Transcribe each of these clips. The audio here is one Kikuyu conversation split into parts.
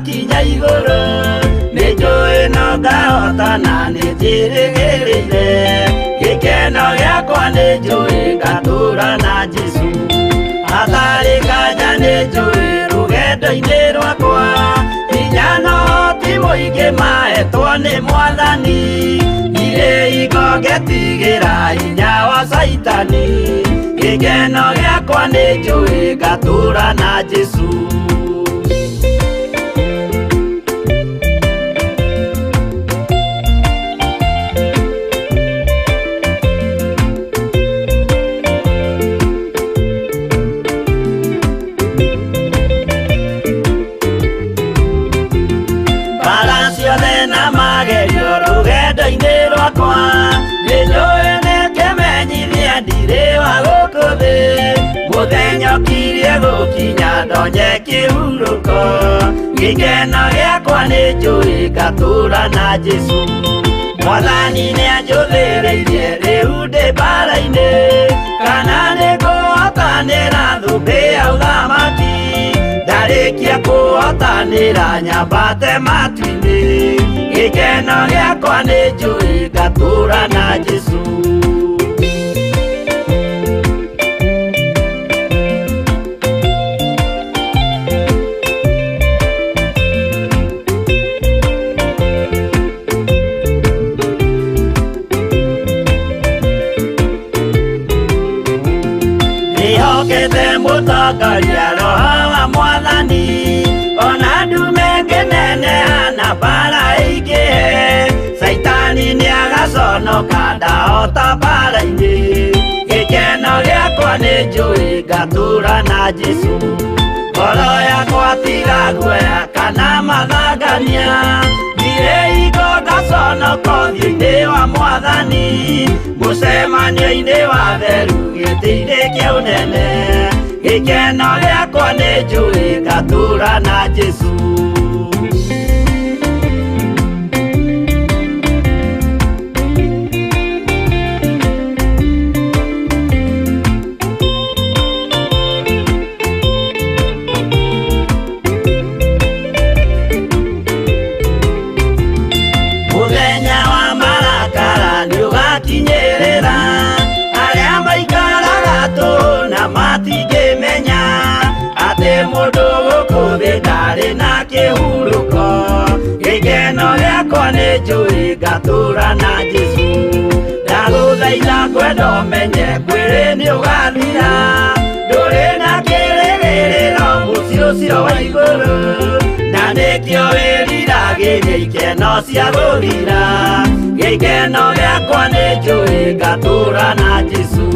Ngakinya igũrũ nĩ njũĩ no ngahotana nĩ njĩrĩgĩrĩire gĩkeno gĩakwa nĩ njũĩ ngatũũra na Jesũ hatarĩ nganja nĩ njũĩ rũgendo-inĩ rwakwa hinya no ti mũingĩ mahetwo nĩ Mwathani ndirĩ hingo ngetigĩra hinya wa Caitani gĩkeno gĩakwa nĩ njũĩ ngatũũra na Jesũ. Mbara ciothe na magerio rũgendo-inĩ rwakwa nĩ njũĩ nĩ kĩmenyithia ndirĩ wa gũkũ thĩ mũthenya ũkirie gũkinya ndonye kĩhurũko gĩkeno gĩakwa nĩ njũĩ ngatũũra na Jesũ Mwathani nĩanjũthĩrĩirie rĩu ndĩ mbara-inĩ kana nĩngũhotanĩra thũmbĩ ya ũthamaki ndarĩkia kũhotanĩra nyambate matu-inĩ gĩkeno gĩakwa nĩ njũĩ ngatũũra na Jesũ. Ndĩhokete mũtongoria Roho wa Mwathani ona ndume ngĩneneha na mbara ĩingĩhe Caitani nĩagaconoka ndahota mbara-inĩ gĩkeno gĩakwa nĩ njũĩ ngatũũra na Jesũ ngoro yakwa tiga guoya kana mathangania ndirĩ hingo ngaconoka ũthiũ-inĩ wa Mwathani mũcemanio-inĩ wa theru gĩtĩ-inĩ kĩa ũnene gĩkeno gĩakwa nĩ njũĩ ngatũũra na Jesũ. Mũthenya wa marakara nĩũgakinyĩrĩra arĩa maikaraga tũhũ na matingĩmenya atĩ mũndũ gũkũ thĩ ndarĩ na kĩhurũko gĩkeno gĩakwa nĩ njũĩ ngatũũra na Jesũ ndagũthaitha ngwenda ũmenye mwĩrĩ nĩũgathira ndũrĩ na kĩrĩgĩrĩro mũciĩ ũcio wa igũrũ na nĩkĩo wĩriragĩria ikeno cia gũthira gĩkeno gĩakwa nĩ njũĩ ngatũũra na Jesũ.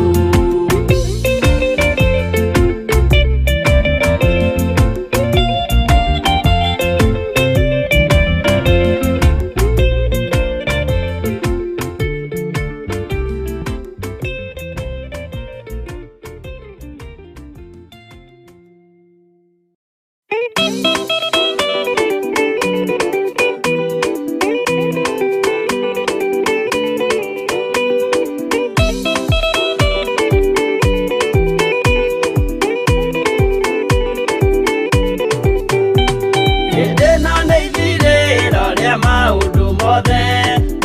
Hĩndĩ ĩno nĩ ithirĩro rĩa maũndũ mothe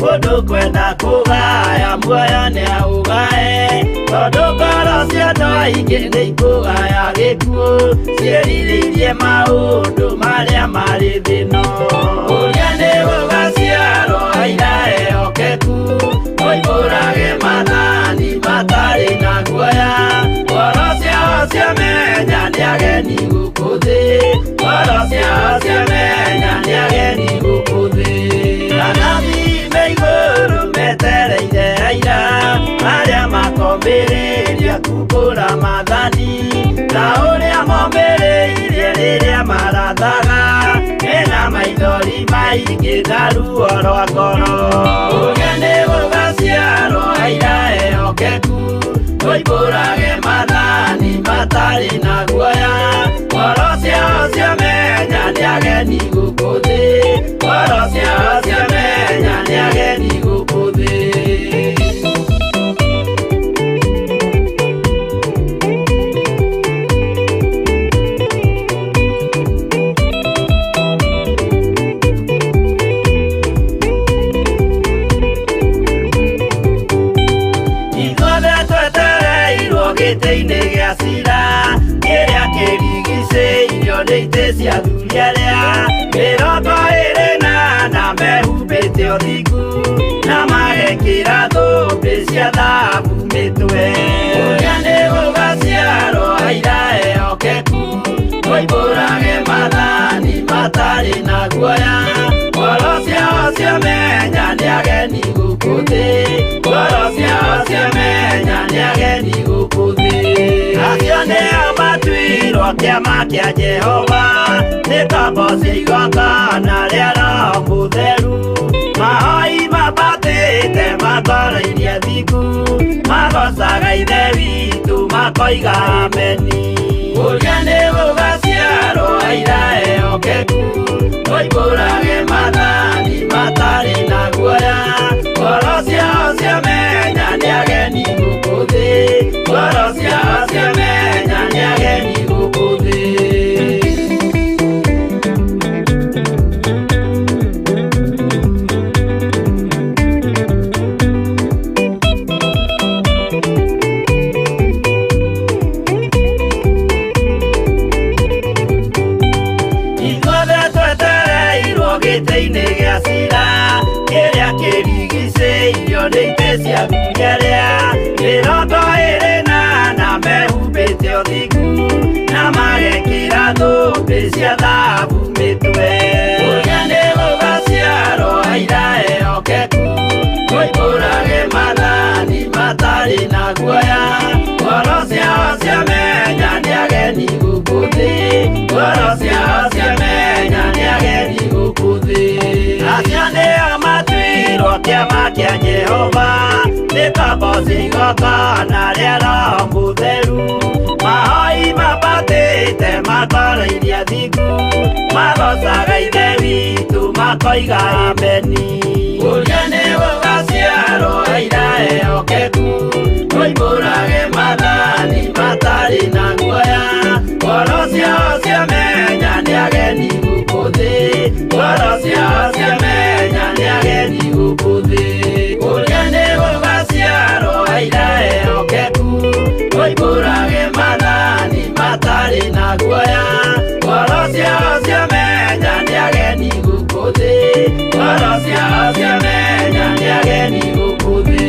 mũndũ kwenda kũgaya muoyo nĩaũgae tondũ ngoro cia andũ aingĩ nĩ ikũgaya gĩkuũ ciĩrirĩirie maũndũ marĩa marĩ thĩ ĩno ũrĩa nĩ gũgaciarwo aira ehokeku moimbũrage maathani matarĩ na guoya ngoro ciao ciamenya nĩ ageni gũkũ thĩ ngoro ciao ciamenya nĩ ageni gũkũ thĩ anabii me igũrũ metereire aira arĩa makombĩrĩria kumbũra maathani ta ũrĩa mombĩrĩirie rĩrĩa marathaga mena maithori maingĩ na ruo rwa ngoro ũrĩa nĩ gũgaciarwo aira ehokeku moimbũrage maathani matarĩ na guoya ngoro ciao ciamenya nĩ ageni gũkũ thĩ ngoro ciao ciamenya nĩ ageni gũkũ thĩ. ũthingu na magekĩra thũmbĩ cia thahabu mĩtwe. Ũrĩa nĩ gũgaciarwo aira ehokeku, moimbũrage maathani matarĩ na guoya. Ngoro ciao ciamenya nĩ ageni gũkũ thĩ, ngoro ciao ciamenya nĩ ageni gũkũ thĩ. Acio nĩo matuirwo kĩama kĩa Jehova, nĩ ngombo cia igongona rĩa Roho Mũtheru. Mahoi mambatĩte matwarairie thingu, magocaga Ithe witũ makoiga ameni. Ũrĩa nĩ gũgaciarwo aira ehokeku, moimbũrage maathani matarĩ na guoya. Ngoro ciao ciamenya nĩ ageni gũkũ thĩ, ngoro ciao ciamenya nĩ ageni gũkũ thĩ. Ithuothe twetereirwo gĩtĩ-inĩ gĩa cira, kĩrĩa kĩrigicĩirio nĩ itĩ cia athuri arĩa 24 mehumbĩte ũthingu na magekĩra thũmbĩ cia thahabu mĩtwe. Ũrĩa nĩ gũgaciarwo aira ehokeku, moimbũrage maathani matarĩ na guoya. Ngoro ciao ciamenya nĩ ageni gũkũ thĩ, ngoro ciao ciamenya nĩ ageni gũkũ thĩ. Acio nĩo matuirwo kĩama kĩa Jehova, nĩ ngombo cia igongona rĩa Roho Mũtheru. Mahoi mambatĩte matwarairie athingu, magocaga Ithe witũ makoiga ameni. Ũrĩa nĩ gũgaciarwo aira ehokeku, moimbũrage maathani matarĩ na guoya. Ngoro ciao ciamenya nĩ ageni gũkũ thĩ, ngoro ciao ciamenya nĩ ageni gũkũ thĩ. Ũrĩa nĩ gũgaciarwo aira ehokeku, moimbũrage maathani matarĩ na guoya. Ngoro ciao ciamenya nĩ ageni gũkũ thĩ, ngoro ciao ciamenya nĩ ageni gũkũ thĩ.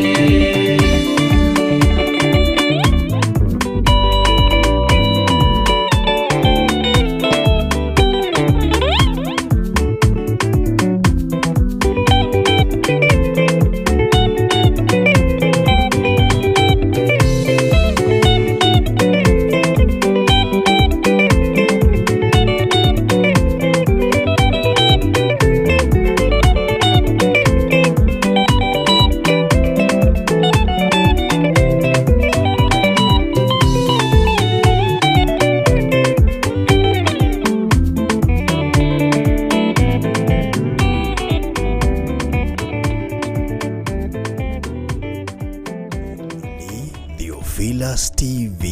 Ni Theophilus TV,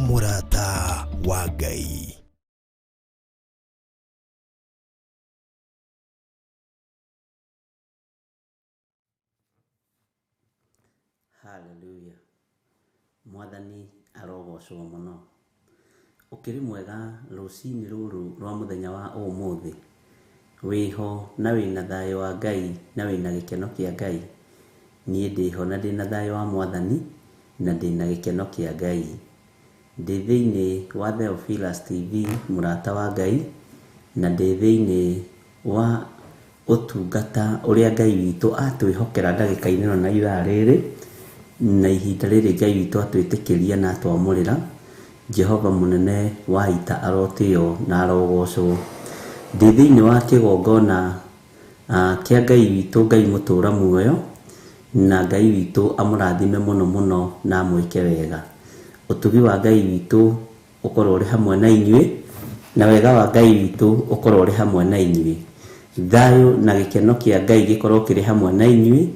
Murata wa Ngai. Hallelujah. Mwathani arogocwo mũno. Ũkĩrĩ mwega rũcinĩ rũrũ rwa mũthenya wa ũmũthĩ. Wĩho na wĩna thayũ wa Ngai na wĩna gĩkeno kĩa Ngai. Niĩ ndĩho na ndĩna thayũ wa Mwathani na ndĩna gĩkeno kĩa Ngai. Ndĩ thĩinĩ wa Theophilus TV, mũrata wa Ngai, na ndĩ thĩinĩ wa ũtungata ũrĩa Ngai witũ atwĩhokera ndagĩka-inĩ ĩno na ithaa rĩrĩ, na ihinda rĩrĩ Ngai witũ atwĩtĩkĩria na atwamũrĩra. Jehova mũnene wa ita arotĩo na arogocwo. Ndĩ thĩinĩ wa kĩgongona kĩa Ngai witũ, Ngai mũtũra muoyo, na Ngai witũ amũrathime mũno mũno na amwĩke wega. Ũtugi wa Ngai witũ ũkorwo ũrĩ hamwe na inyuĩ, na wega wa Ngai witũ ũkorwo ũrĩ hamwe na inyuĩ. Thayũ na gĩkeno kĩa Ngai gĩkorwo kĩrĩ hamwe na inyuĩ,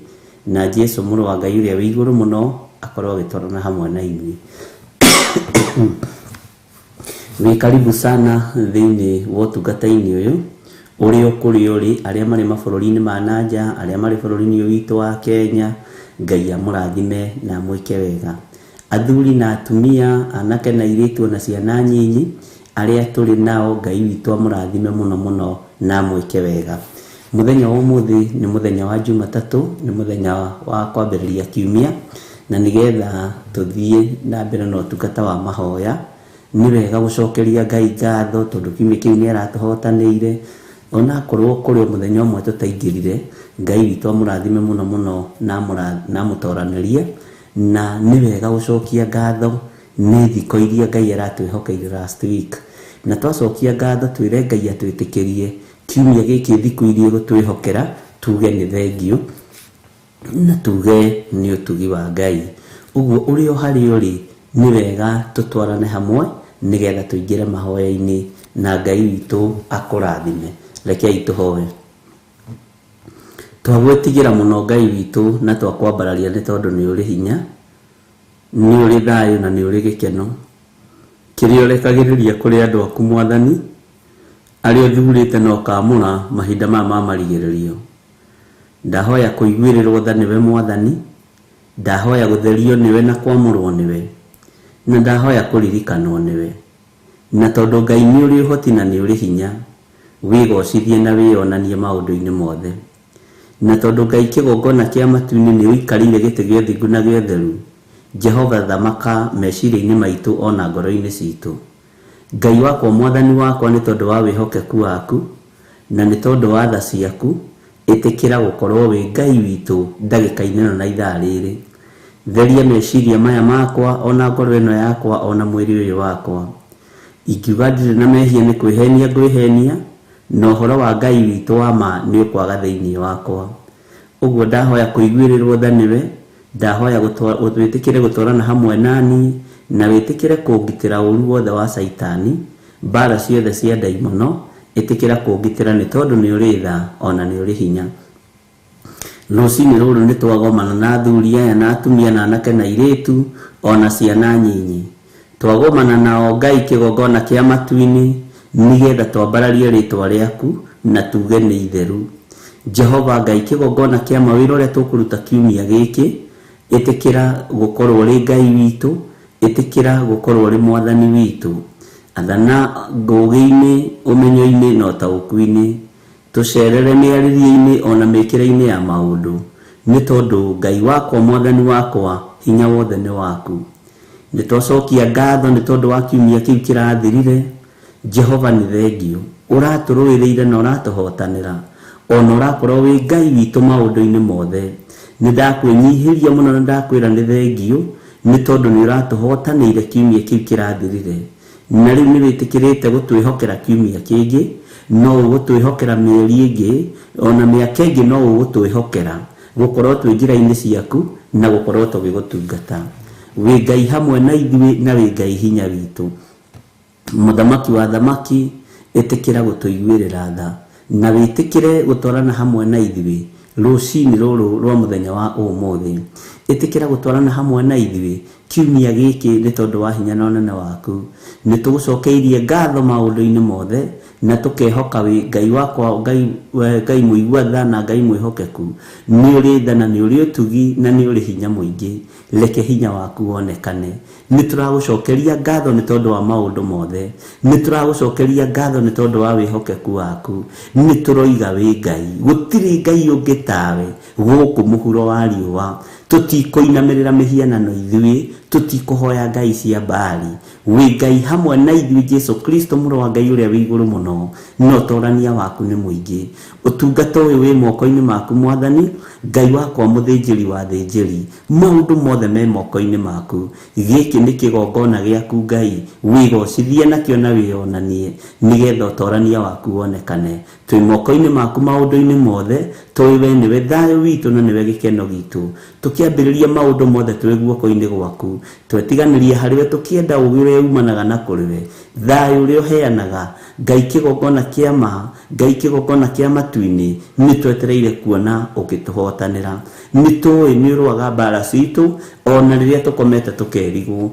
na Jesu mũrũ wa Ngai ũrĩa wĩ igũrũ mũno akorwo agĩtwarana hamwe na inyuĩ. Wĩ karibu sana thĩinĩ wa ũtungata-inĩ ũyũ, ũrĩ o kũrĩa ũrĩ, arĩa marĩ mabũrũri-inĩ ma na nja, arĩa marĩ bũrũri-inĩ ũyũ witũ wa Kenya, Ngai amũrathime na amwĩke wega. Athuri na atumia, anake na airĩtu ona ciana nyinyi, arĩa tũrĩ nao, Ngai witũ amũrathime mũno mũno na amwĩke wega. Mũthenya wa ũmũthĩ nĩ mũthenya wa Jumatatũ, nĩ mũthenya wa kwambĩrĩria kiumia, na nĩgetha tũthiĩ na mbere na ũtungata wa mahoya, nĩ wega gũcokeria Ngai ngatho tondũ kiumia kĩu nĩ aratũhotanĩire. Onakorwo kũrĩ o mũthenya ũmwe tũtaingĩrire, Ngai witũ amũrathime mũno mũno na amũtoranĩrie. Na nĩ wega gũcokia ngatho nĩ thikũ iria Ngai aratwĩhokeire last week. Na twacokia ngatho twĩre Ngai atwĩtĩkĩrie kiumia gĩkĩ thikũ iria egũtwĩhokera, tuge nĩ thengiũ na tuge nĩ ũtugi wa Ngai. Ũguo ũrĩ o harĩa ũrĩ, nĩ wega tũtwarane hamwe nĩgetha tũingĩre mahoya-inĩ na Ngai witũ akũrathime. Rekei tũhoe. Twagwĩtigĩra mũno Ngai witũ na twakwambararia nĩ tondũ nĩ ũrĩ hinya, nĩ ũrĩ thayũ na nĩ ũrĩ gĩkeno. Kĩrĩa ũrekagĩrĩria kũrĩ andũ aku Mwathani, arĩa ũthurĩte na ũkaamũra mahinda maya ma marigĩrĩrio. Ndahoya kũiguĩrĩrwo tha nĩwe Mwathani, ndahoya gũtherio nĩwe na kwamũrwo nĩwe, na ndahoya kũririkanwo nĩwe. Na tondũ Ngai nĩ ũrĩ ũhoti na nĩ ũrĩ hinya, wĩgocithie na wĩyonanie maũndũ-inĩ mothe. Na tondũ Ngai kĩgongona kĩa matu-inĩ nĩ ũikarĩire gĩtĩ gĩa ũthingu na gĩa ũtheru, Jehova thamaka meciria-inĩ maitũ ona ngoro-inĩ citũ. Ngai wakwa Mwathani wakwa, nĩ tondũ wa wĩhokeku waku na nĩ tondũ wa tha ciaku, ĩtĩkĩra gũkorwo wĩ Ngai witũ ndagĩka-inĩ ĩno na ithaa rĩrĩ. Theria meciria maya makwa ona ngoro ĩno yakwa ona mwĩrĩ ũyũ wakwa. Ingiuga ndirĩ na mehia nĩ kwĩhenia ngwĩhenia, na ũhoro wa Ngai witũ wa ma nĩ ũkwaga thĩinĩ wakwa. Ũguo ndahoya kũiguĩrĩrwo tha nĩwe, ndahoya wĩtĩkĩre gũtwarana hamwe naniĩ, na wĩtĩkĩre kũngitĩra ũru wothe wa Caitani, mbara ciothe cia ndaimono, ĩtĩkĩra kũngitĩra nĩ tondũ nĩ ũrĩ tha ona nĩ ũrĩ hinya. Rũcinĩ rũrũ nĩ twagomana na athuri aya na atumia na anake na airĩtu ona ciana nyinyi. Twagomana nao Ngai kĩgongona kĩa matu-inĩ nĩgetha twambararie rĩtwa rĩaku na tuge nĩ itheru. Jehova Ngai kĩgongona kĩa mawĩra ũrĩa tũkũruta kiumia gĩkĩ, ĩtĩkĩra gũkorwo ũrĩ Ngai witũ, ĩtĩkĩra gũkorwo ũrĩ Mwathani witũ. Athana ngũgĩ-inĩ, ũmenyo-inĩ na ũtaũku-inĩ, tũcerere mĩarĩrie-inĩ ona mĩkĩre-inĩ ya maũndũ, nĩ tondũ Ngai wakwa Mwathani wakwa hinya wothe nĩ waku. Nĩ twacokia ngatho nĩ tondũ wa kiumia kĩu kĩrathirire. Jehova nĩ thengiũ, ũratũrũĩrĩire na ũratũhotanĩra, ona ũrakorwo wĩ Ngai witũ maũndũ-inĩ mothe. Nĩ ndakwĩnyihĩria mũno na ndakwĩra nĩ thengiũ, nĩ tondũ nĩ ũratũhotanĩire kiumia kĩu kĩrathirire. Na rĩu nĩ wĩtĩkĩrĩte gũtwĩhokera kiumia kĩngĩ, no ũgũtwĩhokera mĩeri ĩngĩ, ona mĩaka ĩngĩ no ũgũtwĩhokera gũkorwo twĩ njĩra-inĩ ciaku na gũkorwo tũgĩgũtungata. Wĩ Ngai hamwe na ithuĩ na wĩ Ngai hinya witũ. Mũthamaki wa thamaki, ĩtĩkĩra gũtũiguĩrĩra tha na wĩtĩkĩre gũtwarana hamwe na ithuĩ rũcinĩ rũrũ rwa mũthenya wa ũmũthĩ. Ĩtĩkĩra gũtwarana hamwe na ithuĩ kiumia gĩkĩ nĩ tondũ wa hinya na ũnene waku. Nĩ tũgũcokeirie ngatho maũndũ-inĩ mothe na tũkehoka wĩ Ngai wakwa, Ngai mũigua tha na Ngai mwĩhokeku. Nĩ ũrĩ tha na nĩ ũrĩ ũtugi na nĩ ũrĩ hinya mũingĩ. Reke hinya waku wonekane. Nĩ tũragũcokeria ngatho nĩ tondũ wa maũndũ mothe. Nĩ tũragũcokeria ngatho nĩ tondũ wa wĩhokeku waku. Nĩ tũroiga wĩ Ngai, gũtirĩ Ngai ũngĩ tawe gũkũ mũhuro wa riũa. Tũtikũinamĩrĩra mĩhianano ithuĩ, tũtikũhoya ngai cia Baali. Wĩ Ngai hamwe na ithuĩ Jesu Kristo mũrũ wa Ngai ũrĩa wĩ igũrũ mũno, na ũtorania waku nĩ mũingĩ. Ũtungata ũyũ wĩ moko-inĩ maku Mwathani, Ngai wakwa mũthĩnjĩri wa thĩnjĩri, maũndũ mothe me moko-inĩ maku. Gĩkĩ nĩ kĩgongona gĩaku Ngai, wĩgocithie nakĩo na wĩyonanie, nĩgetha ũtorania waku wonekane. Twĩ moko-inĩ maku maũndũ-inĩ mothe, tũĩ we nĩwe thayũ witũ na nĩwe gĩkeno gitũ. Tũkĩambĩrĩria maũndũ mothe twĩ guoko-inĩ gwaku, twetiganĩria harĩwe tũkĩenda ũũgĩ ũrĩa umanaga na kũrĩ we, thayũ ũrĩa ũheanaga. Ngai kĩgongona kĩa ma, Ngai kĩgongona kĩa matu-inĩ, nĩ twetereire kuona ũgĩtũhotanĩra. Nĩ tũĩ nĩ ũrũaga mbara citũ ona rĩrĩa tũkomete tũkerigwo.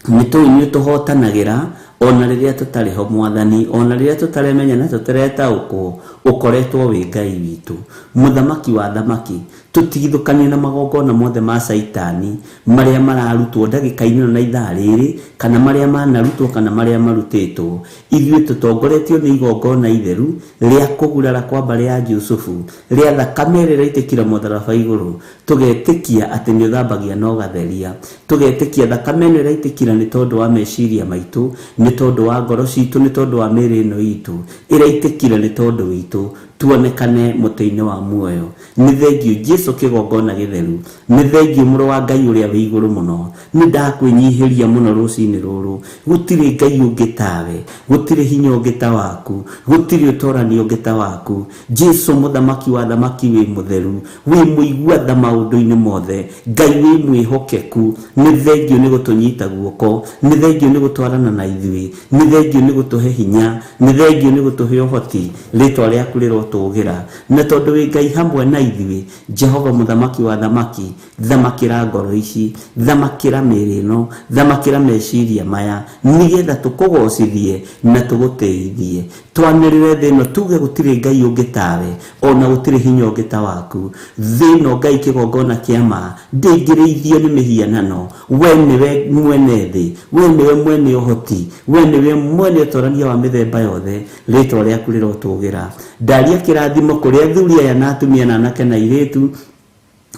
Nĩ tũĩ nĩ ũtũhotanagĩra ona rĩrĩa tũtarĩ ho Mwathani, ona rĩrĩa tũtaremenya na tũtaretaũkwo, Ũkoretwo wĩ Ngai witũ, mũthamaki wa thamaki. Tũtigithũkanie na magongona mothe ma Caitani marĩa mararutwo ndagĩka-inĩ ĩno na ithaa rĩrĩ, kana marĩa manarutwo kana marĩa marutĩtwo. Ithuĩ tũtongoretio nĩ igongona itheru rĩa kũgurara kwa mbarĩ ya Jusufu, rĩa thakame ĩrĩa ĩraitĩkire mũtharaba igũrũ. Tũgetĩkia atĩ nĩ ũthambagia na ũgatheria. Tũgetĩkia thakame ĩno ĩraitĩkire nĩ tondũ wa meciria maitũ, nĩ tondũ wa ngoro citũ, nĩ tondũ wa mĩĩrĩ ĩno itũ, ĩraitĩkire nĩ tondũ witũ, tuonekane mũtĩ-inĩ wa muoyo. Nĩ thengiũ Jesu kĩgongona gĩtheru, nĩ thengiũ mũrũ wa Ngai ũrĩa wĩ igũrũ mũno. Nĩ ndakwĩnyihĩria mũno rũcinĩ rũrũ. Gũtirĩ Ngai ũngĩ tawe, gũtirĩ hinya ũngĩ ta waku, gũtirĩ ũtorani ũngĩ ta waku. Jesu mũthamaki wa thamaki, wĩ mũtheru, wĩ mũigua tha maũndũ-inĩ mothe, Ngai wĩ mwĩhokeku. Nĩ thengiũ nĩ gũtũnyita guoko, nĩ thengiũ nĩ gũtwarana na ithuĩ, nĩ thengiũ nĩ gũtũhe hinya, nĩ thengiũ nĩ gũtũhe ũhoti. Rĩtwa rĩaku rĩrotũgĩra, na tondũ wĩ Ngai hamwe na ithuĩ, Jehova mũthamaki wa thamaki, thamakĩra ngoro ici, thamakĩra mĩĩrĩ ĩno, thamakĩra meciria maya, nĩgetha tũkũgocithie na tũgũtĩithie. Twanĩrĩre thĩ ĩno tuge gũtirĩ Ngai ũngĩ tawe, ona gũtirĩ hinya ũngĩ ta waku. Thĩ ĩno Ngai kĩgongona kĩa ma ndĩngĩrĩithio nĩ mĩhianano. We nĩwe mwene thĩ, we nĩwe mwene ũhoti, we nĩwe mwene ũtorania wa mĩthemba yothe. Rĩtwa rĩaku rĩrotũgĩra. Ndaria kĩrathimo kũrĩ athuri aya na atumia na anake na airĩtu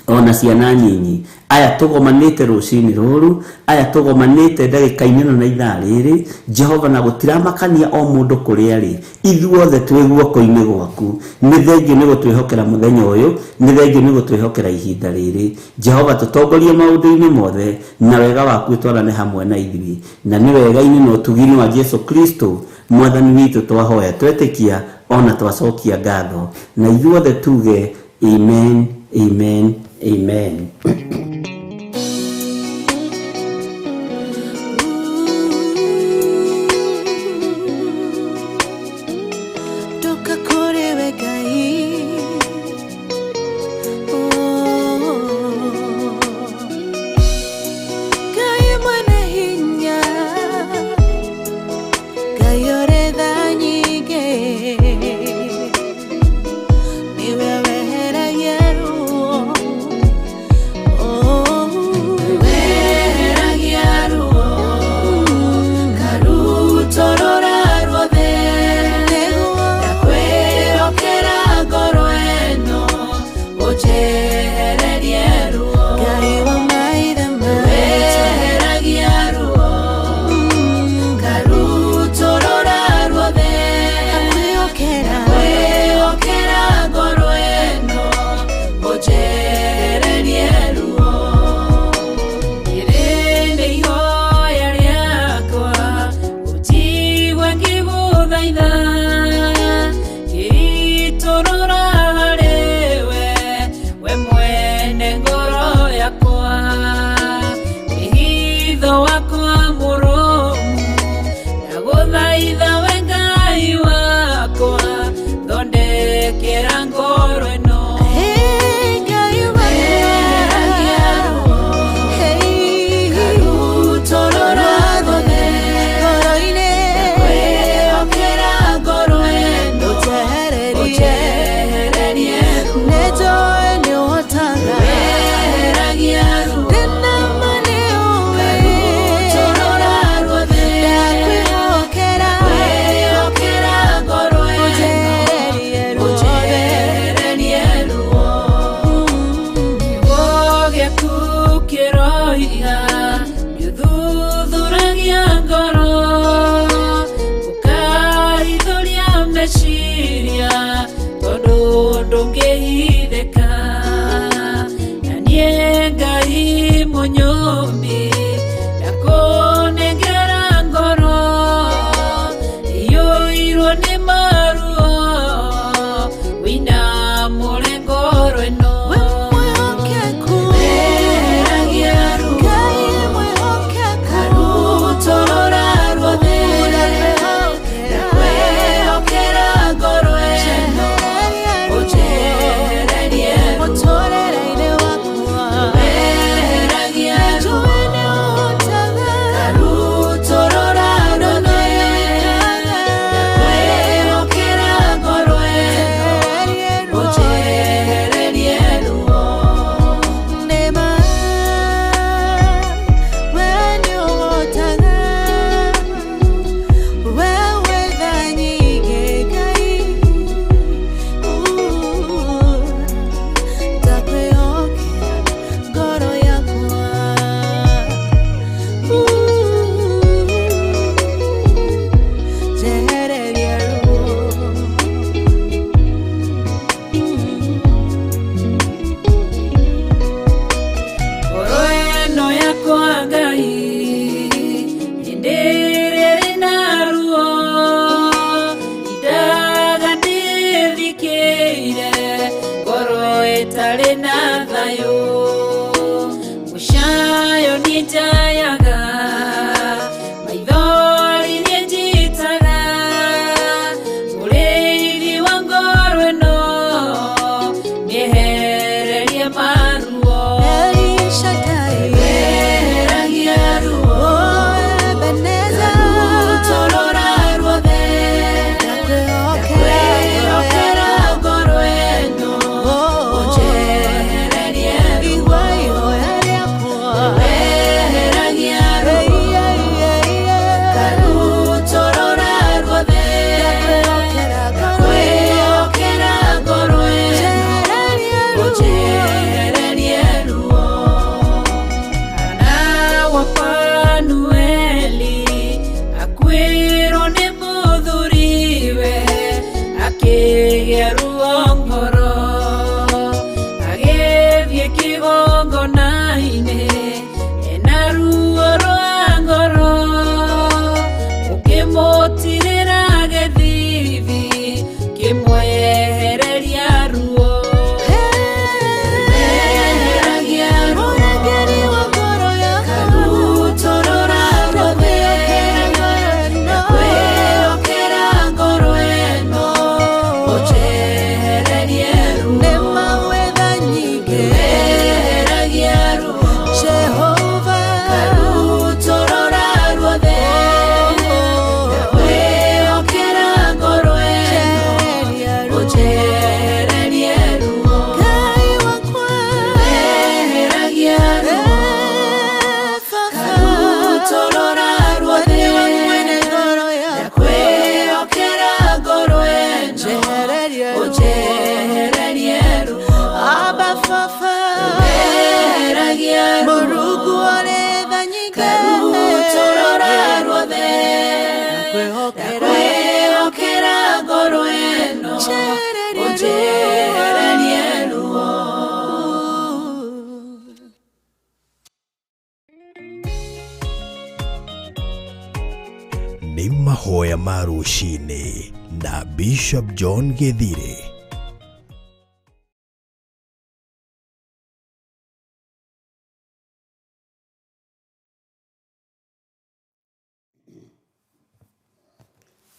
ona ciana nyinyi aya tũgomanĩte rũcinĩ rũrũ, aya tũgomanĩte ndagĩka-inĩ ĩno na ithaa rĩrĩ. Jehova, na gũtiramakania o mũndũ kũrĩa arĩ, ithuothe twĩ guoko-inĩ gwaku. Nĩ thengiũ nĩ gũtwĩhokera mũthenya ũyũ, nĩ thengiũ nĩ gũtwĩhokera ihinda rĩrĩ. Jehova, tũtongorie maũndũ-inĩ mothe, na wega waku ũtwarane hamwe na ithuĩ. Na nĩ wega-inĩ na ũtugi-inĩ wa Jesu Kristo mwathani witũ twahoya, twetĩkia ona twacokia ngatho, na ithuothe tuge amen, amen, amen. Ndoka kũrĩ we Ngai. Oh. Ngai mwene hinya, Ngai ũrĩ tha nyingĩ, nĩwe weheragia ruo. Oh. Weheragia ruo, karutorora ruothe. Nĩguo. Ndakwĩhokera ngoro ĩno, ũnjehererie ruo. Ngai wa maithe maitũ. Weheragia ruo, karutorora ruothe. Ndakwĩhokera. Ndakwĩhokera ngoro ĩno, ũnjehererie ruo. Rĩrĩ nĩ ihoya rĩakwa, ũnjigue ngĩgũthaitha. Ngĩitũrũra harĩ we, we mwene ngoro yakwa. Wĩhitho wakwa mũrũmu, ndagũthaitha we Ngai wakwa, thondekera ngoro ĩno. Hey, Ngai wakwa. Weheragia ruo, Hey. karutorora ruothe. Ngoro-inĩ. Ndakwĩhokera ngoro ĩno, Ũnjehererie. ũnjehererie ruo. Nĩnjũĩ nĩũhotaga. Weheragia ruo, Ndĩna ma nĩũĩ. karutorora ruothe. Ndakwĩhokera. Ndakwĩhokera ngoro ĩno, Ũnjehererie ruothe. ũnjehererie ruo. Kiugo gĩaku kĩroiga, nĩũthuthuragia ngoro, ũkaithũria meciria, tondũ ndũngĩhithĩka. Na niĩ Ngai mũnyũmbi, ndakũnengera ngoro, iyũirwo nĩ maruo, wĩinamũre ngoro ĩno. We mwĩhokeku. Weheragia ruo, Ngai mwĩhokeku. karutorora ruothe. Ndakwĩhokera ngoro ĩno, ũnjehererie ruo. Mũtũrĩre-inĩ wakwa. Weheragia ruo, Nĩnjũĩ nĩũhotaga. Ũnjehererie ruo. Nĩ mahoya ma rũcinĩ na Bishop John Gĩthire.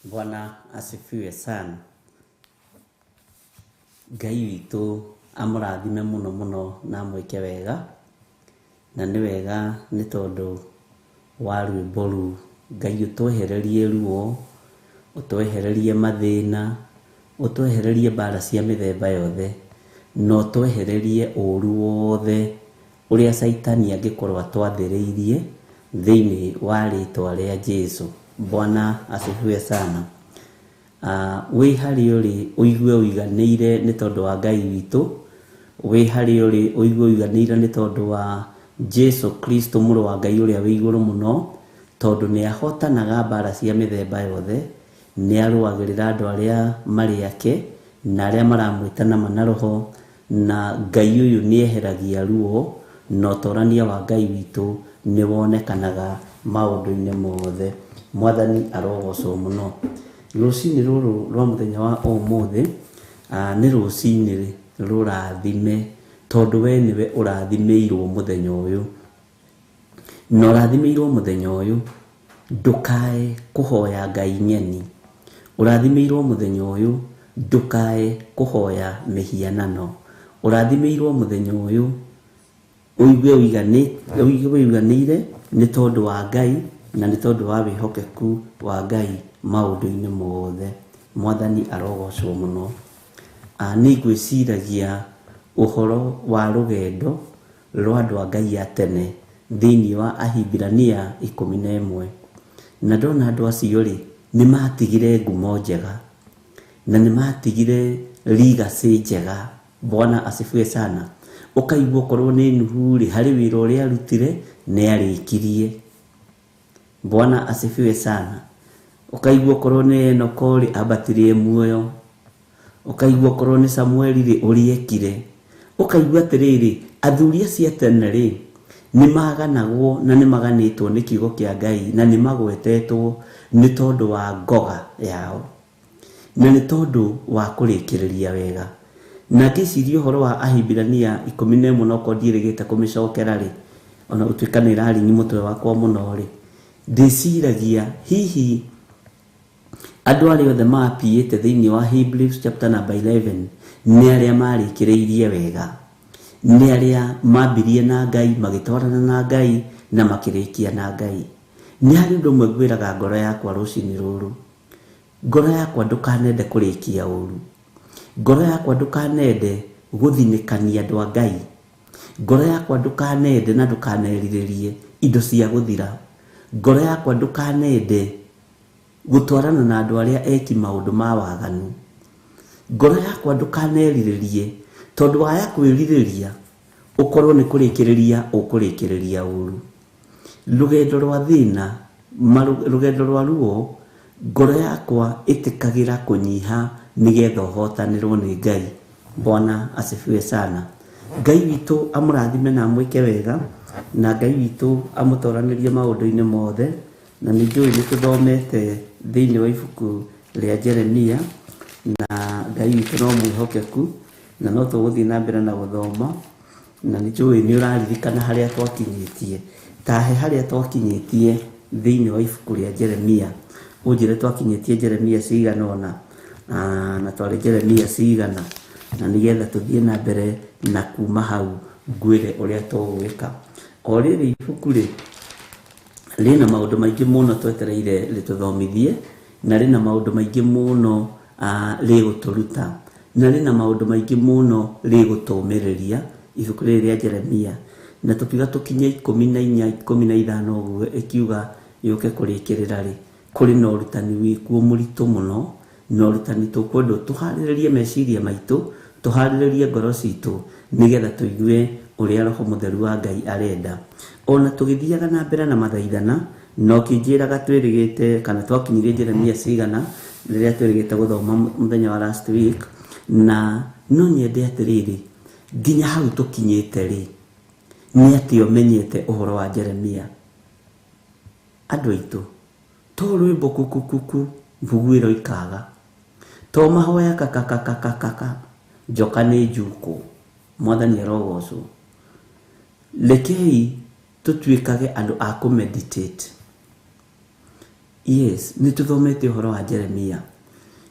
Bwana asifiwe sana. Ngai witũ amũrathime mũno mũno na amwĩke wega, na nĩ wega nĩ tondũ wa rwĩmbo rũu. Ngai ũtwehererie ruo, ũtwehererie mathĩna, ũtwehererie mbara cia mĩthemba yothe, na ũtwehererie ũru wothe ũrĩa Caitani angĩkorwo atwathĩrĩirie thĩinĩ wa rĩtwa rĩa Jesu. Bwana asifiwe sana. Wĩ harĩa ũrĩ ũigue ũiganĩire nĩ tondũ wa Ngai witũ, wĩ harĩa ũrĩ ũigue ũiganĩire nĩ tondũ wa Jesu Kristo mũrũ wa Ngai ũrĩa wĩ igũrũ mũno, tondũ nĩ ahotanaga mbara cia mĩthemba yothe, nĩ arũagĩrĩra andũ arĩa marĩ ake na arĩa maramwĩta na ma na roho, na Ngai ũyũ nĩ eheragia ruo, na ũtorania wa Ngai witũ nĩ wonekanaga maũndũ-inĩ mothe. Mwathani arogocwo mũno. Rũcinĩ rũrũ rwa mũthenya wa ũmũthĩ, nĩ rũcinĩ rũrathime, tondũ we nĩwe ũrathimĩirwo mũthenya ũyũ. Na ũrathimĩirwo mũthenya ũyũ, ndũkae kũhoya Ngai ng'eni. Ũrathimĩirwo mũthenya ũyũ, ndũkae kũhoya mĩhianano. Ũrathimĩirwo mũthenya ũyũ, ũigue ũiganĩire nĩ tondũ wa Ngai na nĩ tondũ wa wĩhokeku wa Ngai maũndũ-inĩ mothe. Mwathani arogocwo mũno. Nĩ ngwĩciragia ũhoro wa rũgendo rwa andũ a Ngai a tene thĩinĩ wa Ahibirania 11. Na ndona andũ acio rĩ, nĩ matigire ngumo njega na nĩ matigire legacy njega. Bwana asifiwe sana. Ũkaigua okorwo nĩ Nuhu rĩ, harĩ wĩra ũrĩa arutire nĩ arĩkirie. Bwana asifiwe sana. Ũkaigua okorwo nĩ Enoko rĩ, ambatirie muoyo. Ũkaigua okorwo nĩ Samueli rĩ, ũrĩa ekire. Ũkaigua atĩrĩrĩ, athuri acio a tene rĩ, nĩ maganagwo na nĩ maganĩtwo nĩ kiugo kĩa Ngai na nĩ magwetetwo nĩ tondũ wa ngoga yao na nĩ tondũ wa kũrĩkĩrĩria wega. Na ngĩciria ũhoro wa Ahibirania 11 na okorwo ndiĩrĩgĩte kũmĩcokera rĩ, ona gũtuĩka nĩ ĩraringi mũtwe wakwa mũno rĩ, ndĩciragia hihi andũ arĩa othe mapiĩte thĩinĩ wa Hebrews chapter number 11 nĩ arĩa marĩkĩrĩirie wega, nĩ arĩa mambirie na Ngai, magĩtwarana na Ngai na makĩrĩkia na Ngai. Nĩ harĩ ũndũ ũmwe ngwĩraga ngoro yakwa rũcinĩ rũrũ, ngoro yakwa ndũkanende kũrĩkia ũru, ngoro yakwa ndũkanende gũthinĩkania andũ a Ngai, ngoro yakwa ndũkanende na ndũkanerirĩrie indo cia gũthira, ngoro yakwa ndũkanende gũtwarana na andũ arĩa eki maũndũ ma waganu, ngoro yakwa ndũkanerirĩrie, tondũ waya kwĩrirĩria ũkorwo nĩ kũrĩkĩrĩria ũkũrĩkĩrĩria ũru. Rũgendo rwa thĩna, rũgendo rwa ruo, ngoro yakwa ĩtĩkagĩra kũnyiha nĩgetha ũhotanĩrwo nĩ Ngai. Bwana asifiwe sana. Ngai witũ amũrathime na amwĩke wega, na Ngai witũ amũtoranĩrie maũndũ-inĩ mothe. Na nĩ njũĩ nĩ tũthomete thĩinĩ wa ibuku rĩa Jeremia, na Ngai witũ no mwĩhokeku, na no tũgũthiĩ na mbere na gũthoma, na nĩ njũĩ nĩ ũraririkana harĩa twakinyĩtie. Tahe harĩa twakinyĩtie thĩinĩ wa ibuku rĩa Jeremia, ũnjĩre twakinyĩtie Jeremia cigana ũna, na twarĩ Jeremia cigana, na nĩgetha tũthiĩ na mbere na kuma hau ngwĩre ũrĩa tũgwĩka. O rĩrĩ ibuku rĩ rĩna maũndũ maingĩ mũno twetereire rĩtũthomithie, na rĩna maũndũ maingĩ mũno rĩgũtũruta, na rĩna maũndũ maingĩ mũno rĩgũtũmĩrĩria ibuku rĩrĩ rĩa Jeremia. Na tũkiuga tũkinye 14 15 ũguo ĩkiuga yũke kũrĩkĩrĩra rĩ, kũrĩ na ũrutani wĩkuo mũritũ mũno, na ũrutani tũkwendwo tũharĩrĩrie meciria maitũ, tũharĩrĩrie ngoro citũ, nĩgetha tũigue ũrĩa Roho Mũtheru wa Ngai arenda. Ona tũgĩthiaga na mbere na mathaithana, no kĩnjĩraga twĩrĩgĩte kana twakinyirie Jeremia cigana, Rĩrĩa twĩrĩgĩte gũthoma mũthenya wa last week, na no nyende atĩrĩrĩ, nginya hau tũkinyĩte rĩ, nĩ atĩa ũmenyete ũhoro wa Jeremia? Andũ aitũ, to rwĩmbo kukukuku mbuguĩro ikaga, to mahoya kakakakakaka njoka nĩ njukũ. Mwathani arogocwo. Rekei tũtuĩkage andũ a kũmeditate. Yes, nĩ tũthomete ũhoro wa Jeremia.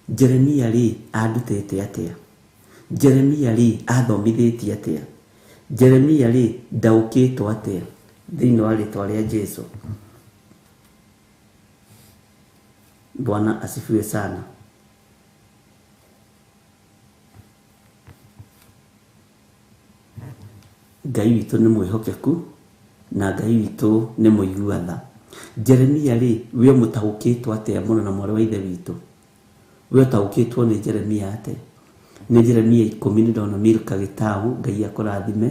Jeremia rĩ andutĩte atĩa? Jeremia rĩ athomithĩtie atĩa? Jeremia rĩ ndaũkĩtwo atĩa thĩinĩ wa rĩtwa rĩa Jesu? Bwana asifiwe sana. Ngai witũ nĩ mwĩhokeku na Ngai witũ nĩ mũigua tha. Jeremia rĩ, we mũtaũkĩtwo atĩa mũno na mwarĩ wa ithe witũ? We ũtaũkĩtwo nĩ Jeremia atĩa? Nĩ Jeremia 10 nĩ ndona Milka Gĩtau, Ngai akũrathime,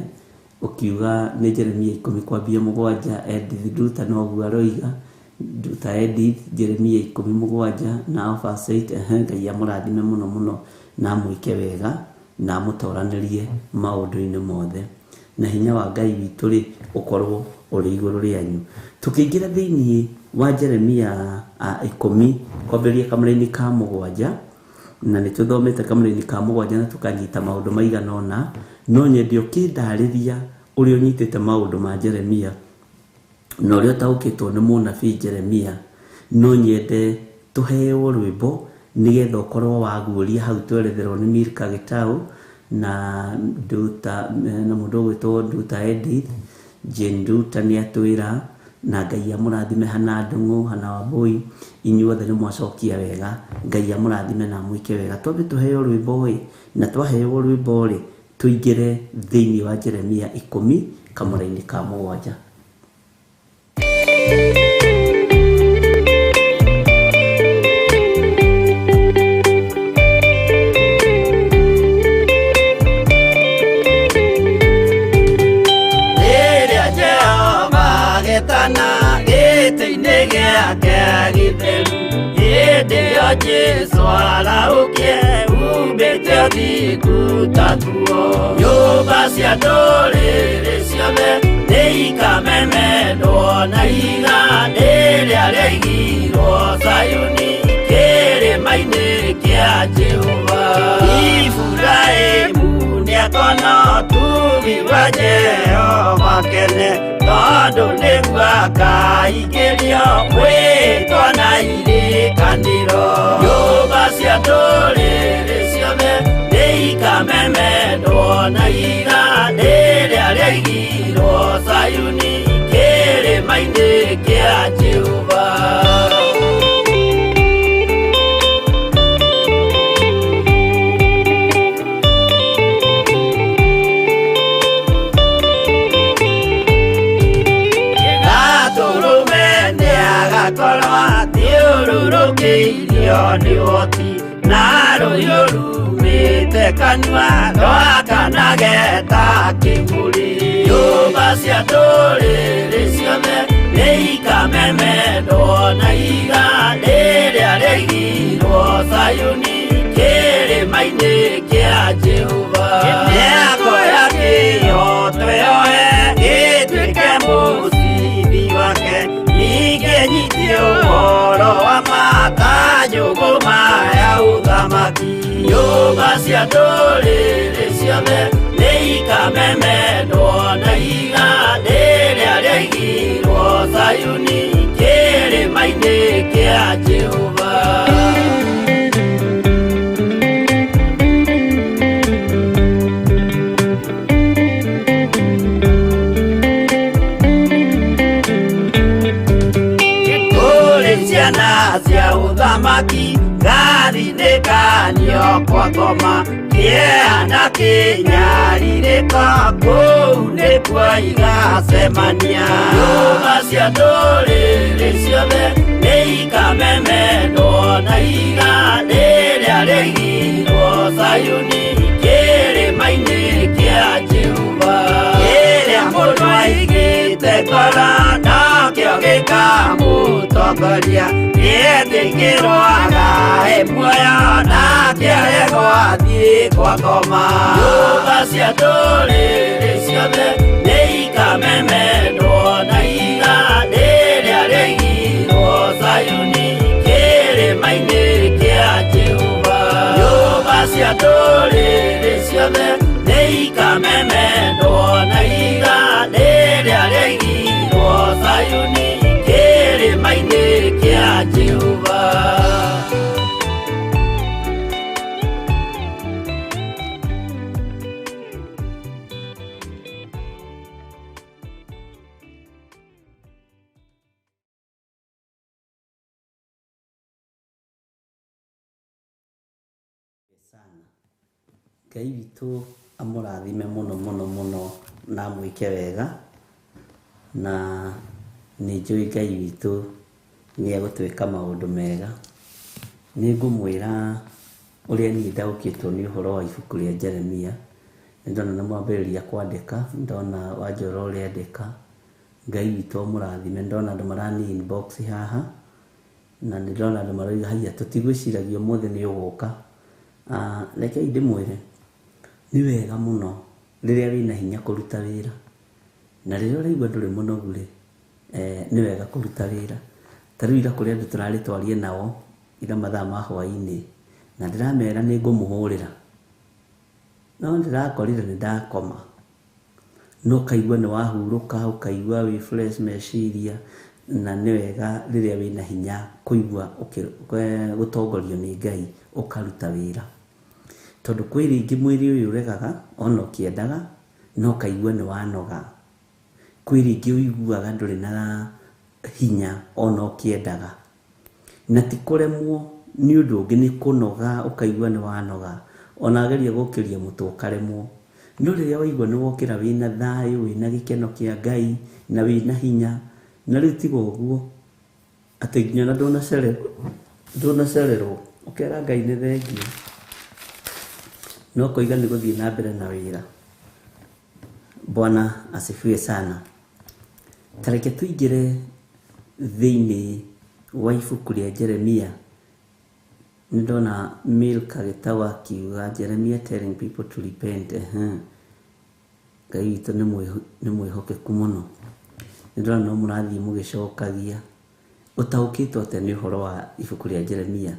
ũkiuga nĩ Jeremia 10 kwambia 7. Edith Nduta noguo aroiga, Nduta Edith, Jeremia 17 na Alpha 8. Ngai amũrathime mũno mũno na amwĩke wega na amũtoranĩrie maũndũ-inĩ mothe, na hinya wa Ngai witũ rĩ ũkorwo ũrĩ igũrũ rĩanyu. Tũkĩingĩra thĩinĩ wa Jeremia 10 kwambĩrĩria kamũraini ka 7, na nĩ tũthomete kamũraini ka 7 na tũkanyita maũndũ maigana ũna. No nyende ũkĩndarĩria ũrĩa ũnyitĩte maũndũ ma Jeremia na ũrĩa ũtaũkĩtwo nĩ mũnabii Jeremia. No nyende tũheo rwĩmbo nĩgetha ũkorwo waguũria hau tweretherwo nĩ Milka Gĩtau na Nduta, na mũndũ ũgwĩtwo Nduta Edith. Jane Nduta nĩ atwĩra, na Ngai amũrathime. Hana Ndung'u, Hana Wambui, inyuothe nĩ mwacokia wega. Ngai amũrathime na amwĩke wega. Twambe tũheo rwĩmbo ĩ, na twaheo rwĩmbo rĩ, tũingĩre thĩinĩ wa Jeremia 10 kamũraini ka 7. Rĩrĩa Jehova agetana gĩtĩ-inĩ gĩake gĩtheru, hĩndĩ ĩyo Jesũ arahũkie umbĩte ũthingu ta nguo. Nyũmba cia ndũrĩrĩ ciothe nĩikamemendwo na ihiga rĩrĩa rĩaigirwo Zayuni kĩrĩma-inĩ kĩa Jehova. Iburahĩmu nĩakona ũtugi wa Jehova kene, tondũ nĩguo akaingĩrio mwĩtwa na irĩkanĩro. Nyũmba cia ndũrĩrĩ ciothe nĩikamemendwo na ihiga rĩrĩa rĩaigirwo Zayuni kĩrĩma-inĩ kĩa Jehova. Gatũrũme nĩagakorwo athiũrũrũkĩirio nĩ ũhoti, na rũhiũ rumĩte kanua rwakanage ta kĩmũrĩ. Nyũmba cia ndũrĩrĩ ciothe nĩikamemendwo na ihiga rĩrĩa rĩaigirwo Zayuni kĩrĩma-inĩ kĩa Jehova. Nĩakoya kĩhooto yoe gĩtuĩke mũcibi wake, ningĩ nyitie ũhoro wa ma ta njũgũma ya ũthamaki. Nyũmba cia ndũrĩrĩ ciothe nĩikamemendwo na ihiga rĩrĩa rĩaigirwo Zayuni kĩrĩma-inĩ kĩa Jehova. Kũrĩ ciana cia ũthamaki ngathinĩkanio kwa ngoma, kĩeha na kĩnyarirĩko kũu nĩkuo igacemania. Nyũmba cia ndũrĩrĩ ciothe nĩikamemendwo na ihiga rĩrĩa rĩaigirwo Zayuni kĩrĩma-inĩ kĩa Jehova. Kĩrĩa mũndũ aigĩte ngoro nokĩo gĩkamũtongoria. Mũtongoria nĩetĩkĩrwo agae muoyo nake aregwo athiĩ kwa ngoma. Nyũmba cia ndũrĩrĩ ciothe nĩikamemendwo na ihiga rĩrĩa rĩigirwo Zayuni kĩrĩma-inĩ kĩa Jehova. Nyũmba cia ndũrĩrĩ ciothe nĩikamemendwo na ihiga rĩrĩa rĩigirwo Zayuni kĩrĩma-inĩ kĩa Jehova. Ngai witũ amũrathime mũno mũno mũno na amwĩke wega, na nĩ njũĩ Ngai witũ nĩ egũtwĩka maũndũ mega. Nĩ ngũmwĩra ũrĩa niĩ ndaũkĩtwo nĩ ũhoro wa ibuku rĩa Jeremia. Nĩ ndona nĩ mwambĩrĩria kwandĩka, ndona Wanjoro ũrĩandĩka. Ngai witũ amũrathime. Ndona andũ marani inbox haha, na nĩ ndona andũ maroiga haiya tũtigwĩciragia ũmũthĩ nĩ ũgũka. Rekei ndĩmwĩre nĩ wega mũno rĩrĩa wĩna hinya kũruta wĩra, na rĩrĩa ũraigua ndũrĩ mũnogu rĩ, nĩ wega kũruta wĩra. Ta rĩu ira kũrĩ andũ tũrarĩ twarie nao ira mathaa ma hwaĩ-inĩ, na ndĩramera nĩ ngũmũhũrĩra, no ndĩrakorire nĩ ndakoma. No ũkaigua nĩ wahurũka, ũkaigua wĩ fresh meciria, na nĩ wega rĩrĩa wĩna hinya kũigua gũtongorio nĩ Ngai ũkaruta wĩra. Tondũ kwĩ rĩngĩ mwĩrĩ ũyũ ũregaga ona ũkĩendaga, no ũkaigua nĩ wanoga. Kwĩ rĩngĩ ũiguaga ndũrĩ na hinya ona ũkĩendaga. Na ti kũremwo nĩ ũndũ ũngĩ, nĩ kũnoga ũkaigua nĩ wanoga. Ona wageria gũkĩria mũtwe ũkaremwo. No rĩrĩa waigua nĩ wokĩra wĩna thayũ, wĩna gĩkeno kĩa Ngai, na wĩna hinya, na rĩu tiga ũguo atĩ nginya ona ndũnacererwo, ũkera Ngai nĩ thengiũ. No koiga nĩ gũthiĩ na mbere na wĩra. Bwana asifiwe sana. Ta reke tũingĩre thĩinĩ wa ibuku rĩa Jeremia. Nĩ ndona Milka Gĩtau akiuga Jeremia telling people to repent. Ngai witũ nĩ mwĩhokeku mũno. Nĩ ndona no mũrathiĩ mũgĩcokagia. Ũtaũkĩtwo atĩa nĩ ũhoro wa ibuku rĩa Jeremia?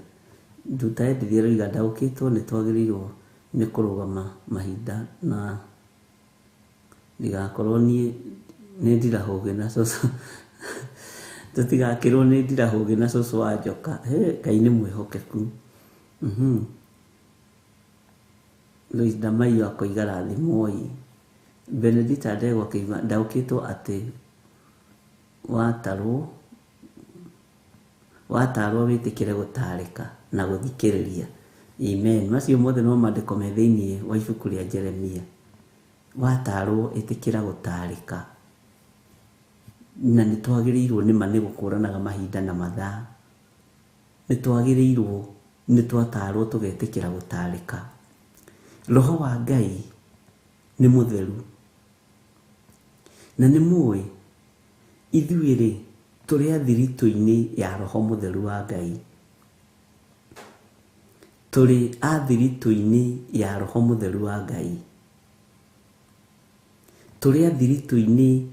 Nduta Edith aroiga ndaũkĩtwo nĩ twagĩrĩirwo nĩ kũrũgama mahinda na ndigakorwo niĩ nĩ ndirahũgĩ na cũcũ. Tũtigakĩrwo nĩ ndirahũgĩ na cũcũ wa njoka. Ngai nĩ mwĩhokeku. Lois Damayo akoiga rathimwoi. Benedicta Ndegwa akĩuga ndaũkĩtwo atĩ watarwo wĩtĩkĩre gũtarĩka na gũthikĩrĩria. Amen. Macio mothe no maandĩko me thĩinĩ wa ibuku rĩa Jeremia. Watarwo ĩtĩkĩra gũtarĩka. Na nĩ twagĩrĩirwo nĩ ma nĩ gũkũranaga mahinda na mathaa. Nĩ twagĩrĩirwo nĩ twatarwo tũgetĩkĩra gũtarĩka. Roho wa Ngai nĩ mũtheru. Na nĩ mũĩ ithuĩ rĩ tũrĩ a thiritũ-inĩ ya Roho Mũtheru wa Ngai. Tũrĩ a thiritũ-inĩ ya Roho Mũtheru wa Ngai. Tũrĩ a thiritũ-inĩ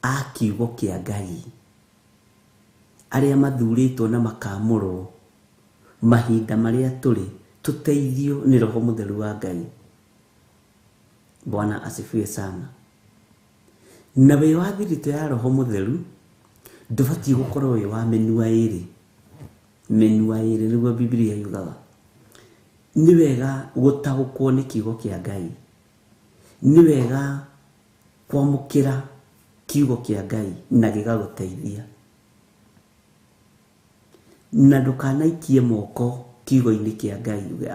a kiugo kĩa Ngai. Arĩa mathurĩtwo na makamũrwo mahinda marĩa tũrĩ tũteithio nĩ Roho Mũtheru wa Ngai. Bwana asifiwe sana. Na wĩ wa thiritũ ya Roho Mũtheru ndũbatiĩ gũkorwo wĩ wa mĩnua ĩrĩ. Mĩnua ĩrĩ nĩguo Bibilia yugaga. Nĩ wega gũtaũkwo nĩ kiugo kĩa Ngai. Nĩ wega kwamũkĩra kiugo kĩa Ngai na gĩgagũteithia. Na ndũkanaikie moko kiugo-inĩ kĩa Ngai uge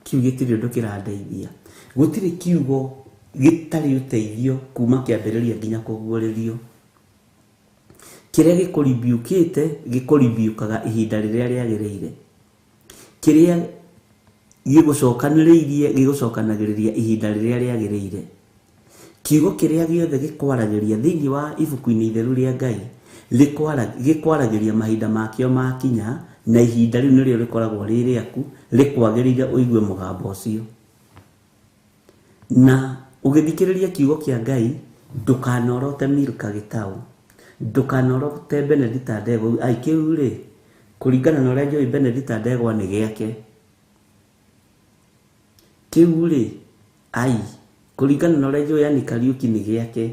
kiu gĩtirĩ ũndũ kĩrandeithia. Gũtirĩ kiugo gĩtarĩ ũteithio kuma kĩambĩrĩria nginya kũguũrĩrio. Kĩrĩa gĩkũribiũkĩte gĩkũribiũkaga ihinda rĩrĩa rĩagĩrĩire. Kĩrĩa gĩgũcokanĩrĩirie gĩgũcokanagĩrĩria ihinda rĩrĩa rĩagĩrĩire. Kiugo kĩrĩa gĩothe gĩkwaragĩria thĩinĩ wa ibuku-inĩ itheru rĩa Ngai Gĩkwaragĩria mahinda makĩo makinya, na ihinda rĩu nĩrĩo rĩkoragwo rĩ rĩaku, rĩkwagĩrĩire ũigue mũgambo ũcio. Na ũgĩthikĩrĩria kiugo kĩa Ngai, ndũkanorote Milka Gĩtaũ, ndũkanorote Benedita Ndegwa. Ai, kĩu rĩ, kũringana na ũrĩa njũĩ Benedita Ndegwa nĩ gĩake. Kĩu rĩ, ai, kũringana na ũrĩa njũĩ Ann Kariũki nĩ gĩake.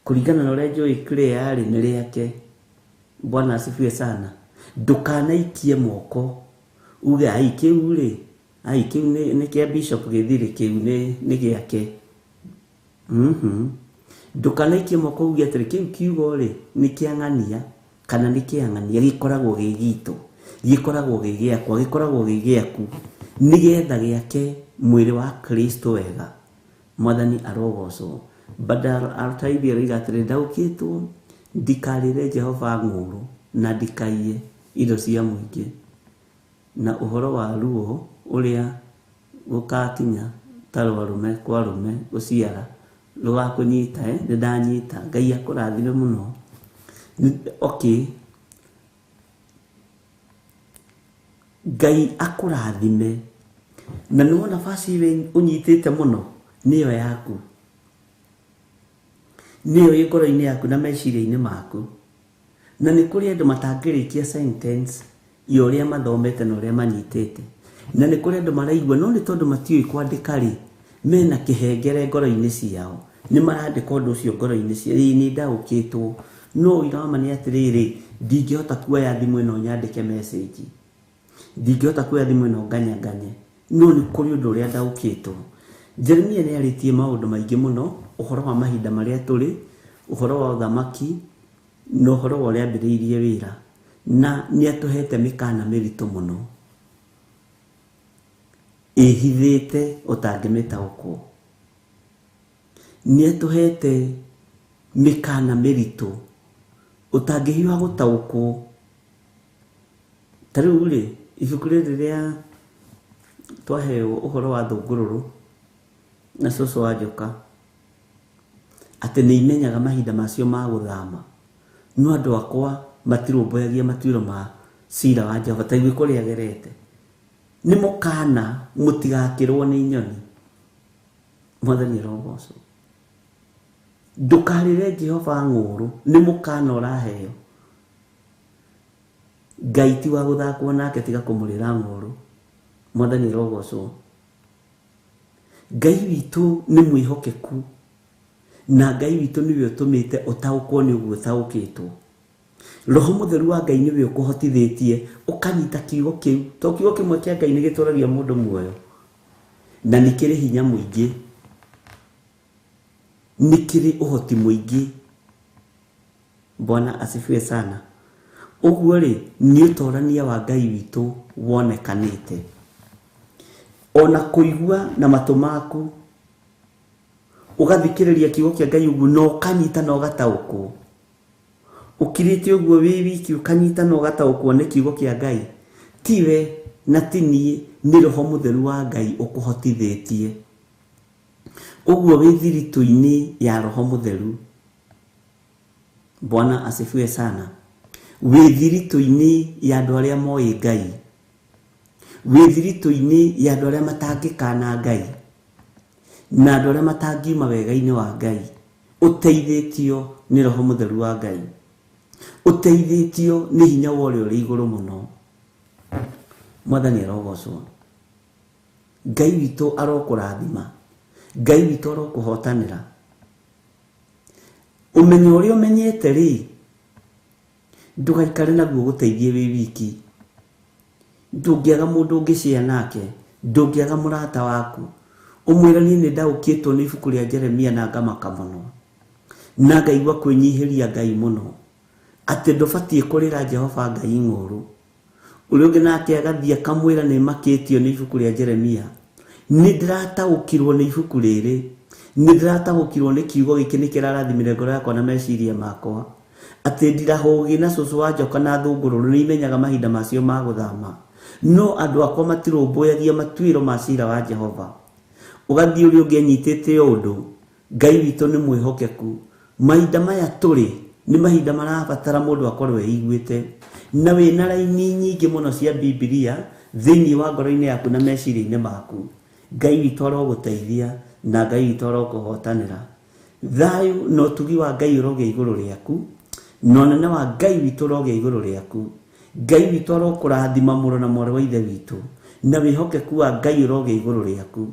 Kũringana na ũrĩa njũĩ Claire rĩ, nĩ rĩake. Bwana asifiwe sana. Ndũkanaikie moko uge ai kĩu rĩ, ai kĩu nĩ kĩa Bishop Gĩthiri, kĩu nĩ gĩake. Ndũkanaikie moko uge atĩrĩ kĩu kiugo rĩ nĩ kĩa ng'ania kana nĩ kĩa ng'ania, gĩkoragwo gĩ gitũ, gĩkoragwo gĩ gĩakwa, gĩkoragwo gĩ gĩaku, nĩgetha gĩake mwĩrĩ wa Kristo wega. Mwathani arogocwo. Badar Altaibi aroiga atĩrĩ, ndaũkĩtwo ndikarĩre Jehova ng'ũũrũ na ndikaiye indo cia mũingĩ, na ũhoro wa ruo ũrĩa gũgakinya ta rwa rũme kwa rũme gũciara rũgakũnyita, nĩ ndanyita. Ngai akũrathime mũno. Okay, Ngai akũrathime. Na nĩ wona baci ũnyitĩte mũno nĩyo yaku, nĩyo ĩ ngoro-inĩ yaku na meciria-inĩ maku. Na nĩ kũrĩ andũ matangĩrĩkia sentence ya ũrĩa mathomete na ũrĩa manyitĩte, na nĩ kũrĩ andũ maraigua no nĩ tondũ matiũĩ kwandĩka rĩ, mena kĩhengere ngoro-inĩ ciao, nĩ marandĩka ũndũ ũcio ngoro-inĩ ciao. Ĩĩ, nĩ ndaũkĩtwo, no ũira wa ma nĩ atĩrĩrĩ, ndingĩhota kuoya thimũ ĩno nyandĩke message, ndingĩhota kuoya thimũ ĩno nganyanganye, no nĩ kũrĩ ũndũ ũrĩa ndaũkĩtwo. Jeremia nĩ arĩtie maũndũ maingĩ mũno, ũhoro wa mahinda marĩa tũrĩ, ũhoro wa ũthamaki, na ũhoro wa ũrĩa ambĩrĩirie wĩra, na nĩ atũhete mĩkana mĩritũ mũno ĩhithĩte ũtangĩmĩtaũkwo. Nĩ atũhete mĩkana mĩritũ ũtangĩhiũha gũtaũkwo. Ta rĩu rĩ, ibuku rĩrĩ rĩa twaheo ũhoro wa thũngũrũrũ na cũcũ wa njoka, atĩ nĩ imenyaga mahinda macio ma gũthama, no andũ akwa matirũmbũyagia matuĩro ma cira wa Jehova ta igue kũrĩa agerete. Nĩ mũkana mũtigakĩrwo nĩ nyoni. Mwathani arogocwo. Ndũkarĩre Jehova ng'ũũrũ, nĩ mũkana ũraheo. Ngai ti wa gũthakwo nake, tiga kũmũrĩra ng'ũũrũ. Mwathani arogocwo. Ngai witũ nĩ mwĩhokeku, na Ngai witũ nĩwe ũtũmĩte ũtaũkwo nĩ ũguo ũtaũkĩtwo. Roho Mũtheru wa Ngai nĩwe ũkũhotithĩtie ũkanyita kiugo kĩu, to kiugo kĩmwe kĩa Ngai nĩ gĩtũragia mũndũ muoyo, na nĩ kĩrĩ hinya mũingĩ, nĩ kĩrĩ ũhoti mũingĩ. Bwana asifiwe sana. Ũguo rĩ, nĩ ũtorania wa Ngai witũ wonekanĩte. Ona kũigua na matũ maku, ũgathikĩrĩria kiugo kĩa Ngai ũguo na ũkanyita na ũgataũkwo. Ũkirĩte ũguo wĩ wiki ũkanyita na ũgataũkwo nĩ kiugo kĩa Ngai, tiwe na ti niĩ, nĩ Roho Mũtheru wa Ngai ũkũhotithĩtie. Ũguo wĩ thiritũ-inĩ ya Roho Mũtheru. Bwana asifiwe sana. Wĩ thiritũ-inĩ ya andũ arĩa moĩ Ngai, wĩ thiritũ-inĩ ya andũ arĩa matangĩkana Ngai, na andũ arĩa matangiuma wega-inĩ wa Ngai, ũteithĩtio nĩ Roho Mũtheru wa Ngai, ũteithĩtio nĩ hinya wa ũrĩa ũrĩ igũrũ mũno. Mwathani arogocwo. Ngai witũ arokũrathima, Ngai witũ arokũhotanĩra. Ũmenyo ũrĩa ũmenyete rĩ, ndũgaikare naguo gũteithie wĩ wiki. Ndũngĩaga mũndũ ũngĩshare nake, ndũngĩaga mũrata waku, ũmwĩre niĩ nĩ ndaũkĩtwo nĩ ibuku rĩa Jeremia na ngamaka mũno, na ngaigua kwĩnyihĩria Ngai mũno, atĩ ndũbatiĩ kũrĩra Jehova Ngai ng'ũũrũ. Ũrĩa ũngĩ nake agathiĩ akamwĩra nĩ makĩtio nĩ ibuku rĩa Jeremia, nĩ ndĩrataũkirwo nĩ ibuku rĩrĩ, nĩ ndĩrataũkirwo nĩ kiugo gĩkĩ, nĩ kĩrarathimire ngoro yakwa na meciria makwa, atĩ ndirahũgĩ na cũcũ wa njoka na thũngũrũrũ nĩ imenyaga mahinda macio ma gũthama, no andũ akwa matirũmbũyagia matuĩro ma cira wa Jehova. Ũgathiĩ ũrĩa ũngĩ anyitĩte ũndũ, Ngai witũ nĩ mwĩhokeku. Mahinda maya tũrĩ Nĩ mahinda marabatara mũndũ akorwo eiguĩte na wĩna raini nyingĩ mũno cia Bibilia thĩinĩ wa ngoro-inĩ yaku na meciria-inĩ maku. Ngai witũ arogũteithia na Ngai witũ arokũhotanĩra. Thayũ na ũtugi wa Ngai ũrogĩa igũrũ rĩaku, na ũnene wa Ngai witũ ũrogĩa igũrũ rĩaku. Ngai witũ arokũrathima mũrũ na mwarĩ wa ithe witũ, na wĩhokeku wa Ngai ũrogĩa igũrũ rĩaku.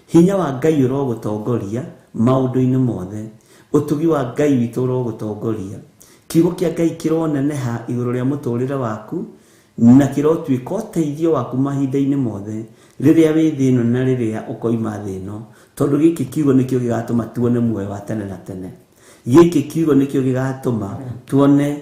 Hinya wa Ngai ũrogũtongoria maũndũ-inĩ mothe. Ũtugi wa Ngai witũ ũrogũtongoria. Kiugo kĩa Ngai kĩroneneha igũrũ rĩa mũtũrĩre waku, na kĩrotuĩka ũteithio waku mahinda-inĩ mothe, rĩrĩa wĩ thĩ ĩno na rĩrĩa ũkoima thĩ ĩno, tondũ gĩkĩ kiugo nĩkĩo gĩgatũma tuone muoyo wa tene na tene. Gĩkĩ kiugo nĩkĩo gĩgatũma tuone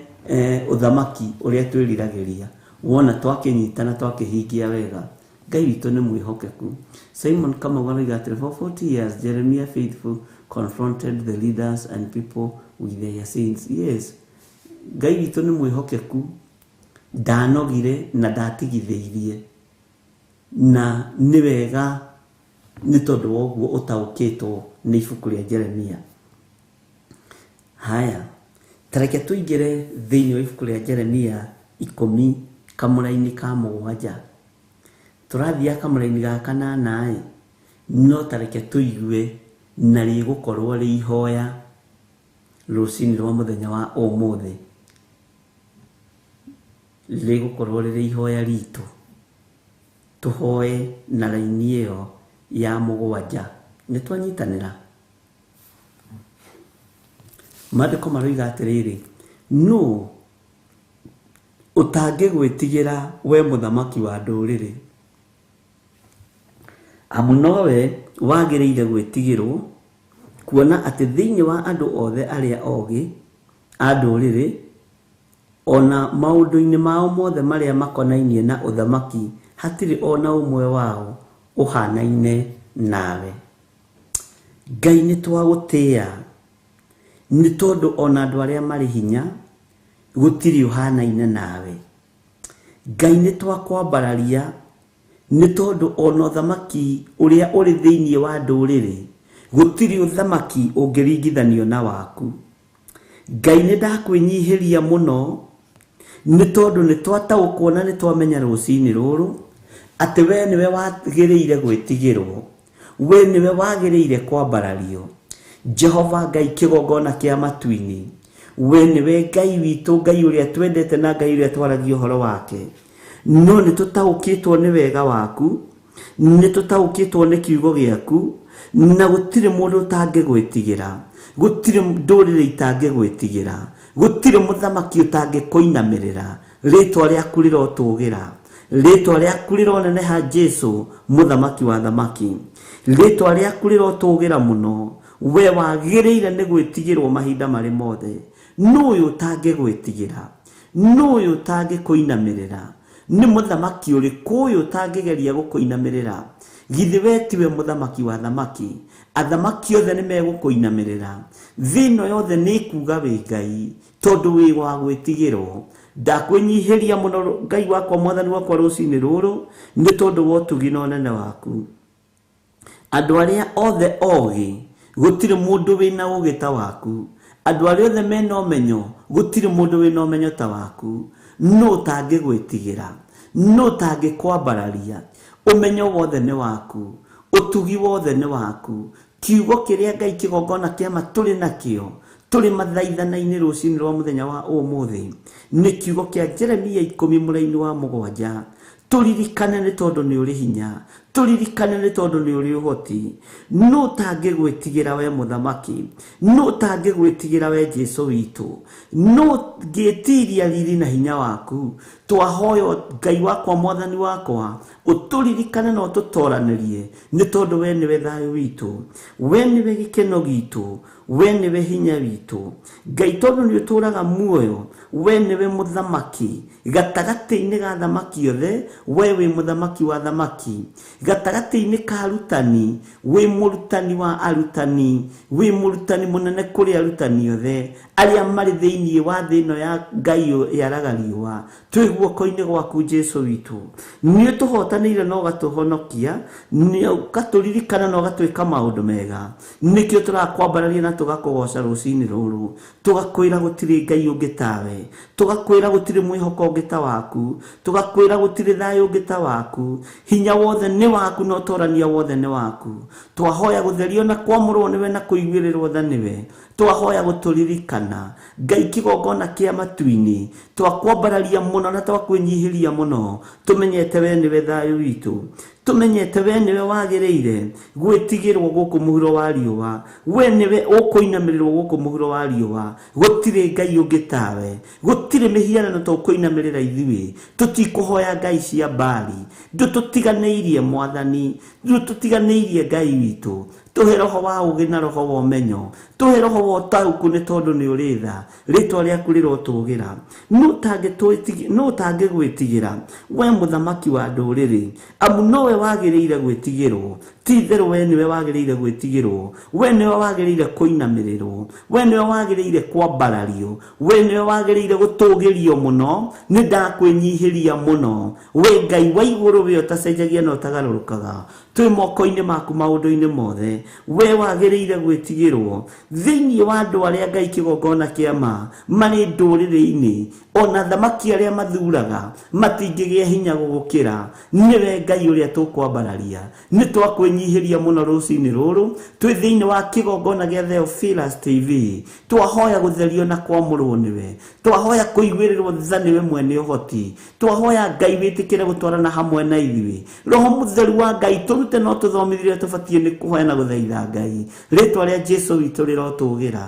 ũthamaki ũrĩa twĩriragĩria. Wona twakĩnyita na twakĩhingia wega. Ngai witũ nĩ mwĩhokeku. Simon Kamau aroiga atĩrĩ, for 40 years Jeremiah faithful confronted the leaders and people with their sins. Yes, Ngai witũ nĩ mwĩhokeku, ndanogire na ndatigithĩirie, na nĩ wega nĩ tondũ wa ũguo ũtaũkĩtwo nĩ ibuku rĩa Jeremia. Haya, tareke tũingĩre thĩinĩ wa ibuku rĩa Jeremia 10 kamũraini ka 7. Tũrathiĩ kamũraini ga 8 ĩ, no tareke tũigue na rĩgũkorwo rĩ ihoya rũcinĩ rwa mũthenya wa ũmũthĩ. Rĩgũkorwo rĩrĩ ihoya ritũ. Tũhoe na raini ĩyo ya 7. Nĩ twanyitanĩra. Maandĩko maroiga atĩrĩrĩ, nũ ũtangĩgwĩtigĩra we mũthamaki wa ndũrĩrĩ? Amu nowe wagĩrĩire gwĩtigĩrwo, kuona atĩ thĩinĩ wa andũ othe arĩa ogĩ a ndũrĩrĩ, ona maũndũ-inĩ mao mothe marĩa makonainie na ũthamaki, hatirĩ ona ũmwe wao ũhanaine nawe. Ngai nĩ twagũtĩĩa, nĩ tondũ ona andũ arĩa marĩ hinya gũtirĩ ũhanaine nawe. Ngai nĩ twakwambararia, nĩ tondũ ona ũthamaki ũrĩa ũrĩ thĩinĩ wa ndũrĩrĩ gũtirĩ ũthamaki ũngĩringithanio na waku. Ngai nĩ ndakwĩnyihĩria mũno, nĩ tondũ nĩ twataũkwo na nĩ twamenya rũcinĩ rũrũ atĩ we nĩwe wagĩrĩire gwĩtigĩrwo, we nĩwe wagĩrĩire kwambarario. Jehova Ngai kĩgongona kĩa matu-inĩ, we nĩwe Ngai witũ, Ngai ũrĩa twendete na Ngai ũrĩa twaragia ũhoro wake. No nĩ tũtaũkĩtwo nĩ wega waku, nĩ tũtaũkĩtwo nĩ kiugo gĩaku, na gũtirĩ mũndũ ũtangĩgwĩtigĩra, gũtirĩ ndũrĩrĩ itangĩgwĩtigĩra, gũtirĩ mũthamaki ũtangĩkũinamĩrĩra. Rĩtwa rĩaku rĩrotũgĩra, rĩtwa rĩaku rĩroneneha, Jesu mũthamaki wa thamaki. Rĩtwa rĩaku rĩrotũgĩra mũno, we wagĩrĩire nĩ gwĩtigĩrwo mahinda marĩ mothe. Nũ ũyũ ũtangĩgwĩtigĩra? Nũ ũyũ ũtangĩkũinamĩrĩra? Nĩ mũthamaki ũrĩkũ ũyũ ũtangĩgeria gũkũinamĩrĩra? Githĩ we tiwe mũthamaki wa thamaki? Athamaki othe nĩ megũkũinamĩrĩra. Thĩ ĩno yothe nĩ ĩkuga wĩ Ngai, tondũ wĩ wa gwĩtigĩrwo. Ndakwĩnyihĩria mũno Ngai wakwa, mwathani wakwa, rũcinĩ rũrũ, nĩ tondũ wa ũtugi na ũnene waku. Andũ arĩa othe ogĩ, gũtirĩ mũndũ wĩna ũgĩ ta waku. Andũ arĩa othe mena ũmenyo, gũtirĩ mũndũ wĩna ũmenyo ta waku. Nũ ũtangĩgwĩtigĩra? Nũ ũtangĩkwambararia? Ũmenyo wothe nĩ waku, ũtugi wothe nĩ waku. Kiugo kĩrĩa Ngai kĩgongona kĩa ma tũrĩ nakĩo, tũrĩ mathaithana-inĩ rũcinĩ rwa mũthenya wa ũmũthĩ, nĩ kiugo kĩa Jeremia 10 mũraini wa 7. Tũririkane nĩ tondũ nĩ ũrĩ hinya, tũririkane nĩ tondũ nĩ ũrĩ ũhoti. Nũ ũtangĩgwĩtigĩra we mũthamaki? Nũ ũtangĩgwĩtigĩra we Jesu witũ? Nũ ũngĩtiria riri na hinya waku? Twahoya Ngai wakwa, mwathani wakwa, ũtũririkane na ũtũtoranĩrie, nĩ tondũ we nĩwe thayũ witũ, we nĩwe gĩkeno gitũ, we nĩwe hinya witũ. Ngai tondũ nĩ ũtũraga muoyo, we nĩwe mũthamaki gatagatĩ-inĩ ga thamaki othe, we wĩ mũthamaki wa thamaki. Gatagatĩ-inĩ ka arutani, wĩ mũrutani wa arutani, wĩ mũrutani mũnene kũrĩ arutani othe arĩa marĩ thĩinĩ wa thĩ ĩno. ĩno ya Ngai yaraga riũa twĩ guoko-inĩ gwaku Jesu witũ. Nĩ ũtũhotanĩire na ũgatũhonokia, nĩ ũgatũririkana na ũgatwĩka maũndũ mega. Nĩkĩo tũrakwambararia na tũgakũgoca rũcinĩ rũrũ, tũgakwĩra gũtirĩ Ngai ũngĩ tawe, tũgakwĩra gũtirĩ mwĩhoko ũngĩ ta waku, tũgakwĩra gũtirĩ thayũ ũngĩ ta waku. Hinya wothe nĩ waku na ũtorania wothe nĩ waku. Twahoya gũtherio na kwamũrwo nĩwe na kũiguĩrĩrwo tha nĩwe. Twahoya gũtũririkana Ngai kĩgongona kĩa matu-inĩ, twakwambararia mũno na twakwĩnyihĩria mũno, tũmenyete we nĩwe thayũ witũ, tũmenyete we nĩwe wagĩrĩire gwĩtigĩrwo gũkũ mũhuro wa riũa, we nĩwe ũkũinamĩrĩrwo gũkũ mũhuro wa riũa. Gũtirĩ Ngai ũngĩ tawe, gũtirĩ mĩhianano tũkũinamĩrĩra ithuĩ, tũtikũhoya ngai cia Baali. Ndũtũtiganĩirie Mwathani, ndũtũtiganĩirie Ngai witũ. Tũhe roho wa ũũgĩ na roho wa ũmenyo, tũhe roho wa ũtaũku nĩ tondũ nĩ ũrĩ tha. Rĩtwa rĩaku rĩrotũgĩra. Nũ ũtangĩgwĩtigĩra we mũthamaki wa ndũrĩrĩ? Amu nowe wagĩrĩire gwĩtigĩrwo. Ti itherũ we nĩwe wagĩrĩire gwĩtigĩrwo, we nĩwe wagĩrĩire kũinamĩrĩrwo, we nĩwe wagĩrĩire kwambarario, we nĩwe wagĩrĩire gũtũgĩrio mũno. Nĩ ndakwĩnyihĩria mũno we Ngai wa igũrũ, we ũtacenjagia na ũtagarũrũkaga. Twĩ moko-inĩ maku maũndũ-inĩ mothe, we wagĩrĩire gwĩtigĩrwo. Thĩinĩ wa andũ arĩa Ngai kĩgongona kĩa ma marĩ ndũrĩrĩ-inĩ, ona thamaki arĩa mathuraga matingĩgĩa hinya gũgũkĩra. Nĩwe Ngai ũrĩa tũkwambararia. Nĩ twakwĩnyihĩria mũno rũcinĩ rũrũ twĩ thĩinĩ wa kĩgongona gĩa Theophilus TV. Twahoya gũtherio na kwamũrwo nĩwe, twahoya kũiguĩrĩrwo tha nĩwe mwene ũhoti, twahoya Ngai wĩtĩkĩre gũtwarana hamwe na ithuĩ. Roho mũtheru wa Ngai tũrute no tũthomithie tũbatiĩ nĩ kũhoya na gũthaitha Ngai. Rĩtwa rĩa Jesu witũ rĩrotũgĩra,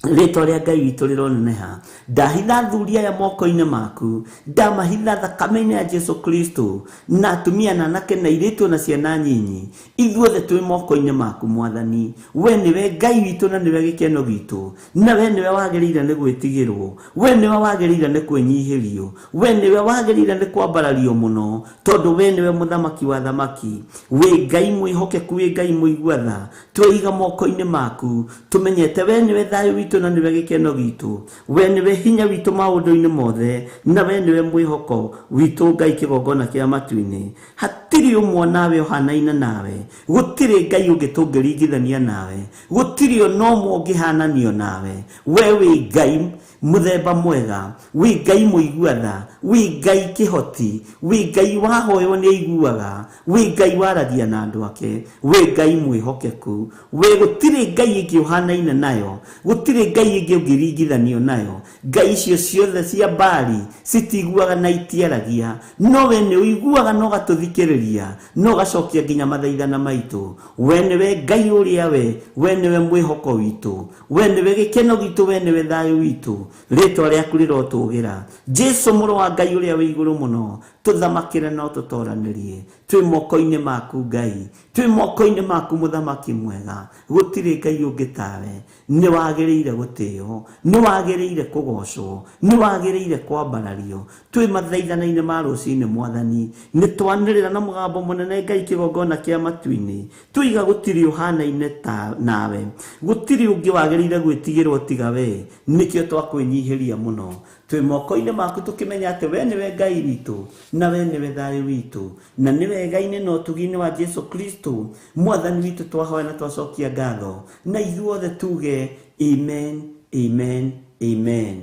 rĩtwa rĩa Ngai witũ rĩroneneha. Ndahitha athuri aya moko-inĩ maku, ndamahitha thakame-inĩ ya Jesu Kristo, na atumia na anake na airĩtu na ciana nyinyi, ithuothe twĩ moko-inĩ maku Mwathani. We nĩwe Ngai witũ na nĩwe gĩkeno gitũ, na we nĩwe wagĩrĩire nĩ gwĩtigĩrwo, we nĩwe wagĩrĩire nĩ kwĩnyihĩrio, we nĩwe wagĩrĩire nĩ kwambarario mũno, tondũ we nĩwe mũthamaki wa thamaki. Wĩ Ngai mwĩhokeku, wĩ Ngai mũigua tha. Tweiga moko-inĩ maku, tũmenyete we nĩwe thayũ witũ na nĩwe gĩkeno gitũ, we nĩwe hinya witũ maũndũ-inĩ mothe, na we nĩwe mwĩhoko witũ Ngai kĩgongona kĩa matu-inĩ. Hatirĩ ũmwe nawe ũhanaine nawe, gũtirĩ Ngai ũngĩ tũngĩringithania nawe, gũtirĩ ona ũmwe ũngĩhananio nawe. We wĩ Ngai mũthemba mwega, wĩ Ngai mũigua tha, wĩ Ngai kĩhoti, wĩ Ngai wahoywo nĩ aiguaga, wĩ Ngai waragia na andũ ake, wĩ Ngai mwĩhokeku. We gũtirĩ Ngai ĩngĩ ũhanaine nayo, gũtirĩ Ngai ĩngĩ ũngĩringithanio nayo. Ngai icio ciothe cia Baali citiguaga na itiaragia, no we nĩ ũiguaga na ũgatũthikĩrĩria na ũgacokia nginya mathaithana maitũ. We nĩwe Ngai ũrĩa we nĩwe mwĩhoko witũ, we nĩwe gĩkeno gitũ, we nĩwe thayũ witũ. Rĩtwa rĩaku rĩrotũgĩra. Jesu mũrũ wa Ngai ũrĩa wĩ igũrũ mũno, tũthamakĩre na ũtũtoranĩrie. Twĩ moko-inĩ maku Ngai, twĩ moko-inĩ maku mũthamaki mwega. Gũtirĩ Ngai ũngĩ tawe. Nĩ wagĩrĩire gũtĩo, nĩ wagĩrĩire kũgocwo, nĩ wagĩrĩire kwambarario. Twĩ mathaithana-inĩ ma rũcinĩ Mwathani, nĩ twanĩrĩra na mũgambo mũnene Ngai kĩgongona kĩa matu-inĩ, tũiga gũtirĩ ũhanaine ta nawe, gũtirĩ ũngĩ wagĩrĩire gwĩtigĩrwo tiga we. Nĩkĩo twakwĩnyihĩria mũno. Twĩ moko-inĩ maku tũkĩmenya atĩ we nĩwe Ngai witũ na we nĩwe thayũ witũ, na nĩ wega-inĩ na ũtugi-inĩ wa Jesu Kristo Mwathani witũ twahoya na twacokia ngatho, na ithuothe tuge amen, amen, amen.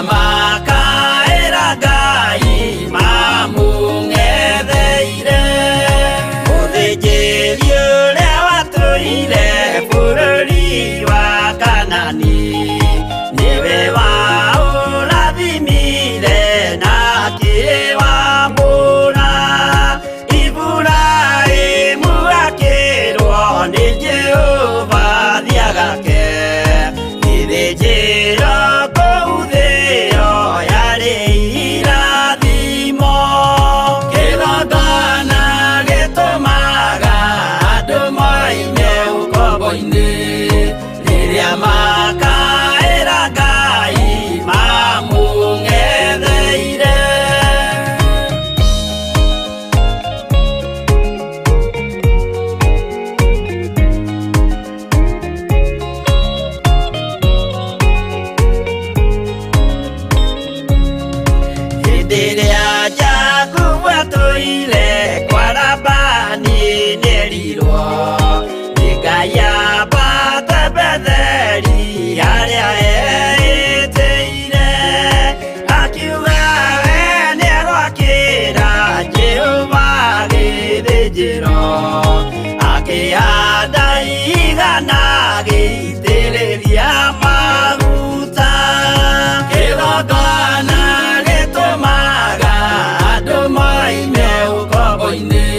Makaĩra Ngai mamũng'etheire. Mũthĩnjĩri ũrĩa watũire bũrũri wa Kanani, nĩwe waũrathimire na akĩwamũra. Iburahĩmu akĩrwo nĩ Jehova thiagake gĩthĩnjĩro kũu thĩo yarĩ irathimo. Kĩgongona gĩtũmaga andũ moime ũkombo-inĩ, rĩrĩa makaĩra Ngai mamũng'etheire. Hĩndĩ ĩrĩa Jakubu atũire kwa Labani nĩerirwo nĩ Ngai ambate Betheli harĩa eĩtĩire. Akiuga we nĩegwakĩra Jehova gĩthĩnjĩro, akĩhanda igana agĩitĩrĩria maguta. Kĩgongona gĩtũmaga andũ moime ũkombo-inĩ,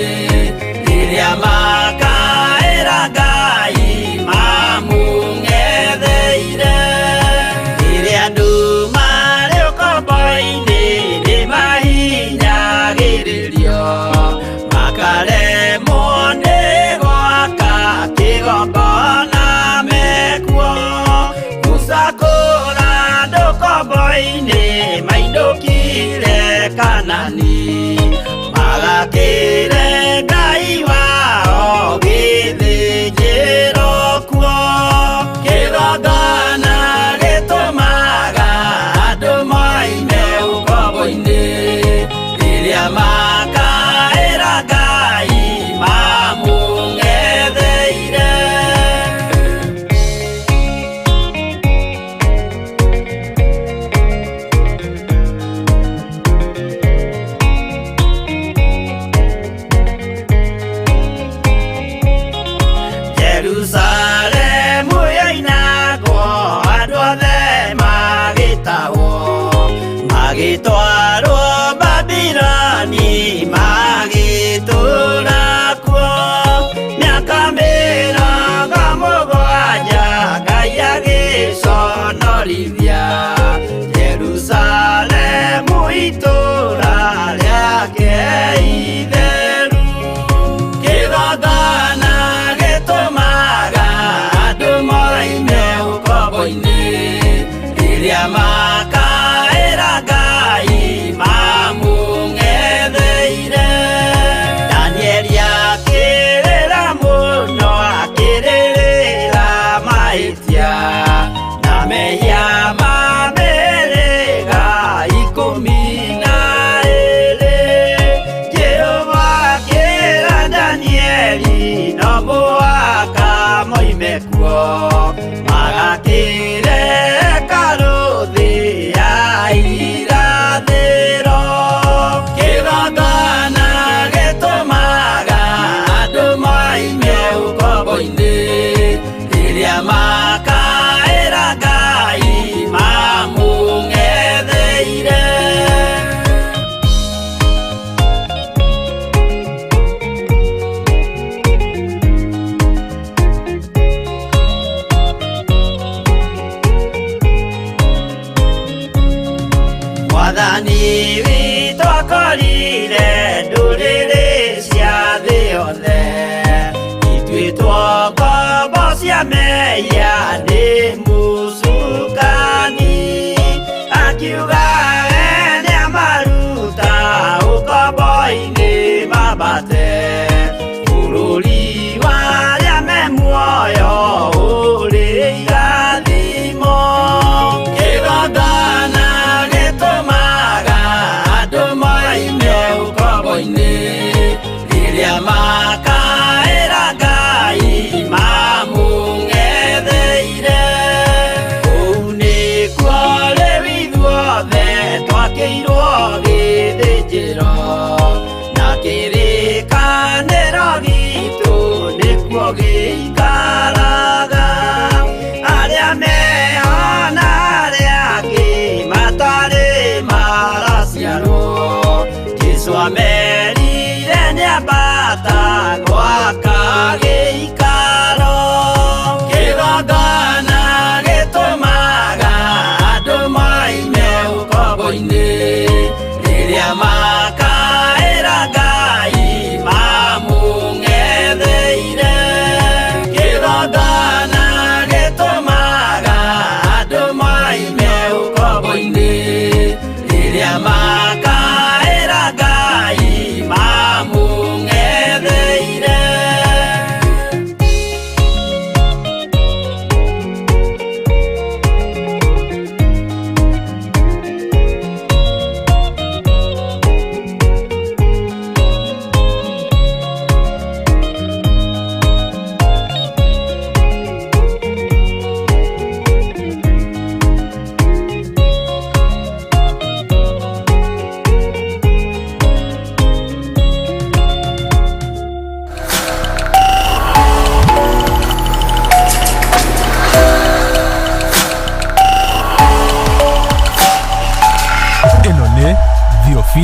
rĩrĩa makaĩra Ngai mamũng'etheire. Rĩrĩa andũ marĩ ũkombo-inĩ nĩmahinyagĩrĩrio, makaremwo nĩ gwaka kĩgongona mekuo. Musa kũra andũ ũkombo-inĩ mainũkire Kanani, magakĩre Ngai wao gĩthĩnjĩro kuo. Kĩgongona gĩtũmaga andũ moime ũkombo-inĩ, rĩrĩa makaĩra Ngai mamũng'etheire. Jerusalemu yoinagwo andũ othe magĩtahwo, magĩtwarwo Babiloni magĩtũũra kuo. Mĩaka 70 Ngai agĩconorithia Jerusalemu itũũra rĩake itheru. Kĩgongona gĩtũmaga andũ moime ũkombo-inĩ, rĩrĩa makaĩra Ngai mamũng'etheire. Danieli akĩrĩra mũno akĩrĩrĩra mahĩtia na mehia ma mĩhĩrĩga 12. Jehova akĩra Danieli no mũhaka moime kuo, magakĩre hekarũ thĩ ya irathĩro. Kĩgongona gĩtũmaga andũ moime ũkombo-inĩ, rĩrĩa makaĩra Ngai mamũng'etheire.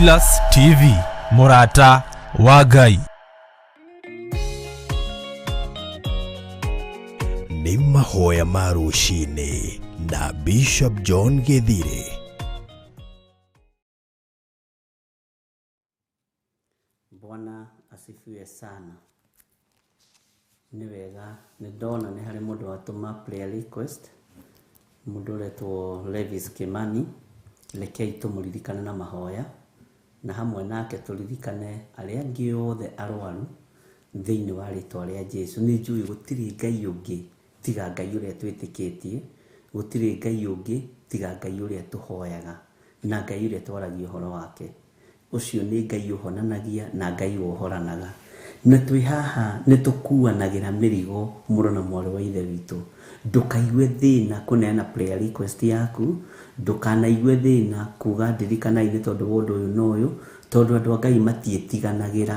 Pillars TV, mũrata wa Ngai. Nĩ mahoya ma rũcinĩ na Bishop John Gĩthirĩ. Bwana asifiwe sana. Nĩ wega nĩ ndona nĩ harĩ mũndũ watũma prayer request, mũndũ ũretwo Levis Kimani. Rekei tũmũririkane na mahoya, na hamwe nake tũririkane arĩa angĩ othe arwaru thĩinĩ wa rĩtwa rĩa Jesu. Nĩ njũĩ gũtirĩ Ngai ũngĩ tiga Ngai ũrĩa twĩtĩkĩtie, gũtirĩ Ngai ũngĩ tiga Ngai ũrĩa tũhoyaga na Ngai ũrĩa twaragia ũhoro wake. Ũcio nĩ Ngai ũhonanagia na Ngai wohoranaga. Na twĩ haha nĩ tũkuanagĩra mĩrigo mũrũ na mwarĩ wa ithe witũ. Ndũkaigue thĩna kũneana prayer request yaku, ndũkanaigue thĩna kuga ndirikanai nĩ tondũ wa ũndũ ũyũ na ũyũ, tondũ andũ a Ngai matiĩtiganagĩra,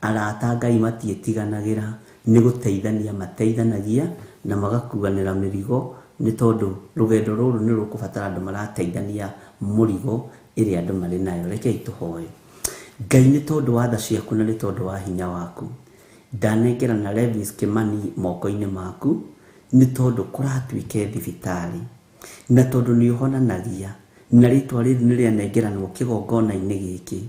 arata a Ngai matiĩtiganagĩra, nĩ gũteithania mateithanagia na magakuanĩra mĩrigo, nĩ tondũ rũgendo rũrũ nĩ rũkũbatara andũ marateithania mũrigo ĩrĩa andũ marĩ nayo. Rekei tũhoe. Ngai, nĩ tondũ wa tha ciaku na nĩ tondũ wa hinya waku, ndanengera na Levis Kimani moko-inĩ maku, nĩ tondũ kũratuĩke thibitarĩ, na tondũ nĩ ũhonanagia, na rĩtwa rĩrĩ nĩ rĩanengeranwo kĩgongona-inĩ gĩkĩ.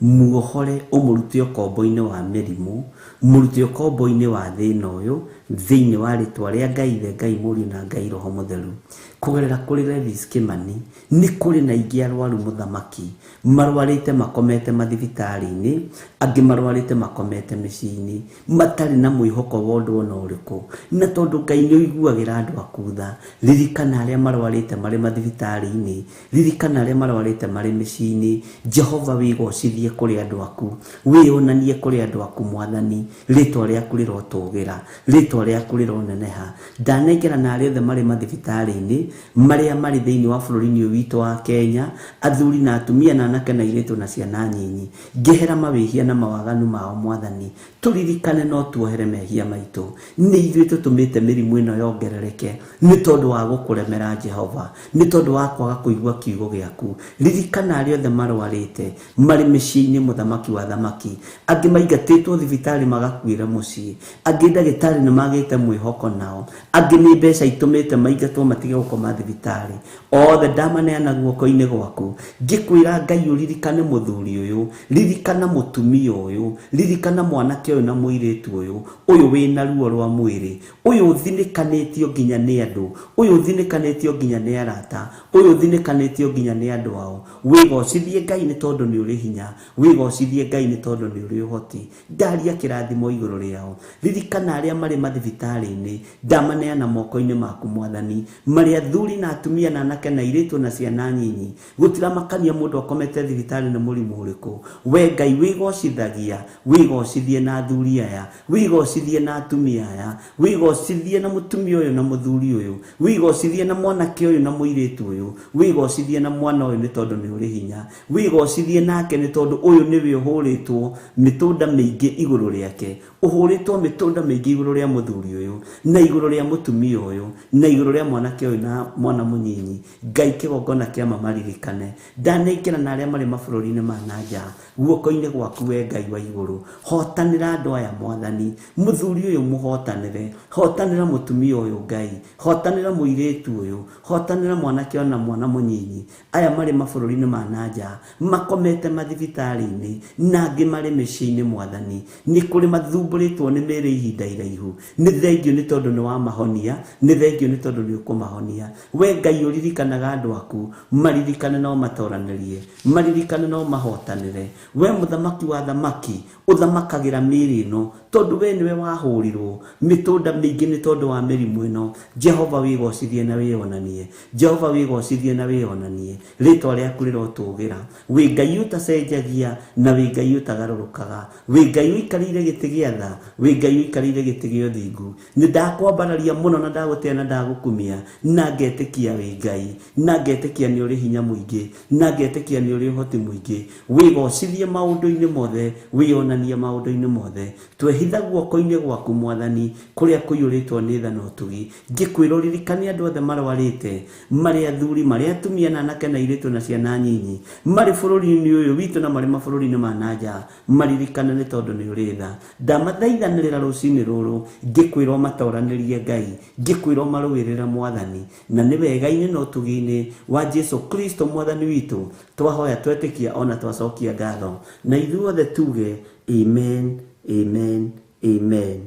Muohore ũmũrute ũkombo-inĩ wa mĩrimũ, mũrute ũkombo-inĩ wa thĩna ũyũ, thĩinĩ wa rĩtwa rĩa Ngai Ithe, Ngai Mũriũ na Ngai Roho Mũtheru. Kũgerera kũrĩ Levis Kimani nĩ kũrĩ na ingĩ arwaru mũthamaki marwarĩte makomete mathibitarĩ-inĩ, angĩ marwarĩte makomete mĩciĩ-inĩ, matarĩ na mwĩhoko wa ũndũ ona ũrĩkũ. Na tondũ Ngai nĩ ũiguagĩra andũ aku tha, ririkana arĩa marwarĩte marĩ mathibitarĩ-inĩ, ririkana arĩa marwarĩte marĩ mĩciĩ-inĩ. Jehova, wĩgocithie kũrĩ andũ aku, wĩyonanie kũrĩ andũ aku Mwathani. Rĩtwa rĩaku rĩrotũgĩra, rĩtwa rĩaku rĩroneneha. Ndanengera na arĩa othe marĩ mathibitarĩ-inĩ, marĩa marĩ thĩinĩ wa bũrũri-inĩ ũyũ witũ wa Kenya, athuri na atumia na anake na airĩtu na ciana nyinyi, ngehera mawĩhia na mawaganu mao Mwathani. Tũririkane no tuohere mehia maitũ. Nĩ ithuĩ tũtũmĩte mĩrimũ ĩno yongerereke nĩ tondũ wa gũkũremera Jehova, nĩ tondũ wa kwaga kũigua kiugo gĩaku. Ririkana arĩa othe marwarĩte marĩ mĩciĩ-inĩ, mũthamaki wa thamaki, angĩ maingatĩtwo thibitarĩ magakuĩra mũciĩ, angĩ ndagĩtarĩ nĩ magĩte mwĩhoko nao, angĩ nĩ mbeca itũmĩte maingatwo matige gũkoma thibitarĩ. Othe ndamaneana guoko-inĩ gwaku, ngĩkwĩra Ngai ũririkane mũthuri ũyũ, ririkana mũtumia ũyũ, ririkana mwanake ũyũ na mũirĩtu ũyũ, ũyũ wĩna ruo rwa mwĩrĩ, ũyũ ũthinĩkanĩtio nginya nĩ andũ, ũyũ ũthinĩkanĩtio nginya nĩ arata, ũyũ ũthinĩkanĩtio nginya nĩ andũ ao. Wĩgocithie Ngai nĩ tondũ nĩ ũrĩ hinya, wĩgocithie Ngai nĩ tondũ nĩ ũrĩ ũhoti. Ndaria kĩrathimo igũrũ rĩao. Ririkana arĩa marĩ mathibitarĩ-inĩ, ndamaneana moko-inĩ maku Mwathani, marĩ athuri na atumia na anake na airĩtu na ciana nyinyi. Gũtiramakania mũndũ akomete thibitarĩ nĩ mũrimũ ũrĩkũ. We Ngai wĩgocithagia, wĩgocithie na athuri aya, wĩgocithie na atumia aya, wĩgocithie na mũtumia ũyũ na mũthuri ũyũ, wĩgocithie na mwanake ũyũ na mũirĩtu ũyũ, wĩgocithie na mwana ũyũ nĩ tondũ nĩ ũrĩ hinya, wĩgocithie nake nĩ tondũ ũyũ nĩwe ũhũrĩtwo mĩtũnda mĩingĩ igũrũ rĩake, ũhũrĩtwo mĩtũnda mĩingĩ igũrũ rĩa mũthuri ũyũ na igũrũ rĩa mũtumia ũyũ na igũrũ rĩa mwanake ũyũ na mwana mũnyinyi. Ngai kĩgongona kĩa mamaririkane. Ndanengera na arĩa marĩ mabũrũri-inĩ ma na nja guoko-inĩ gwaku we Ngai wa igũrũ. Hotanĩra andũ aya Mwathani, mũthuri ũyũ mũhotanĩre, hotanĩra mũtumia ũyũ Ngai, hotanĩra mũirĩtu ũyũ, hotanĩra mwanake ona mwana mũnyinyi. Aya marĩ mabũrũri-inĩ ma na nja makomete mathibitarĩ-inĩ na angĩ marĩ mĩciĩ-inĩ Mwathani, nĩ kũrĩ mathumbũrĩtwo nĩ mĩĩrĩ ihinda iraihu. Nĩ thengio nĩ tondũ nĩ wamahonia, nĩ thengio nĩ tondũ nĩ ũkũmahonia. We Ngai ũririkanaga andũ aku, maririkane no matoranĩrie, maririkane no mahotanĩre. We mũthamaki wa thamaki, ũthamakagĩra mĩĩrĩ ĩno, tondũ we nĩwe wahũrirwo mĩtũnda mĩingĩ nĩ tondũ wa mĩrimũ ĩno. Jehova wĩgocithie na wĩonanie, Jehova wĩgocithie na wĩonanie. Rĩtwa rĩaku rĩrotũgĩra. Wĩ Ngai ũtacenjagia na wĩ Ngai ũtagarũrũkaga, wĩ Ngai ũikarĩire gĩtĩ gĩa tha, wĩ Ngai ũikarĩire gĩtĩ gĩa ũthingu. Mũthingu. Nĩ ndakwambararia mũno na ndagũtĩa na ndagũkumia, na ngetĩkia wĩ Ngai, na ngetĩkia nĩ ũrĩ hinya mũingĩ, na ngetĩkia nĩ ũrĩ ũhoti mũingĩ. Wĩgocithie maũndũ-inĩ mothe, wĩonanie maũndũ-inĩ mothe. Twehitha guoko-inĩ gwaku Mwathani, kũrĩa kũiyũrĩtwo nĩ tha na ũtugi. Ngĩkwĩra ũririkane andũ othe marwarĩte, marĩ athuri, marĩ atumia na anake na airĩtu na ciana nyinyi, marĩ bũrũri-inĩ ũyũ witũ na marĩ mabũrũri-inĩ ma na nja, maririkane nĩ tondũ nĩ ũrĩ tha. Ndamathaithanĩrĩra rũcinĩ rũrũ, ngĩkwĩra ũmatoranĩrie Ngai, ngĩkwĩra ũmarũĩrĩre Mwathani, na nĩ wega-inĩ na ũtugi-inĩ wa Jesu Kristo Mwathani witũ twahoya, twetĩkia ona twacokia ngatho, na ithuothe tuge amen, amen, amen.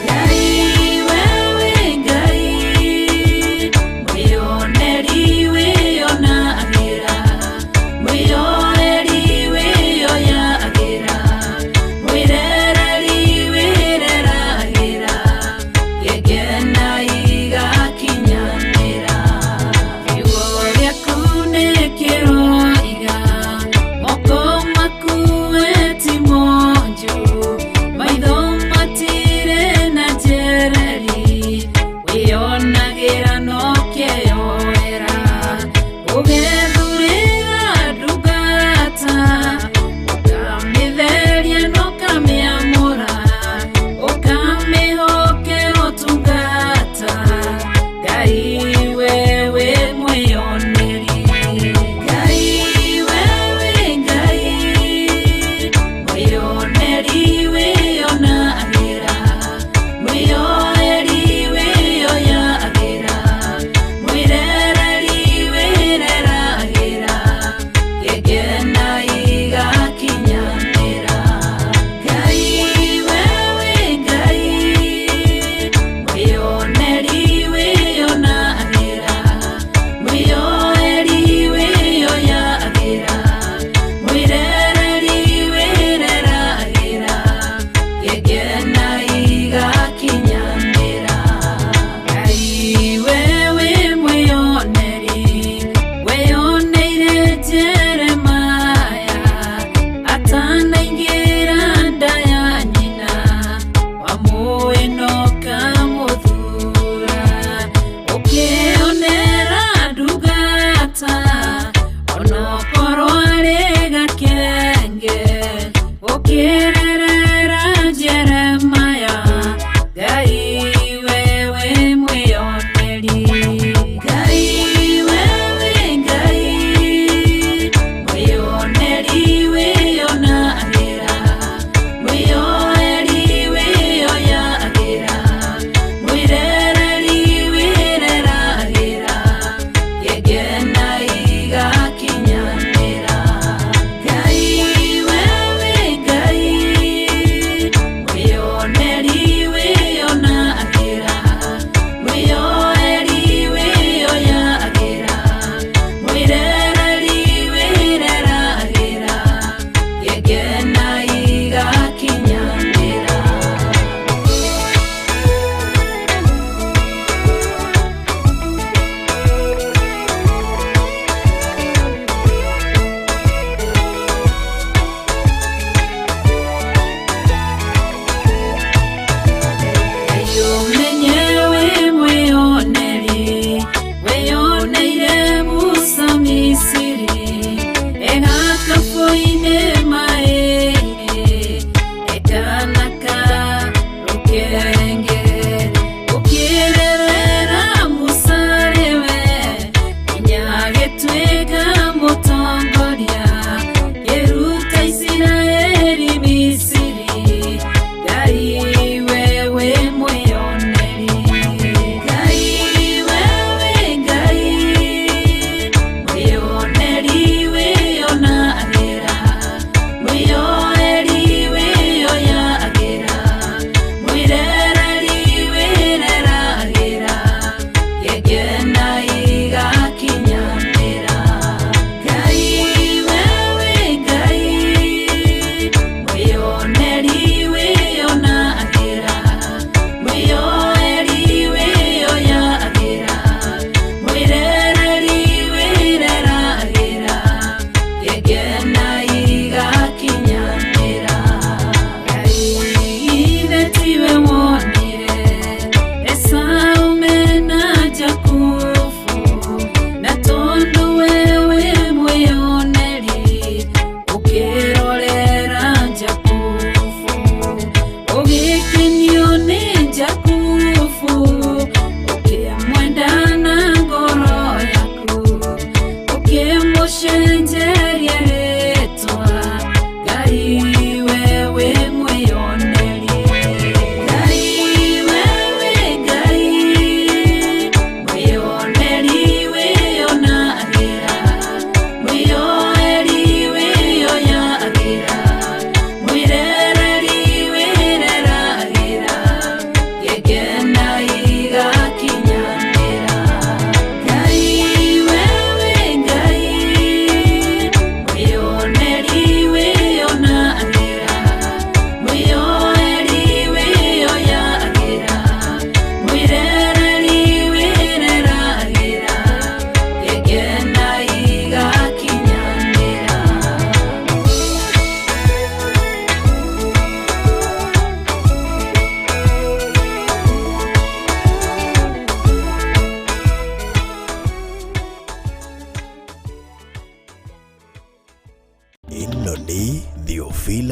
Ngai wewe Ngai, mwĩoneri wĩonagĩra, mwĩoeri wĩoyagĩra, mwĩrereri wĩreragĩra, ngegena igakinyanĩra. Kiugo gĩaku nĩ kĩroiga, moko maku we ti monju, maitho matirĩ na njereri, wĩonagĩra no kĩyoera. Ũgethurĩra ndungata, ũkamĩtheria na ũkamĩamũra, ũkamĩhokera ũtungata. Ngai wewe mwĩoneri. Ngai wewe Ngai, mwĩoneri wĩonagĩra, mwĩoeri wĩoyagĩra, mwĩrereri wĩreragĩra, ngegena igakinyanĩra. Ngai wewe Ngai, mwĩoneri wĩonagĩra, mwĩoeri wĩoyagĩra, mwĩrereri wĩreragĩra, ngegena igakinyanĩra. Ngai wewe mwĩoneri, weyoneire Jeremaya atanaingĩra nda ya nyina, wamũĩ na ũkamũthura, ũkĩonera ndungata onokorwo arĩ gakenge, ũkĩrerera Jeremaya. Ngai wewe mwĩoneri. Ngai wewe Ngai, mwĩoneri wĩonagĩra, mwĩoeri wĩoyagĩra, mwĩrereri wĩreragĩra, ngegena igakinyanĩra. Ngai wewe Ngai,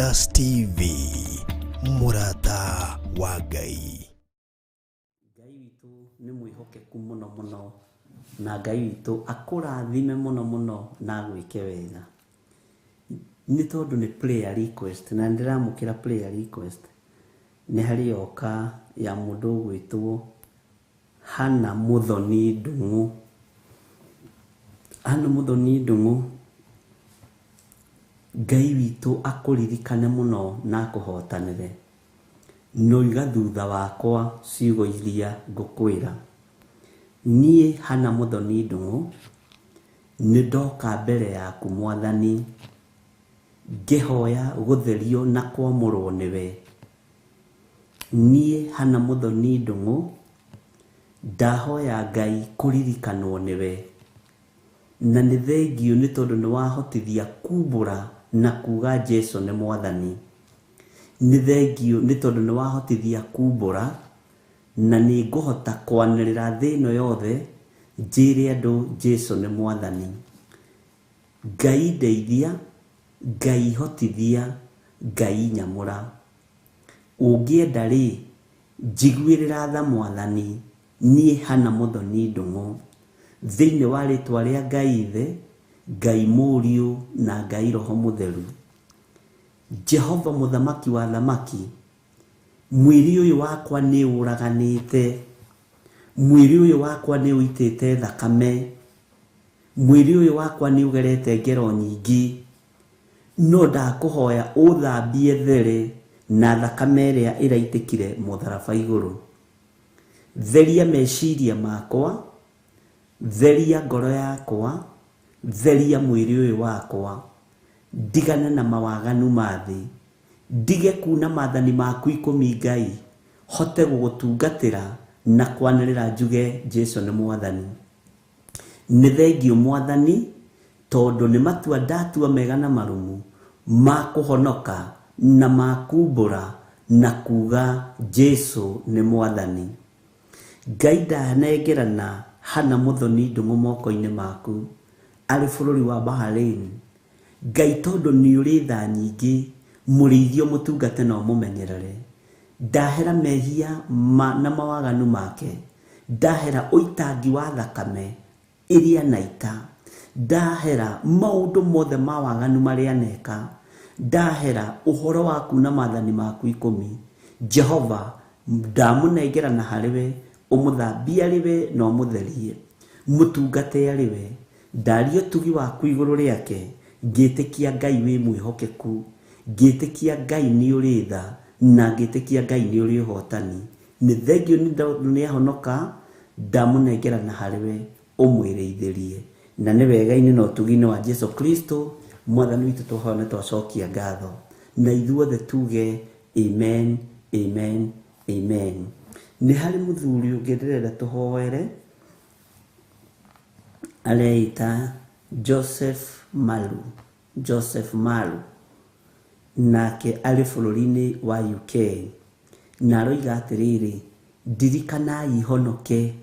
Plus TV, mũrata wa Ngai. Ngai witũ nĩ mwĩhokeku mũno mũno, na Ngai witũ akũrathime mũno mũno na agwĩke wega. Nĩ tondũ nĩ prayer request na nĩ ndĩramũkĩra prayer request, nĩ harĩ yoka ya mũndũ ũgwĩtwo Hannah Muthoni Ndung'u. Hannah Muthoni Ndung'u, Ngai witũ akũririkane mũno na akũhotanĩre. Noiga thutha wakwa ciugo iria ngũkwĩra. Niĩ Hannah Muthoni Ndung'u nĩ ndoka mbere yaku Mwathani, ngĩhoya gũtherio na kwamũrwo nĩwe. Niĩ Hannah Muthoni Ndung'u ndahoya Ngai kũririkanwo nĩwe. Na nĩ thengiũ nĩ tondũ nĩ wahotithia kumbũra na kuga Jesu nĩ Mwathani. Nĩ thengiũ nĩ tondũ nĩ wahotithia kumbũra na nĩ ngũhota kwanĩrĩra thĩ ĩno yothe njĩre andũ Jesu nĩ Mwathani. Ngai ndeithia, Ngai hotithia, Ngai nyamũra. Ũngĩenda rĩ, njiguĩrĩra tha Mwathani, niĩ Hannah Muthoni Ndung'u, thĩinĩ wa rĩtwa rĩa Ngai Ithe, Ngai Mũriũ na Ngai Roho Mũtheru. Jehova Mũthamaki wa thamaki, mwĩrĩ ũyũ wakwa nĩ ũraganĩte, mwĩrĩ ũyũ wakwa nĩ ũitĩte thakame, mwĩrĩ ũyũ wakwa nĩ ũgerete ngero nyingĩ, no ndakũhoya ũthambie there na thakame ĩrĩa ĩraitĩkire mũtharaba igũrũ. Theria meciria makwa, theria ngoro yakwa, theria mwĩrĩ ũyũ wakwa, ndigane na mawaganu ma thĩ, ndige kuna maathani maku ikũmi Ngai, hote gũgũtungatĩra na kwanĩrĩra njuge Jesu nĩ Mwathani. Nĩ thengiũ Mwathani, tondũ nĩ matua ndatua mega na marũmu ma kũhonoka na ma kumbũra na kuga Jesu nĩ Mwathani. Ngai ndanengerana Hannah Muthoni Ndung'u moko-inĩ maku arĩ bũrũri wa Bahrain. Ngai tondũ nĩ ũrĩ tha nyingĩ, mũrĩithio mũtungate na ũmũmenyerere. Ndahera mehia na mawaganu make, ndahera ũitangi wa thakame ĩrĩa naita, ndahera maũndũ mothe ma waganu marĩa neka, ndahera ũhoro wa kuna maathani maku ikũmi. Jehova ndamũnengerana harĩ we, ũmũthambie arĩ we na ũmũtherie, mũtungate arĩ we. Ndaria ũtugi waku igũrũ rĩake, ngĩtĩkia Ngai wĩ mwĩhokeku, ngĩtĩkia Ngai nĩ ũrĩ tha, na ngĩtĩkia Ngai nĩ ũrĩ ũhotani. Nĩ thengiũ nĩ ahonoka, ndamũnengerana harĩ we, ũmwĩrĩithĩrie. Na nĩ wega-inĩ na ũtugi-inĩ wa Jesu Kristo Mwathani witũ twahoya na twacokia ngatho. Na ithuothe tuge amen, amen, amen. Nĩ harĩ mũthuri ũngĩ ndĩrenda tũhoere, areita Joseph Malu, Joseph Malu, nake arĩ bũrũri-inĩ wa UK, na aroiga atĩrĩrĩ, ndirikanai honoke,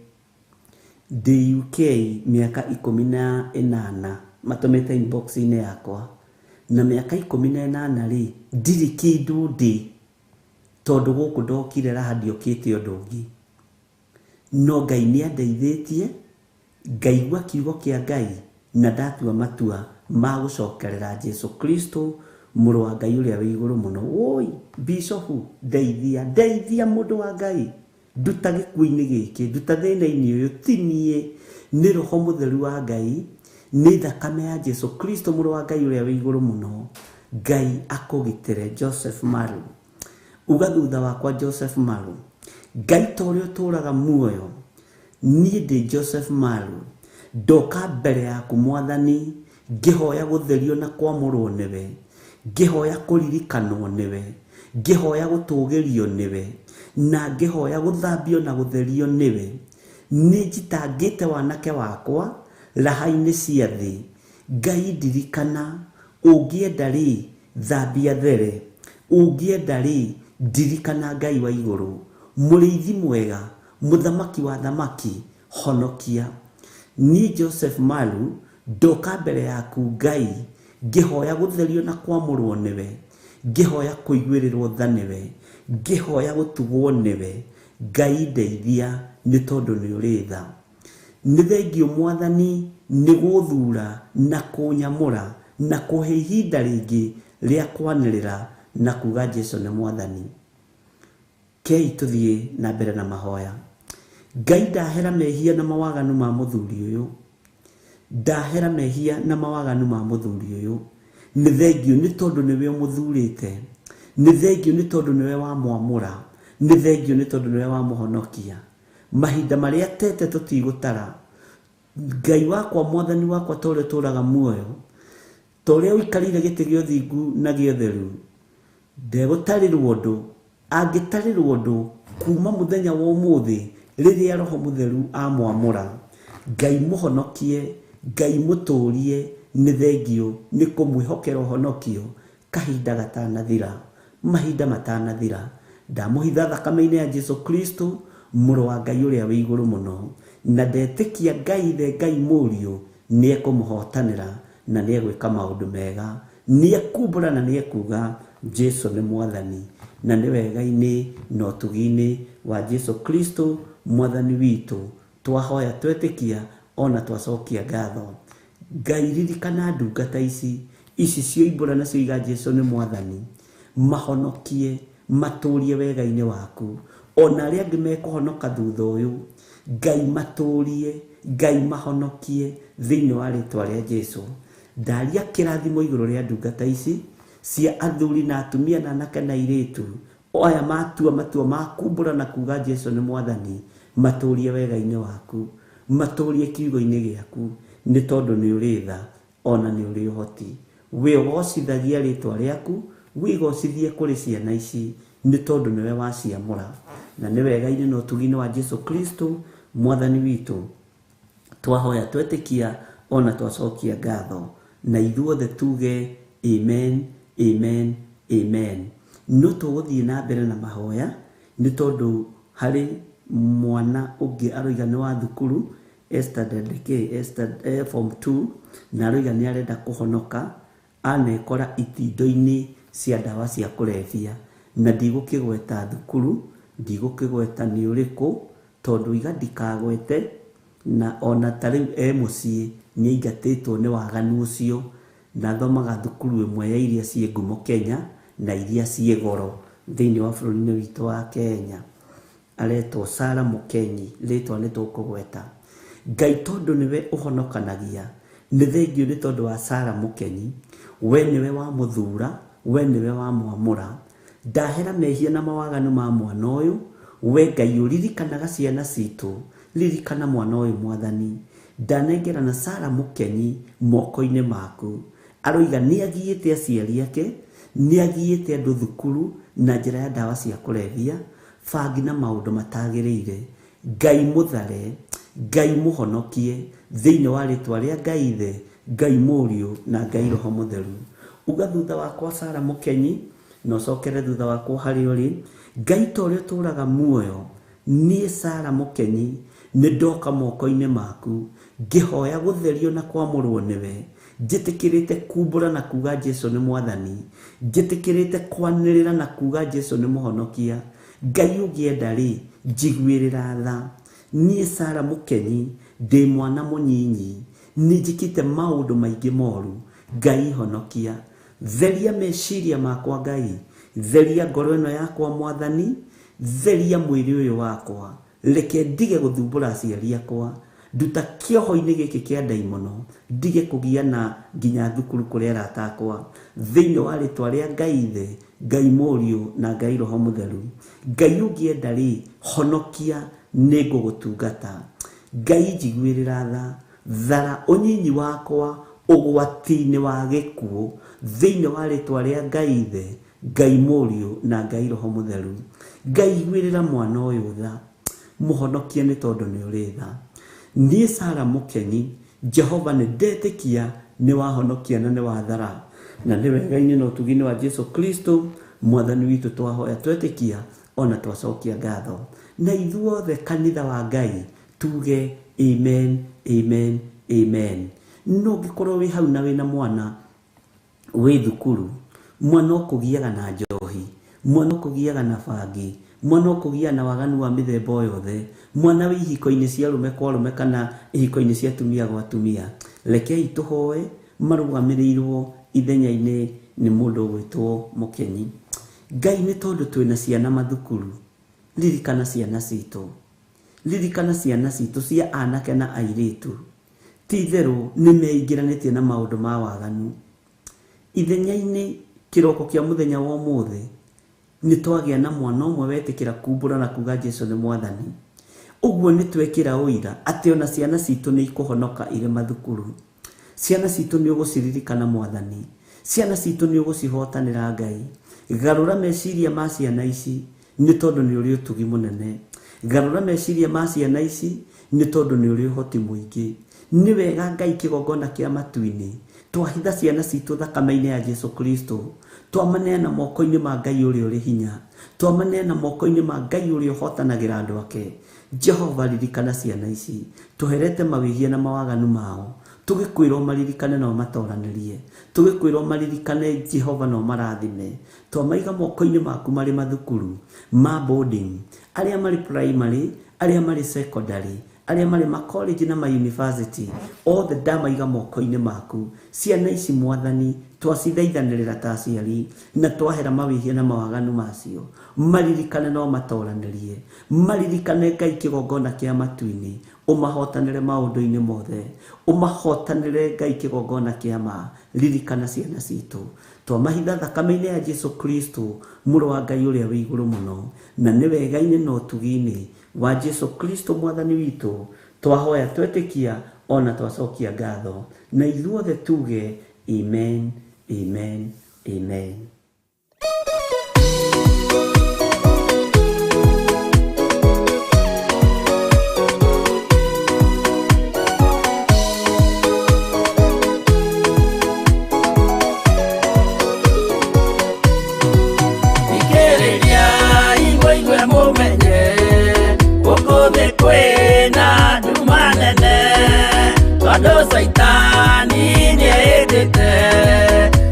ndĩ UK mĩaka 18, matũmĩte inbox-inĩ yakwa, na mĩaka 18 rĩ, ndirĩ kĩndũ ndĩ, tondũ gũkũ ndokire raha ndiokĩte ũndũ ũngĩ. No Ngai nĩ andeithĩtie, ngaigua kiugo kĩa Ngai na ndatua matua ma gũcokerera Jesu Kristo mũrũ wa Ngai ũrĩa wĩ igũrũ mũno. Woi bishofu, ndeithia, ndeithia mũndũ wa Ngai, nduta gĩkuũ-inĩ gĩkĩ, nduta thĩna-inĩ ũyũ, ti niĩ, nĩ Roho Mũtheru wa Ngai, nĩ thakame ya Jesu Kristo mũrũ wa Ngai ũrĩa wĩ igũrũ mũno. Ngai akũgitĩre. Joseph Maru, uga thutha wakwa Joseph Maru, Ngai ta ũrĩa ũtũũraga muoyo, niĩ ndĩ Joseph Maru, ndoka mbere yaku Mwathani, ngĩhoya gũtherio na kwamũrwo nĩwe, ngĩhoya kũririkanwo nĩwe, ngĩhoya gũtũgĩrio nĩwe, na ngĩhoya gũthambio na gũtherio nĩwe. Nĩ njitangĩte wanake wakwa raha-inĩ cia thĩ. Ngai ndirikana, ũngĩenda rĩ, thambia there, ũngĩenda rĩ, ndirikana Ngai wa igũrũ, mũrĩithi mwega, mũthamaki wa thamaki, honokia. Niĩ Joseph Malu ndoka mbere yaku Ngai, ngĩhoya gũtherio na kwamũrwo nĩwe, Ngĩhoya kũiguĩrĩrwo tha nĩwe, ngĩhoya gũtugwo nĩwe. Ngai ndeithia nĩ tondũ nĩ ũrĩ tha. Nĩ thengio Mwathani nĩ gũthura na kũnyamũra na kũhe ihinda rĩngĩ rĩa kwanĩrĩra na kuga Jesu nĩ Mwathani. Kei tũthiĩ na mbere na mahoya. Ngai ndahera mehia na mawaganu ma mũthuri ũyũ, ndahera mehia na mawaganu ma mũthuri ũyũ. Nĩ thengio nĩ tondũ nĩwe ũmũthurĩte, nĩ thengio nĩ tondũ nĩwe wamwamũra, nĩ thengio nĩ tondũ nĩwe wamũhonokia. Mahinda marĩa tete tũtigũtara. Ngai wakwa, Mwathani wakwa, ta ũrĩa ũtũũraga muoyo, ta ũrĩa ũikarĩire gĩtĩ gĩa ũthingu na gĩa ũtheru, ndegũtarĩrwo ũndũ, angĩtarĩrwo ũndũ kuma mũthenya wa ũmũthĩ rĩrĩa Roho Mũtheru amwamũra. Ngai mũhonokie, Ngai mũtũrie, nĩ thengio nĩ kũmwĩhokera ũhonokio kahinda gatanathira, mahinda matanathira. Ndamũhitha thakame-inĩ ya Jesu Kristo, mũrũ wa Ngai ũrĩa wĩ igũrũ mũno, na ndetĩkia Ngai Ithe, Ngai Mũriũ nĩ ekũmũhotanĩra na nĩ egwĩka maũndũ mega, nĩ ekumbũra na nĩ ekuga Jesu nĩ Mwathani. Na nĩ wega-inĩ na ũtugi-inĩ wa Jesu Kristo Mwathani witũ twahoya twetĩkia ona twacokia ngatho. Ngai ririkana ndungata ici, ici cioimbũra na cioiga Jesu nĩ Mwathani, mahonokie, matũrie wega-inĩ waku. Ona arĩa angĩ mekũhonoka thutha ũyũ, Ngai matũrie, Ngai mahonokie thĩinĩ wa rĩtwa rĩa Jesu. Ndaria kĩrathimo igũrũ rĩa ndungata ici cia athuri na atumia na anake na airĩtu, aya matua matua ma kumbũra na kuga Jesu nĩ Mwathani, matũrie wega-inĩ waku, matũrie kiugo-inĩ gĩaku, nĩ tondũ nĩ ũrĩ tha ona nĩ ũrĩ ũhoti. Wĩgocithagia rĩtwa rĩaku, wĩgocithie kũrĩ ciana ici, nĩ tondũ nĩwe waciamũra. Na nĩ wega-inĩ na ũtugi-inĩ wa Jesu Kristo Mwathani witũ twahoya twetĩkia ona twacokia ngatho. Na ithuothe tuge amen, amen, amen. No tũgũthiĩ na mbere na mahoya nĩ tondũ harĩ mwana ũngĩ aroiga nĩ wa thukuru Esther DK, Esther form 2, na aroiga nĩ arenda kũhonoka, anekora itindo-inĩ cia ndawa cia kũrebia. Na ndigũkĩgweta thukuru, ndigũkĩgweta nĩ ũrĩkũ, tondũ iga ndikagwete, na ona ta rĩu e mũciĩ nĩ aingatĩtwo nĩ waganu ũcio, na athomaga thukuru ĩmwe ya iria ciĩ ngumo Kenya na iria ciĩ goro thĩinĩ wa bũrũri-inĩ witũ wa Kenya. Aretwo Sarah Mũkenyi, rĩtwa nĩ tũkũgweta. Ngai tondũ nĩwe ũhonokanagia, nĩ thengio nĩ tondũ wa Sarah Mũkenyi, we nĩwe wamũthura, we nĩwe wamwamũra. Ndahera mehia na mawaganu ma mwana ũyũ, we Ngai ũririkanaga ciana citũ, ririkana mwana ũyũ Mwathani. Ndanengera na Sarah Mũkenyi moko-inĩ maku. Aroiga nĩ agiĩte aciari ake, nĩ agiĩte andũ thukuru na njĩra ya ndawa cia kũrebia, bangi na maũndũ matagĩrĩire. Ngai mũthare, Ngai mũhonokie thĩinĩ wa rĩtwa rĩa Ngai Ithe, Ngai Mũriũ na Ngai Roho Mũtheru. Uga thutha wakwa Sarah Mũkenyi, na ũcokere thutha wakwa harĩa ũrĩ. Ngai ta ũrĩa ũtũũraga muoyo, niĩ Sarah Mũkenyi nĩ ndoka moko-inĩ maku, ngĩhoya gũtherio na kwamũrwo nĩwe. Njĩtĩkĩrĩte kumbũra na kuga Jesu nĩ Mwathani, njĩtĩkĩrĩte kwanĩrĩra na kuga Jesu nĩ mũhonokia. Ngai ũngĩenda rĩ, njiguĩrĩra tha. Niĩ Sarah Mũkenyi ndĩ mwana mũnyinyi, nĩ njĩkĩte maũndũ maingĩ moru. Ngai honokia, theria meciria makwa Ngai, theria ngoro ĩno yakwa Mwathani, theria mwĩrĩ ũyũ wakwa, reke ndige gũthumbũra aciari akwa, nduta kĩoho-inĩ gĩkĩ kĩa ndaimono, ndige kũgia na nginya thukuru kũrĩa arata akwa, thĩinĩ wa rĩtwa rĩa Ngai Ithe, Ngai Mũriũ na Ngai Roho Mũtheru. Ngai ũngĩenda rĩ, honokia, nĩ ngũgũtungata. Ngai njiguĩrĩra tha, thara ũnyinyi wakwa ũgwati-inĩ wa gĩkuũ, thĩinĩ wa rĩtwa rĩa Ngai Ithe, Ngai Mũriũ na Ngai Roho Mũtheru. Ngai iguĩrĩra mwana ũyũ tha, mũhonokie nĩ tondũ nĩ ũrĩ tha. Niĩ Sarah Mũkenyi, Jehova nĩ ndetĩkia nĩ wahonokia na nĩ wathara. Na nĩ wega-inĩ na ũtugi-inĩ wa Jesu Kristo Mwathani witũ twahoya twetĩkia ona twacokia ngatho. Na ithuothe kanitha wa Ngai tuge amen, amen, amen. No ũngĩkorwo wĩ hau na wĩna mwana wĩ thukuru Mwana ũkũgiaga na njohi, mwana ũkũgiaga na bangi, mwana ũkũgiaga na waganu wa mĩthemba o yothe, mwana wĩ ihiko-inĩ cia arũme kwa arũme kana ihiko-inĩ cia atumia gwa atumia. Rekei tũhoe marũgamĩrĩirwo ithenya-inĩ nĩ mũndũ ũgwĩtwo Mũkenyi. Ngai, nĩ tondũ twĩna ciana mathukuru, ririkana ciana citũ, ririkana ciana citũ cia anake na airĩtu. Ti itherũ nĩ meingĩranĩtie na maũndũ ma waganu. Ithenya-inĩ kĩroko kĩa mũthenya wa ũmũthĩ nĩ twagĩa na mwana ũmwe wetĩkĩra kumbũra na kuga Jesu nĩ mwathani. Ũguo nĩ twekĩra ũira atĩ ona ciana citũ nĩ ikũhonoka irĩ mathukuru. Ciana citũ nĩ ũgũciririkana mwathani, ciana citũ nĩ ũgũcihotanĩra Ngai. Garũra meciria ma ciana ici nĩ tondũ nĩ ũrĩ ũtugi mũnene. Garũra meciria ma ciana ici nĩ tondũ nĩ ũrĩ ũhoti mũingĩ. Nĩ wega Ngai kĩgongona kĩa matu-inĩ twahitha ciana citũ thakame-inĩ ya Jesu Kristo, twamaneana moko-inĩ ma Ngai ũrĩa ũrĩ hinya, twamaneana moko-inĩ ma Ngai ũrĩa ũhotanagĩra andũ ake. Jehova, ririkana ciana ici, tũherete mawĩhia na mawaganu mao, tũgĩkwĩra ũmaririkane na ũmatoranĩrie, tũgĩkwĩra ũmaririkane Jehova na ũmarathime. Twamaiga moko-inĩ maku marĩ mathukuru ma boarding, arĩa marĩ primary, arĩa marĩ secondary, arĩa marĩ ma college na ma university, othe ndamaiga moko-inĩ maku. Ciana ici mwathani twacithaithanĩrĩra ta aciari na twahera mawĩhia na mawaganu macio. Maririkane na ũmatoranĩrie, maririkane Ngai kĩgongona kĩa matu-inĩ, ũmahotanĩre maũndũ-inĩ mothe, ũmahotanĩre Ngai kĩgongona kĩa ma. Ririkana ciana citũ, twamahitha thakame-inĩ ya Jesu Kristo mũrũ wa Ngai ũrĩa wĩ igũrũ mũno, na nĩ wega-inĩ na ũtugi-inĩ wa Jesu Kristo mwathani witũ twahoya twetĩkia ona twacokia ngatho, na ithuothe tuge amen, amen, amen. Thikĩrĩria igwe mũmenye gũkũ thĩ kwĩna nduma nene, tondũ Caitani nĩehĩtĩte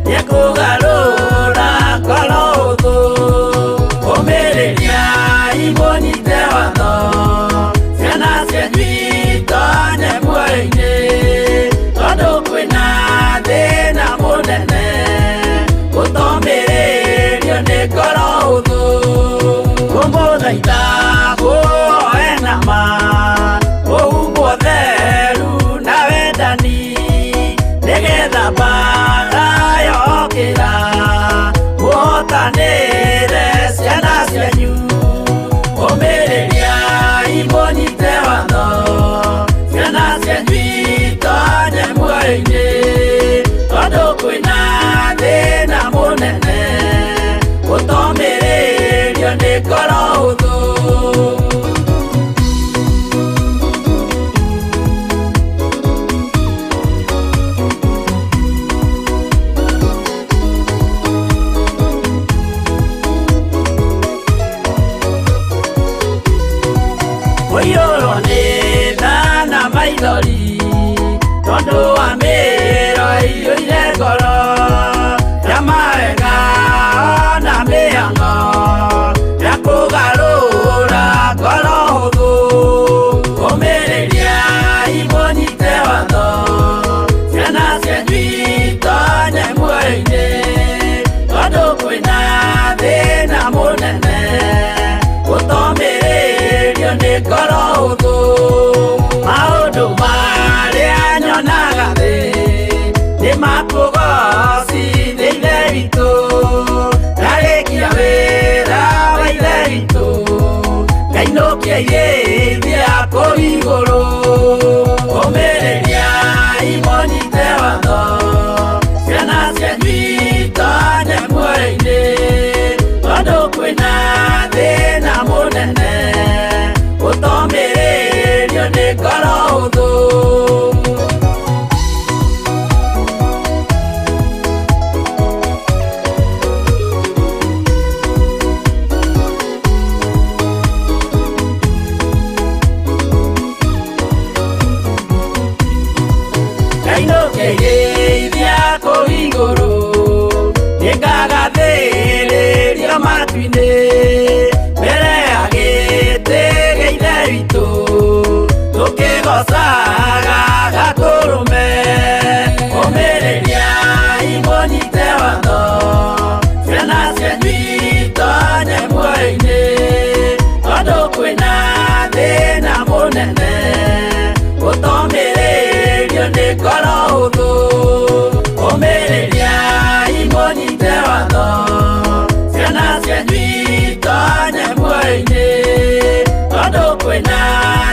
nĩekũgarũra ngoro ũthũ. Ũmĩrĩria imũnyite watho, ciana cianyu itonye muoyo-inĩ, tondũ kwĩna thĩna mũnene gũtomĩrĩrio nĩ ngoro ũthũ. Kũmũthaitha mũhoe na ma, mũhumbwo theru na wendani, nĩgetha mbaara yokĩra mũhotanĩre ciana cianyu. Ũmĩrĩria imũnyite watho, ciana cianyu itonye muoyo-inĩ, tondũ kwĩna thĩna mũnene gũtomĩrĩrio nĩ ngoro ũthũ. Kũiyũrwo nĩ tha na maithori tondũ wa mĩĩro ĩiyũire ngoro ya mawega na mĩhang'o ya kũgarũra ngoro hũthũ. Ũmĩrĩria imũnyite watho, ciana cianyu itonye muoyo-inĩ, tondũ kwĩna thĩna mũnene gũtomĩrĩrio nĩ ngoro hũthũ. Maũndũ marĩa nyonaga thĩ nĩ makũgocithia Ithe witũ, ndarĩkia wĩra wa Ithe witũ ngainũkia irĩithia kũu igũrũ. Ũmĩrĩria imũnyite watho, ciana cianyu itonye muoyo-inĩ, tondũ kwĩna thĩna mũnene gũtomĩrĩrio nĩ ngoro hũthũ. Gocaga gatũrũme ũmĩrĩriai mũnyite watho ciana cianyu itonye muoyo-inĩ tondũ kwĩna thĩna mũnene ũtomĩrĩrio nĩ ngoro hũthũ ũmĩrĩriai mũnyite watho ciana cianyu itonye muoyo-inĩ tondũ kwĩna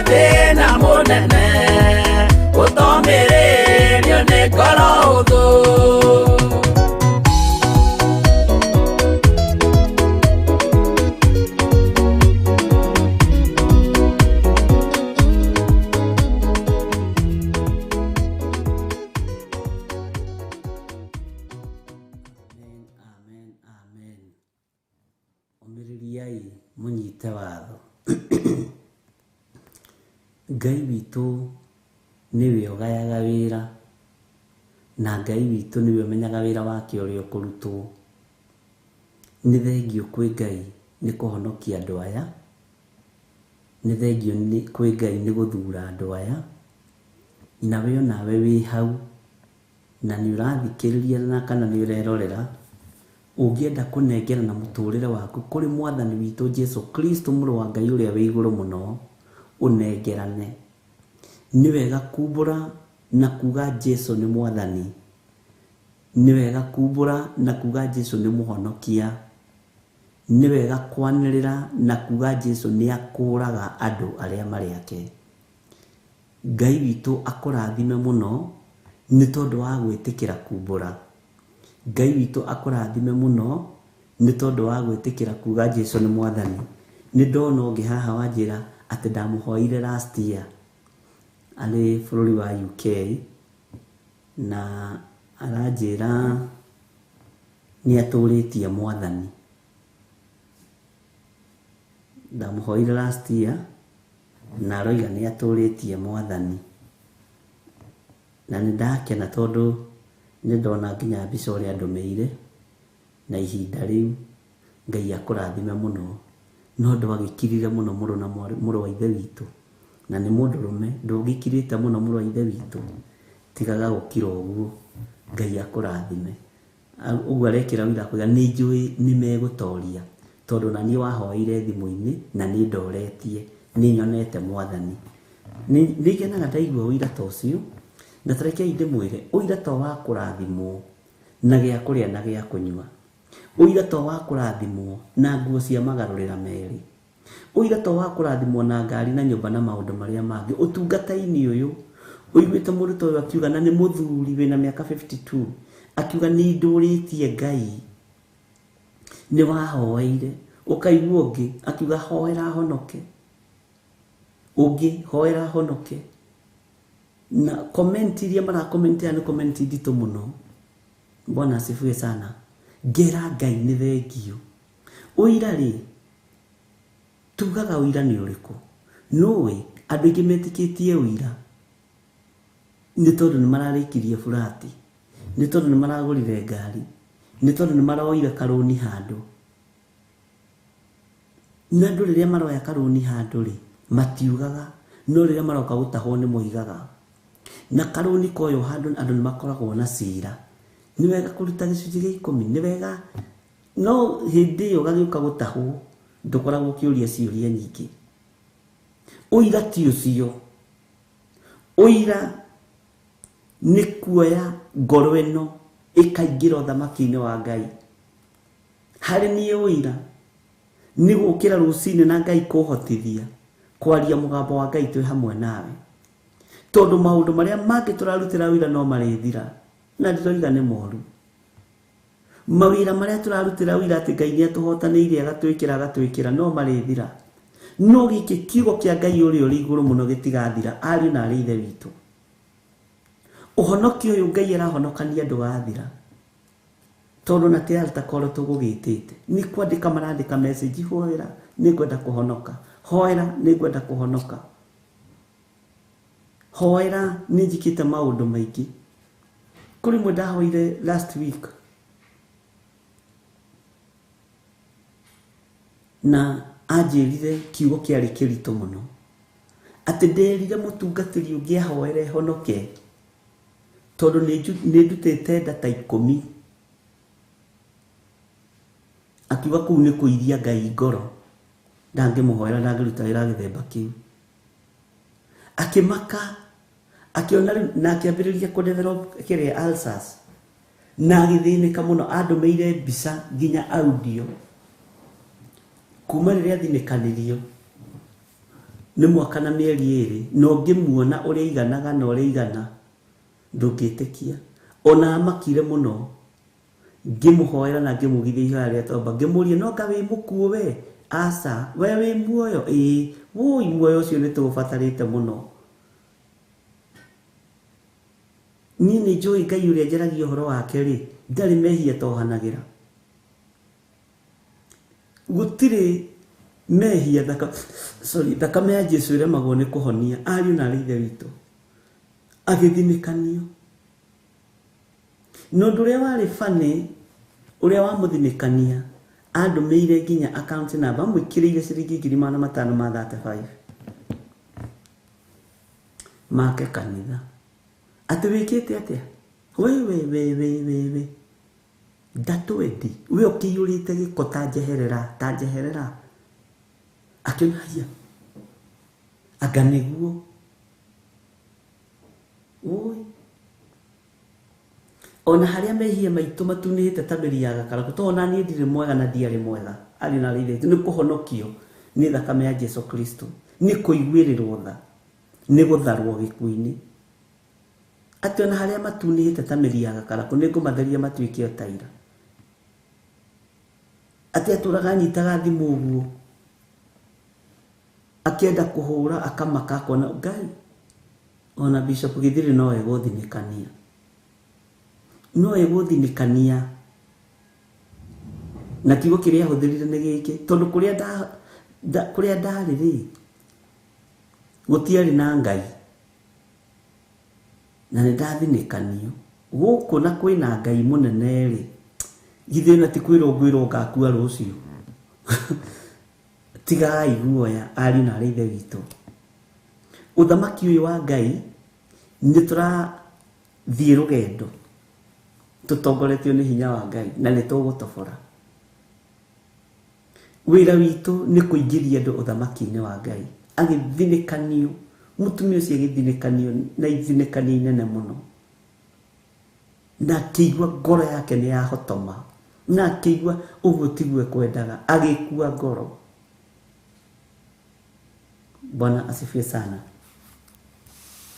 thĩna mũnene ũtomĩrĩrio nĩ ngoro hũthũ. Amen, amen, amen. Ũmĩrĩriai mũnyite watho. Ngai witũ nĩwe ũgayaga wĩra na Ngai witũ nĩwe ũmenyaga wĩra wake ũrĩa ũkũrutwo. Nĩ thengio kwĩ Ngai nĩ kũhonokia andũ aya, nĩ thengio kwĩ Ngai nĩ gũthura andũ aya, nawe onawe wĩ hau na nĩ ũrathikĩrĩria na kana nĩ ũrerorera ũngĩenda kũnengerana mũtũrĩre waku kũrĩ mwathani witũ Jesu Kristo mũrũ wa Ngai ũrĩa wĩ igũrũ mũno, ũnengerane. Nĩ wega kumbũra na kuga Jesu nĩ mwathani, nĩ wega kumbũra na kuga Jesu nĩ mũhonokia, nĩ wega kwanĩrĩra na kuga Jesu nĩ akũraga andũ arĩa marĩ ake. Ngai witũ akũrathime mũno nĩ tondũ wa gwĩtĩkĩra kumbũra. Ngai witũ akũrathime mũno nĩ tondũ wa gwĩtĩkĩra kuga Jesu nĩ mwathani. Nĩ ndona ũngĩ haha wanjĩra atĩ ndamũhoire last year arĩ bũrũri wa UK na aranjĩra nĩ atũrĩtie mwathani. Ndamũhoire last year na aroiga nĩ atũrĩtie mwathani, na nĩ ndakena tondũ nĩ ndona nginya mbica ũrĩa andũmĩire na ihinda rĩu. Ngai akũrathime mũno. No ndwagĩkirire mũno mũrũ na mũrũ wa ithe witũ, na nĩ mũndũrũme, ndũgĩkirĩte mũno mũrũ wa ithe witũ, tigaga gũkira ũguo. Ngai akũrathime. Ũguo arekĩra ũira akauga nĩ njũĩ nĩ megũtoria tondũ na niĩ wahoeire thimũ-inĩ na nĩ ndoretie, nĩ nyonete mwathani. Nĩ ngenaga ndaigua ũira ta ũcio, na ta rekei ndĩmwĩre ũira to wa kũrathimwo na gĩa kũrĩa na gĩa kũnyua, ũira to wa kũrathimwo na nguo cia magarũrĩra merĩ, ũira to wa kũrathimwo na ngari na nyũmba na maũndũ marĩa mangĩ. Ũtungata-inĩ ũyũ ũiguĩte mũndũ ta ũyũ akiuga, na nĩ mũthuri wĩna mĩaka 52, akiuga nĩ ndũrĩtie Ngai, nĩ wahoeire. Ũkaigua ũngĩ akiuga hoera honoke, ũngĩ hoera honoke. Na comment iria marakomentia nĩ comment nditũ mũno. Bwana asifiwe sana. Ngera Ngai nĩ thengio. Ũira rĩ, tugaga ũira nĩ ũrĩkũ? Nũĩ andũ aingĩ metĩkĩtie ũira nĩ tondũ nĩ mararĩkirie burati, nĩ tondũ nĩ maragũrire ngari, nĩ tondũ nĩ maroire karũni handũ. Na andũ rĩrĩa maroya karũni handũ rĩ, matiugaga, no rĩrĩa maroka gũtahwo nĩ moigaga. Na karũni koywo handũ andũ nĩ makoragwo na cira. Nĩ wega kũruta gĩcunjĩ gĩa ikũmi, nĩ wega, no hĩndĩ ĩyo gagĩũka gũtahwo ndũkoragwo ũkĩũria ciũria nyingĩ. Ũira ti ũcio. Ũira nĩ kuoya ngoro ĩno ĩkaingĩra ũthamaki-inĩ wa Ngai. Harĩ niĩ ũira nĩ gũkĩra rũcinĩ na Ngai kũhotithia kwaria mũgambo wa Ngai twĩ hamwe nawe, tondũ maũndũ marĩa mangĩ tũrarutĩra ũira no marĩthira, na ndiroiga nĩ moru. Mawĩra marĩa tũrarutĩra ũira atĩ Ngai nĩ atũhotanĩire agatwĩkĩra agatwĩkĩra no marĩthira, no gĩkĩ kiugo kĩa Ngai ũrĩa ũrĩ igũrũ mũno gĩtigathira. Ariũ na arĩ ithe witũ, ũhonokio ũyũ Ngai arahonokania ndũgathira, tondũ na ti altar call tũgũgĩtĩte, nĩ kwandĩka marandĩka message, hoera nĩ ngwenda kũhonoka, hoera nĩ ngwenda kũhonoka, hoera nĩ njĩkĩte maũndũ maingĩ. Kũrĩ mwe ndahoire last week na anjĩrire kiugo kĩarĩ kĩritũ mũno, Atĩ nderire mũtungatĩri ũngĩ ahoere honoke tondũ nĩ ndutĩte nda ta 10. Akiuga kũu nĩ kũiria Ngai ngoro, ndangĩmũhoera, ndangĩruta wĩra gĩthemba kĩu. Akĩmaka, akĩona rĩu, na akĩambĩrĩria kũ develop kĩrĩa ulcers, na agĩthĩnĩka mũno. Andũmĩire mbica nginya audio kuma rĩrĩa athinĩkanirio nĩ mwaka na mĩeri 2, na ũngĩmuona ũrĩa aiganaga na ũrĩa aigana ndũngĩtĩkia. Ona amakire mũno, ngĩmũhoera na ngĩmugithia ihoya rĩa tomba, ngĩmũria no nga wĩ mũkuũ we? Aca. We wĩ muoyo? Ĩĩ. Wũi, muoyo ũcio nĩ tũũbatarĩte mũno. Niĩ nĩ njũĩ Ngai ũrĩa njaragia ũhoro wake rĩ, ndarĩ mehia tohanagĩra. Gũtirĩ mehia thakame ya Jesu ĩremagwo nĩ kũhonia ariũ na arĩ ithe witũ. Agĩthinĩkanio. Na ũndũ ũrĩa warĩ funny, ũrĩa wamũthinĩkania, andũmĩire nginya account number, amwĩkĩrĩire ciringi 535 make kanitha. Atĩ wĩkĩte atĩa? We we we we we we ndatwendi we ũkĩiyũrĩte gĩko ta njeherera, ta njeherera. Akĩona haiya, anga nĩguo. Oi. Ona harĩa mehia maitũ matunĩhĩte ta mĩri ya gakarakũ, tondũ ona niĩ ndirĩ mwega na ndiarĩ mwega, arĩ na rĩrĩ nĩ kũhonokio nĩ thakame ya Jesu Kristo, nĩ kũiguĩrĩrwo tha, nĩ gũtharwo gĩkuũ-inĩ. Atĩ ona harĩa matunĩhĩte ta mĩri ya gakarakũ, nĩ ngũmatheria matuĩke o ta ira. Atĩ atũraga anyitaga thimũ ũguo, akĩenda kũhũra akamaka, akona Ngai. Ona Bishop Githiri no egũthinĩkania, no egũthinĩkania. Na kiugo kĩrĩa ahũthĩrire nĩ gĩkĩ, tondũ kũrĩa ndarĩ rĩ, gũtiarĩ na Ngai, na nĩ ndathinĩkanio. Gũkũ na kwĩna Ngai mũnene rĩ, githĩ na ti kwĩrwo ngwĩrwo ngakua rũciũ. Tigai guoya ariũ na arĩ ithe witũ. Ũthamaki ũyũ wa Ngai nĩ tũrathiĩ rũgendo tũtongoretio nĩ hinya wa Ngai, na nĩ tũgũtobora. Wĩra witũ nĩ kũingĩria andũ ũthamaki-inĩ wa Ngai. Agĩthinĩkanio, mũtumia ũcio agĩthinĩkanio na ithinĩkanio inene mũno, na akĩigua ngoro yake nĩ yahotoma, na akĩigua ũguo tiguo ekwendaga, agĩkua ngoro. Bwana asifiwe sana.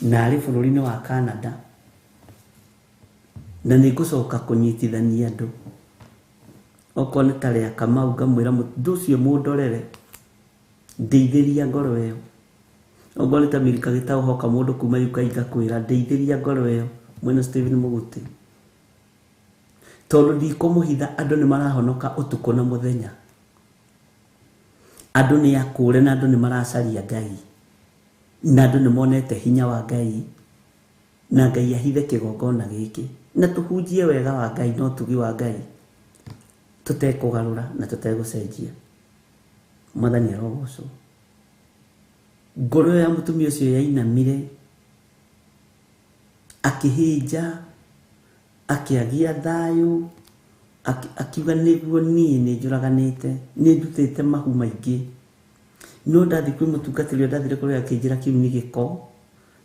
Na arĩ bũrũri-inĩ wa Canada, na nĩ ngũcoka kũnyitithania andũ. Okorwo nĩ ta rĩa Kamau, ngamwĩra mũndũ ũcio mũndorere, ndeithĩria ngoro ĩyo. Okorwo nĩ ta Milka Gĩtaũ, hoka mũndũ kuma UK, ngakwĩra ndeithĩria ngoro ĩyo, mwena Stephen Mũgũtĩ. Tondũ ndikũmũhitha, andũ nĩ marahonoka ũtukũ na mũthenya. Andũ nĩ akũre na andũ nĩ maracaria Ngai, na andũ nĩ monete hinya wa Ngai, na Ngai ahithe kĩgongona gĩkĩ, na tũhunjie wega wa Ngai na ũtugi wa Ngai, tũtekũgarũra na tũtegũcenjia. Mwathani arogocwo. Ngoro ya mũtumia ũcio yainamire, akĩhĩnja, akĩagia thayũ, akiuga nĩguo niĩ nĩ njũraganĩte, nĩ ndutĩte mahu maingĩ. No ndathiĩ kwĩ mũtungatĩri ũrĩa ndathire kũrĩa, akĩnjĩra kĩu nĩ gĩko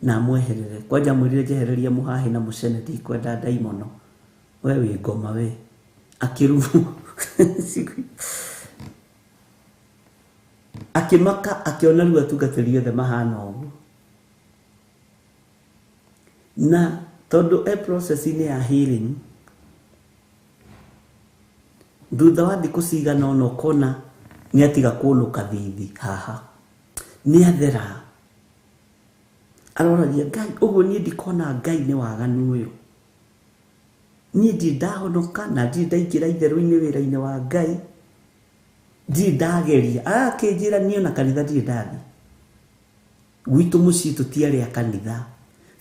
na amweherere. Kwanja amwĩrire njehereria mũhahĩ na mũcene, ndikwenda ndaimono. We wĩ ngoma we. Akĩrumwo. Akĩmaka, akĩona rĩu atungatĩri othe mahana ũguo. Na tondũ e process-inĩ ya healing, thutha wa thikũ cigana ũna ũkona nĩ atiga kũnũka thithi haha, nĩ athera. Aroragia Ngai, ũguo niĩ ndikona Ngai nĩ waganu ũyũ. Niĩ ndirĩ ndahonoka na ndirĩ ndaingĩra itherũ-inĩ wĩra-inĩ wa Ngai, ndirĩ ndageria. Akĩnjĩra niĩ ona kanitha ndirĩ ndathiĩ. Gwitũ mũciĩ tũtiarĩ a kanitha,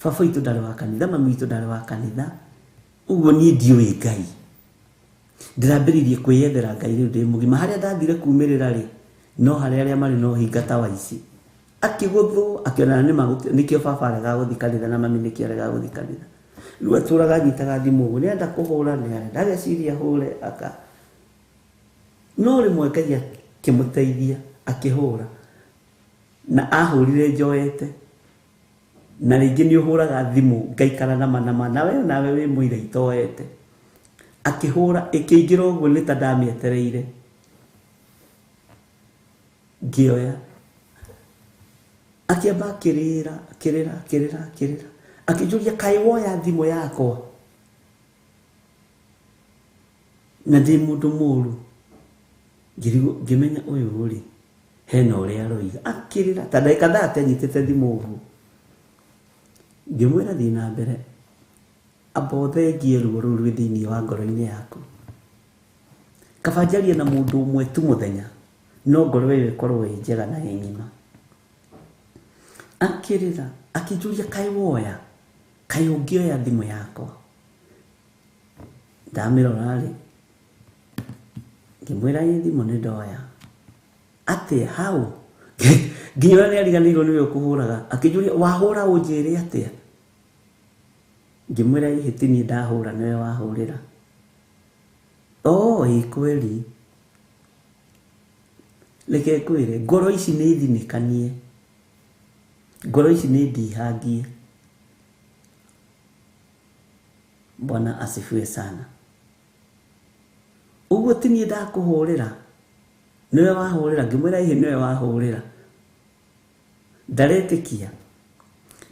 baba witũ ndarĩ wa kanitha, mami witũ ndarĩ wa kanitha, ũguo niĩ ndiũĩ Ngai. Ndĩrambĩrĩirie kwĩyethera Ngai rĩu ndĩ mũgima. Harĩa ndathire kumĩrĩra rĩ, no harĩa arĩa marĩ na ũhinga ta wa ici. Akĩgũthwo akĩona nĩ nĩkĩo baba aregaga gũthiĩ kanitha na mami nĩkĩo aregaga gũthiĩ kanitha. Rĩu atũraga anyitaga thimũ ũguo, nĩarenda kũhũra, nĩarenda ageciria hũre aka. No rĩmwe Ngai akĩmũteithia akĩhũra na ahũrire njoete na rĩngĩ nĩ ũhũraga thimũ ngaikara nama nama nawe nawe wĩ mũira itoete. Akĩhũra ĩkĩingĩra ũguo nĩ ta ndamĩetereire. Ngĩoya. Akĩamba akĩrĩra akĩrĩra akĩrĩra akĩrĩra akĩnjũria kaĩ woya thimũ yakwa na ndĩ mũndũ mũru. Ngĩmenya ũyũ rĩ hena ũrĩa aroiga. Akĩrĩra ta ndagĩka 30 anyitĩte thimũ ũguo. Ngĩmwĩra thiĩ na mbere amba ũthengie ruo rũu rwĩ thĩinĩ wa ngoro-inĩ yaku. Kaba njarie na mũndũ ũmwe tu mũthenya no ngoro ĩyo ĩkorwo ĩ njega na ĩ ng'ima. Akĩrĩra akĩnjũria kaĩ woya kaĩ ũngĩoya thimũ yakwa. Ndamĩrora rĩ ngĩmwĩra ĩ thimũ nĩ ndoya. Atĩa hau nginya ũrĩa nĩariganĩirwo nĩwe ũkũhũraga. Akĩnjũria wahũra ũnjĩre atĩa. Ngĩmwĩra ĩhĩ ti niĩ ndahũra nĩwe wahũrĩra. Oh ĩ kweli. Reke ngwĩre ngoro ici nĩ ithinĩkanie, ngoro ici nĩ ndihangie. Bwana asifiwe sana. Ũguo ti niĩ ndakũhũrĩra nĩwe wahũrĩra. Ngĩmwĩra ĩhĩ nĩwe wahũrĩra. Ndaretĩkia.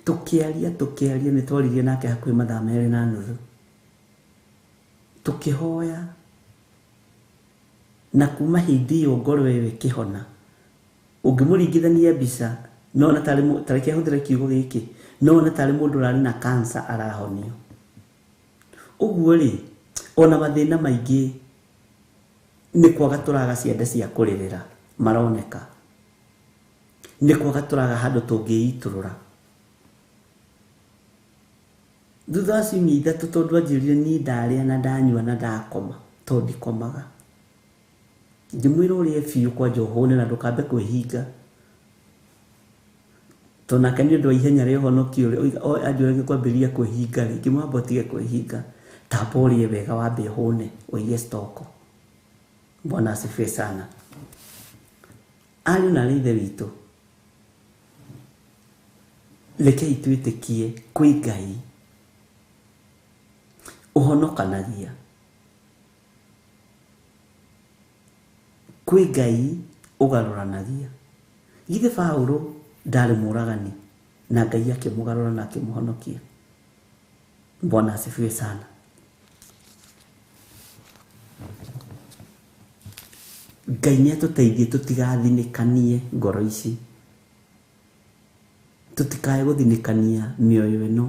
Tũkĩaria tũkĩaria nĩ twaririe nake hakuhĩ mathaa 2.5. Tũkĩhoya na kuma hĩndĩ ĩyo ngoro ĩyo ĩkĩhona. Ũngĩmũringithania mbica no ona tarĩ tareke hũthĩre kiugo gĩkĩ no ona tarĩ mũndũ ũrarĩ na cancer arahonio. Ũguo rĩ ona mathĩna maingĩ nĩ kwaga tũraga ciande cia kũrĩrĩra maroneka, nĩ kwaga tũraga handũ tũngĩitũrũra. Thutha wa ciumia 3 tondũ anjĩrire niĩ ndarĩa na ndanyua na ndakoma tondũ ndikomaga. Ngĩmwĩra ũrĩe biũ kwanja ũhũne na ndũkambe kwĩhinga. Tondũ nake nĩ ũndũ wa ihenya rĩa ũhonokio anjũragia kwambĩrĩria kwĩhinga rĩ, ngĩmwamba ũtige kwĩhinga, tamba ũrĩe wega wambe ũhũne ũige stoko. Bwana asifiwe sana. Ariũ na aarĩ a Ithe witũ, rekei twĩtĩkie kwĩ Ngai ũhonokanagia, kwĩ Ngai ũgarũranagia. Githĩ Paũlũ ndarĩ mũragani na Ngai akĩmũgarũra na akĩmũhonokia. Bwana asifiwe sana. Ngai nĩ atũteithie tũtigathinĩkanie ngoro ici, tũtikae gũthinĩkania mĩoyo ĩno.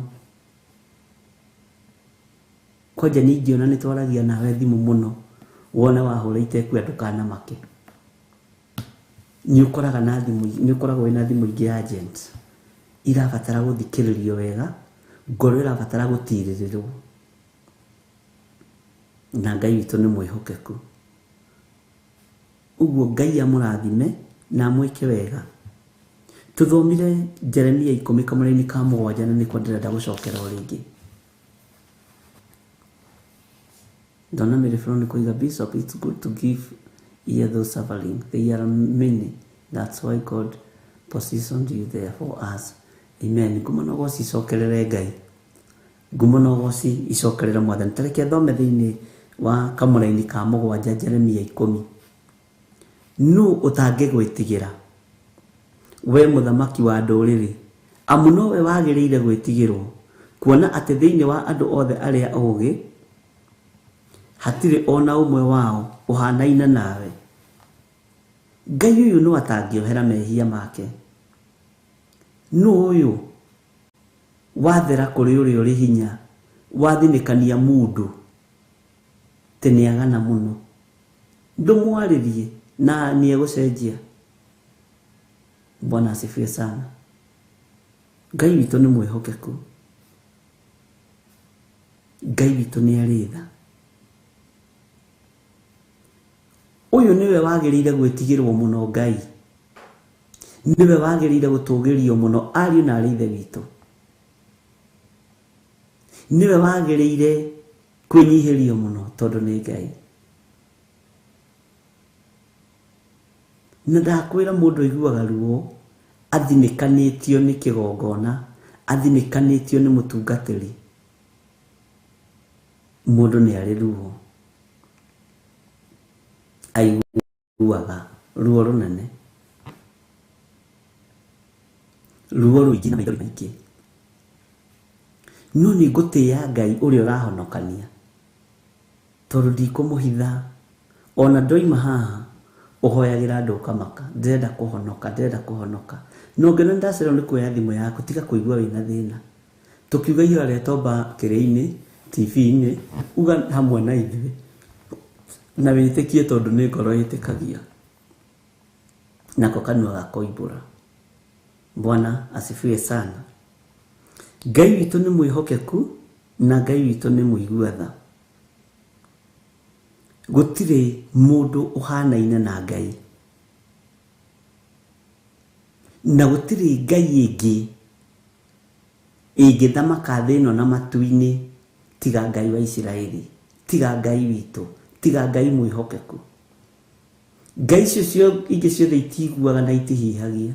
Kwanja nĩ ingĩona nĩ twaragia nawe thimũ mũno wone wahũra itekuoya ndũkanamake. Nĩ ũkoraga na thimũ, nĩ ũkoragwo wĩna thimũ ingĩ agent irabatara gũthikĩrĩrio wega, ngoro ĩrabatara gũtirĩrĩrwo. Na Ngai witũ nĩ mwĩhokeku. Ũguo Ngai amũrathime na amwĩke wega. Tũthomire Jeremia 10 kamũraini ka 7 na nĩkuo ndĩrenda gũcokera o rĩngĩ. Ndona Mary Flo kuiga Bishop, it's good to give ear those suffering. They are many. That's why God positioned you there for us. Amen. Ngumo na ũgoci icokerere Ngai. Ngumo na ũgoci icokerere Mwathani. Ta reke thome thĩinĩ wa kamũraini ka 7 Jeremia 10. Nũ ũtangĩgwĩtigĩra we mũthamaki wa ndũrĩrĩ, amu nowe wagĩrĩire gwĩtigĩrwo, kuona atĩ thĩinĩ wa andũ othe arĩa ogĩ hatirĩ ona ũmwe wao ũhanaine nawe. Ngai ũyũ no atangĩohera mehia make. Nũ ũyũ wathera kũrĩ ũrĩa ũrĩ hinya, wathinĩkania mũndũ tĩ nĩagana mũno. Ndũmwarĩrie na nĩegũcenjia. Bwana asifiwe sana. Ngai witũ nĩ mwĩhokeku. Ngai witũ nĩ arĩ tha. Ũyũ nĩwe wagĩrĩire gwĩtigĩrwo mũno Ngai. Nĩwe wagĩrĩire gũtũgĩrio mũno ariũ na arĩ ithe witũ. Nĩwe wagĩrĩire kwĩnyihĩrio mũno tondũ nĩ Ngai. Na ndakwĩra mũndũ aiguaga ruo athinĩkanĩtio nĩ kĩgongona, athinĩkanĩtio nĩ mũtungatĩri. Mũndũ nĩ arĩ ruo, aiguaga ruo rũnene, ruo rũingĩ na maithori maingĩ. No nĩ ngũtĩĩa Ngai ũrĩa ũrahonokania, tondũ ndikũmũhitha. Ona ndoima haha ũhoyagĩra andũ ũkamaka, ndĩrenda kũhonoka, ndĩrenda kũhonoka. Na ũngĩona nĩ ndacererwo nĩ kuoya thimũ yaku, tiga kũigua wĩna thĩna. Tũkiuga ihoya rĩa tomba kĩrĩa-inĩ, TV-inĩ, uga hamwe na ithuĩ na wĩtĩkie tondũ nĩ ngoro ĩtĩkagia nako kanua gakoimbũra. Bwana asifiwe sana. Ngai witũ nĩ mwĩhokeku na Ngai witũ nĩ mũigua tha. Gũtirĩ mũndũ ũhanaine na Ngai, na gũtirĩ Ngai ĩngĩ ĩngĩthamaka thĩ ĩno na matu-inĩ tiga Ngai wa Isiraeli, tiga Ngai witũ, tiga Ngai mwĩhokeku. Ngai icio ingĩ ciothe itiguaga na itihihagia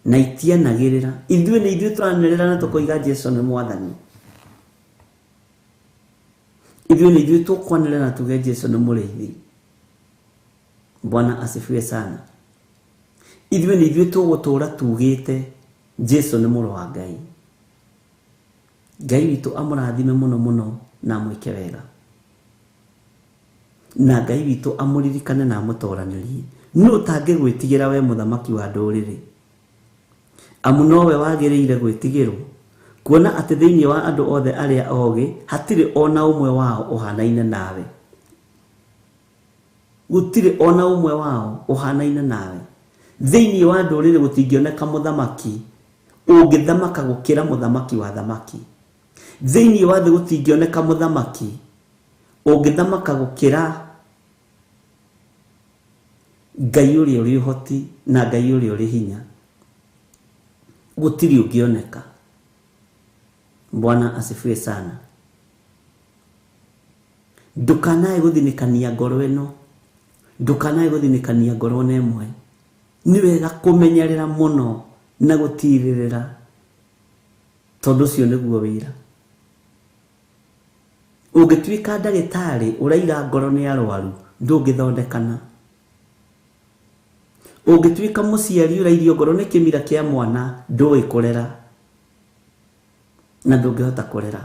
na itianagĩrĩra. Ithuĩ nĩ ithuĩ tũranĩrĩra na tũkoiga Jesu nĩ Mwathani. Ithuĩ nĩ ithuĩ tũkwanĩrĩra na tuge Jesu nĩ mũrĩithi. Bwana asifiwe sana. Ithuĩ nĩ ithuĩ tũgũtũra tugĩte Jesu nĩ mũrũ wa Ngai. Ngai witũ amũrathime mũno mũno na amwĩke wega. Na Ngai witũ amũririkane na amũtoranĩrie. Nũ ũtangĩgwĩtigĩra we mũthamaki wa ndũrĩrĩ? Amu nowe wagĩrĩire gwĩtigĩrwo, kuona atĩ thĩinĩ wa andũ othe arĩa ogĩ hatirĩ o na ũmwe wao ũhanaine nawe. Gũtirĩ o na ũmwe wao ũhanaine nawe. Thĩinĩ wa ndũrĩrĩ gũtingĩoneka mũthamaki ũngĩthamaka gũkĩra mũthamaki wa thamaki. Thĩinĩ wa thĩ gũtingĩoneka mũthamaki ũngĩthamaka gũkĩra Ngai ũrĩa ũrĩ ũhoti na Ngai ũrĩa ũrĩ hinya. Gũtirĩ ũngĩoneka. Bwana asifiwe sana. Ndũkanae gũthinĩkania ngoro ĩno, ndũkanae gũthinĩkania ngoro ona ĩmwe. Nĩ wega kũmenyerera mũno na gũtirĩrĩra, tondũ ũcio nĩguo wĩra. Ũngĩtuĩka ndagĩtarĩ ũraira ngoro nĩ arwaru, ndũngĩthondekana. Ũngĩtuĩka mũciari ũrairio ngoro nĩ kĩmira kĩa mwana, ndũĩ kũrera na ndũngĩhota kũrera.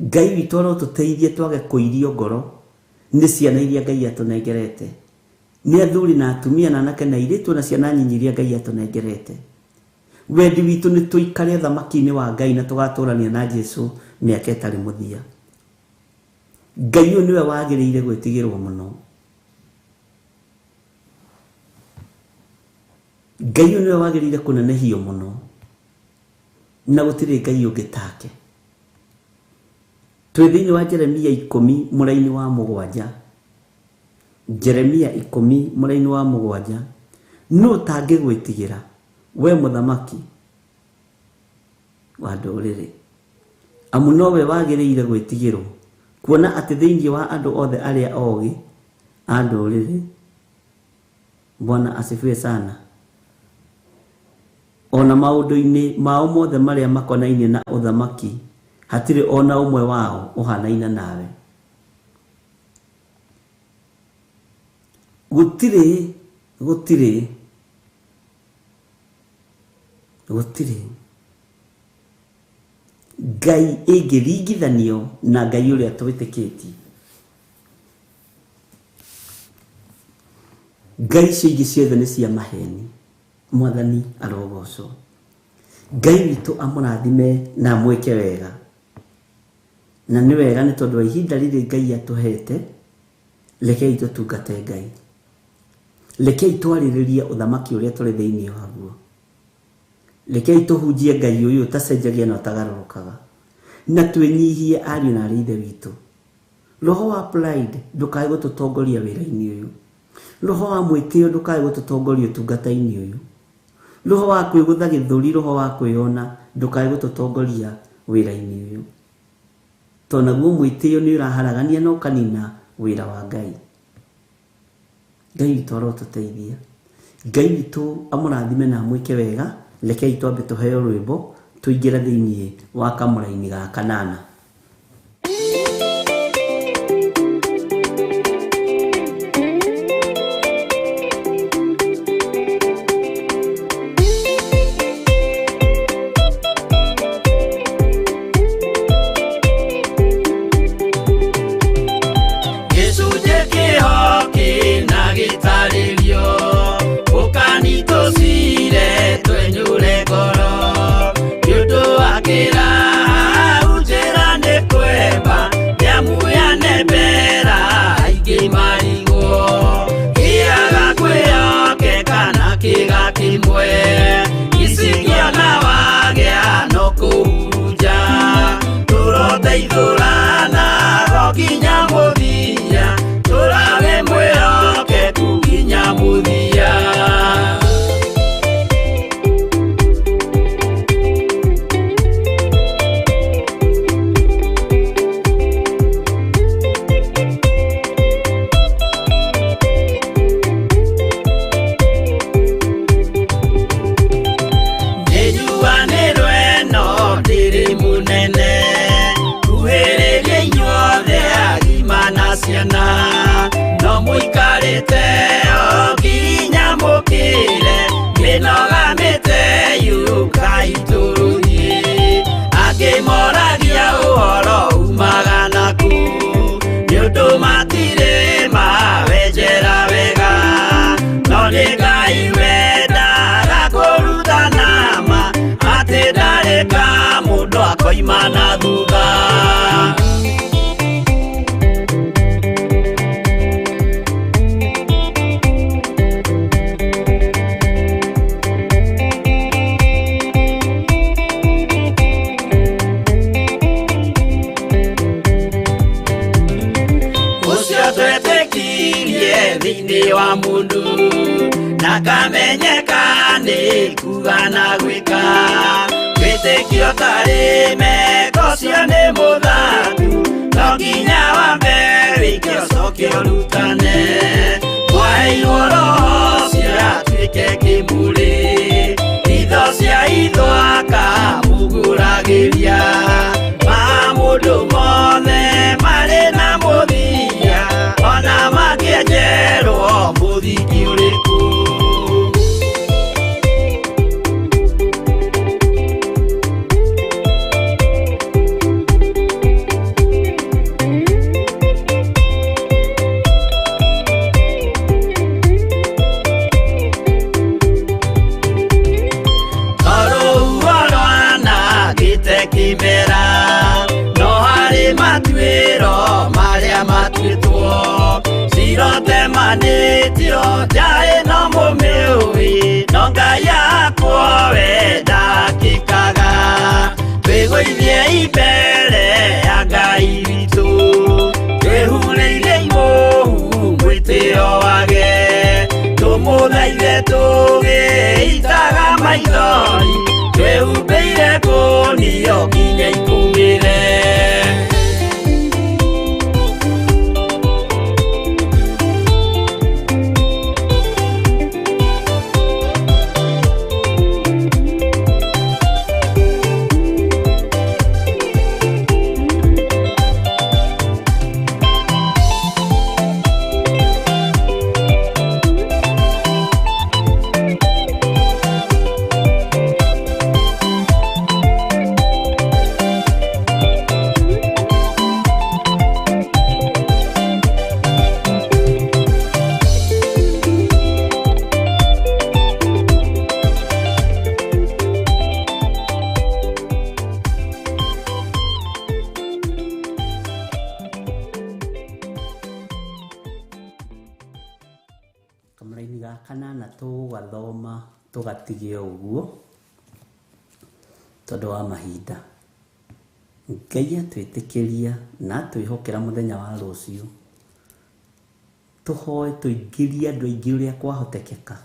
Ngai witũ arotũteithie twage kũirio ngoro nĩ ciana iria Ngai atũnengerete, nĩ athuri na atumia na anake na airĩtu na ciana nyinyi iria Ngai atũnengerete. Wendi witũ nĩ tũikare ũthamaki-inĩ wa Ngai na tũgatũrania na Jesu mĩaka ĩtarĩ mũthia. Ngai ũyũ nĩwe wagĩrĩire gwĩtigĩrwo mũno. Ngai ũyũ nĩwe wagĩrĩire kũnenehio mũno, na gũtirĩ Ngai ũngĩ take. Twĩ thĩinĩ wa Jeremia 10 mũraini wa 7. Jeremia 10 mũraini wa 7. Nũ ũtangĩgwĩtigĩra, we mũthamaki wa ndũrĩrĩ? Amu nowe wagĩrĩire gwĩtigĩrwo, kuona atĩ thĩinĩ wa andũ othe arĩa ogĩ a ndũrĩrĩ. Bwana asifiwe sana. Ona maũndũ-inĩ mao mothe marĩa makonainie na ũthamaki, hatirĩ ona ũmwe wao ũhanaine nawe. Gũtirĩ, gũtirĩ, gũtirĩ Ngai ĩngĩringithanio na Ngai ũrĩa twĩtĩkĩtie. Ngai icio ingĩ ciothe nĩ cia maheni. Mwathani arogocwo. Ngai witũ amũrathime na amwĩke wega. Na nĩ wega nĩ tondũ wa ihinda rĩrĩ Ngai atũhete, rekei tũtungate Ngai. Rekei twarĩrĩrie ũthamaki ũrĩa tũrĩ thĩinĩ waguo. Rekei tũhunjie Ngai ũyũ ũtacenjagia na ũtagarũrũkaga. Na twĩnyihie ariũ na arĩ ithe witũ. Roho wa pride ndũkae gũtũtongoria wĩra-inĩ ũyũ. Roho wa mwĩtĩo ndũkae gũtũtongoria ũtungata-inĩ ũyũ. Roho wa kwĩgũtha gĩthũri, roho wa kwĩona ndũkae gũtũtongoria wĩra-inĩ ũyũ. Tondũ naguo mwĩtĩo nĩ ũraharagania na ũkanina wĩra wa Ngai. Ngai witũ arotũteithia. Ngai witũ amũrathime na amwĩke wega. Rekei twambe tũheo rwĩmbo tũingĩre thĩinĩ wa kamũraini ga kanana. Gĩcunjĩ kĩho kĩna gĩtarĩrio ũkani tũcire twenyũre ngoro nĩ ũndũ wa kĩraha njĩra nĩ kwemba nĩamu yanembera aingĩ marigwo kĩaga kwĩhokeka na kĩga kĩmwe icikĩona wagĩa no kũhurunja tũroteithũrana go nginya mũthia tũrage mwĩhokeku nginya mũthia. Nĩnjuanĩrwo ĩno ndĩrĩ mũnene kuhĩrĩria inyuothe agima na ciana no mũikarĩte o nginya mũkĩre mĩnoga mĩte yũkai tũrũthiĩ angĩ moragia ũhoro umaga naku nĩ ũndũ matirĩ mawenjera wega no nĩ Ngai wendaga kũrutana ma atĩ ndarĩ ka mũndũ akoima na thutha. Ũcio twetĩkirie thĩinĩ wa mũndũ na kamenyeka nĩ kuga na gwĩka wĩtĩkio tarĩ meko ũcio nĩ mũthaku no nginya wambe wĩke ũcoke ũrutane mwaheirwo roho ũcio atuĩke kĩmũrĩ itho cia itho akamũgũragĩria ma mũndũ mothe marĩ na mũthia ona mangĩenjerwo mũthingi ũrĩkũ. Tondũ rwanangĩte kĩmera no harĩ matuĩro marĩa matuĩtwo cirotemanĩtio njaĩ no mũmĩũĩ no Ngai akwo we ndakĩkaga twĩgũithie mbere ya Ngai witũ twĩhurĩire imũhu mwĩtĩo wage tũmũthaithe tũgĩitaga maithori twĩhumbĩire kũnio nginya ikũmĩre. Kamũraini ga kanana tũgathoma tũgatige ũguo tondũ wa mahinda. Ngai atwĩtĩkĩria na atwĩhokera mũthenya wa rũciũ Tũhoe tũingĩrie andũ aingĩ ũrĩa kwahotekeka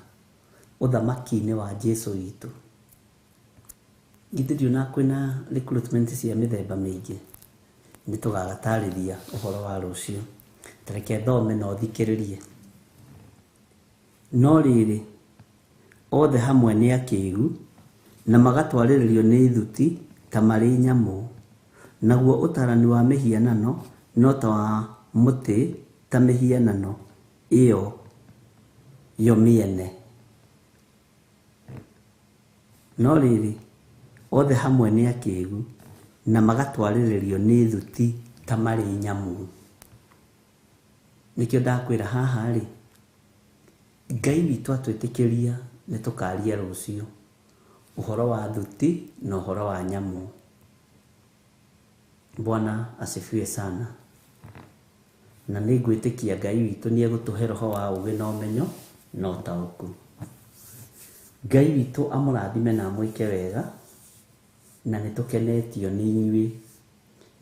ũthamaki-inĩ wa Jesu witũ. Githĩ ndionaga kwĩna recruitment cia mĩthemba mĩingĩ? Nĩ tũgagatarĩria ũhoro wa rũciũ. Ta reke thome na ũthikĩrĩrie. No rĩrĩ, othe hamwe nĩ akĩgu, na magatwarĩrĩrio nĩ thuti ta marĩ nyamũ, naguo ũtaarani wa mĩhianano no ta wa mũtĩ ta mĩhianano ĩyo yo mĩene. No rĩrĩ, othe hamwe nĩ akĩgu, na magatwarĩrĩrio nĩ thuti ta marĩ nyamũ. Nĩkĩo ndakwĩra haha rĩ, Ngai witũ atwĩtĩkĩria nĩ tũkaria rũciũ ũhoro wa thuti na ũhoro wa nyamũ. Bwana asifiwe sana. Na nĩ ngwĩtĩkia Ngai witũ nĩ egũtũhe roho wa ũũgĩ na ũmenyo na ũtaũku. Ngai witũ amũrathime na amwĩke wega, na nĩ tũkenetio nĩ inyuĩ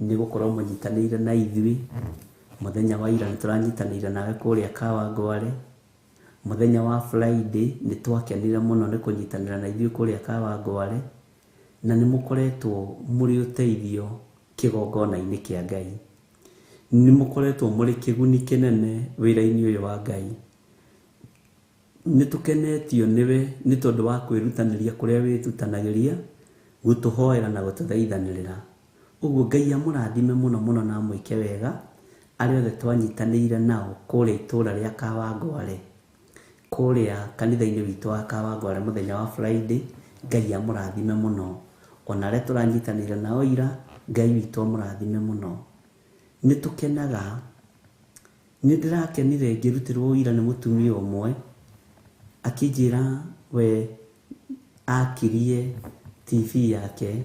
nĩ gũkorwo mũnyitanĩire na ithuĩ. Mũthenya wa ira nĩ tũranyitanĩire nawe kũrĩa Kawangware. Mũthenya wa Friday nĩ twakenire mũno nĩ kũnyitanĩra na ithuĩ kũrĩa Kawangware, na nĩ mũkoretwo mũrĩ ũteithio kĩgongona-inĩ kĩa Ngai. Nĩ mũkoretwo mũrĩ kĩguni kĩnene wĩra-inĩ ũyũ wa Ngai. Nĩ tũkenetio nĩwe nĩ tondũ wa kwĩrutanĩria kũrĩa wĩrutanagĩria gũtũhoera na gũtũthaithanĩrĩra. Ũguo Ngai amũrathime mũno mũno na amwĩke wega arĩa othe twanyitanĩire nao kũrĩa itũra rĩa Kawangware, kũrĩa kanitha-inĩ witũ wa Kawangware mũthenya wa Friday. Ngai amũrathime mũno. Ona arĩa tũranyitanĩire nao ira, Ngai witũ amũrathime mũno. Nĩ tũkenaga. Nĩ ndĩrakenire ngĩrutĩrwo ũira nĩ mũtumia ũmwe akĩnjĩra we akirie TV yake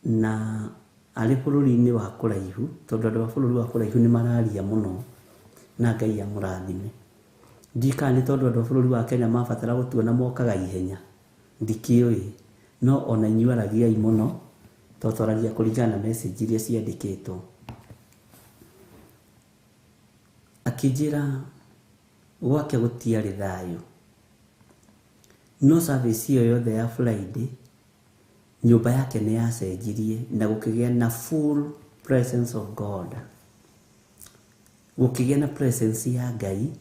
na arĩ bũrũri-inĩ wa kũraihu, tondũ andũ a bũrũri wa kũraihu nĩ mararia mũno, na Ngai amũrathime. Ndiũĩ kana nĩ tondũ andũ a bũrũri wa Kenya mabatara gũtuona mokaga ihenya, ndikĩũĩ, no ona inyuĩ aragiai mũno, tondũ twaragia kũringana na message iria ciandĩkĩtwo. Akĩnjĩra gwake gũtiarĩ thayũ, no service ĩyo yothe ya Friday nyũmba yake nĩ yacenjirie na gũkĩgĩa na full presence of God, gũkĩgĩa na presence ya Ngai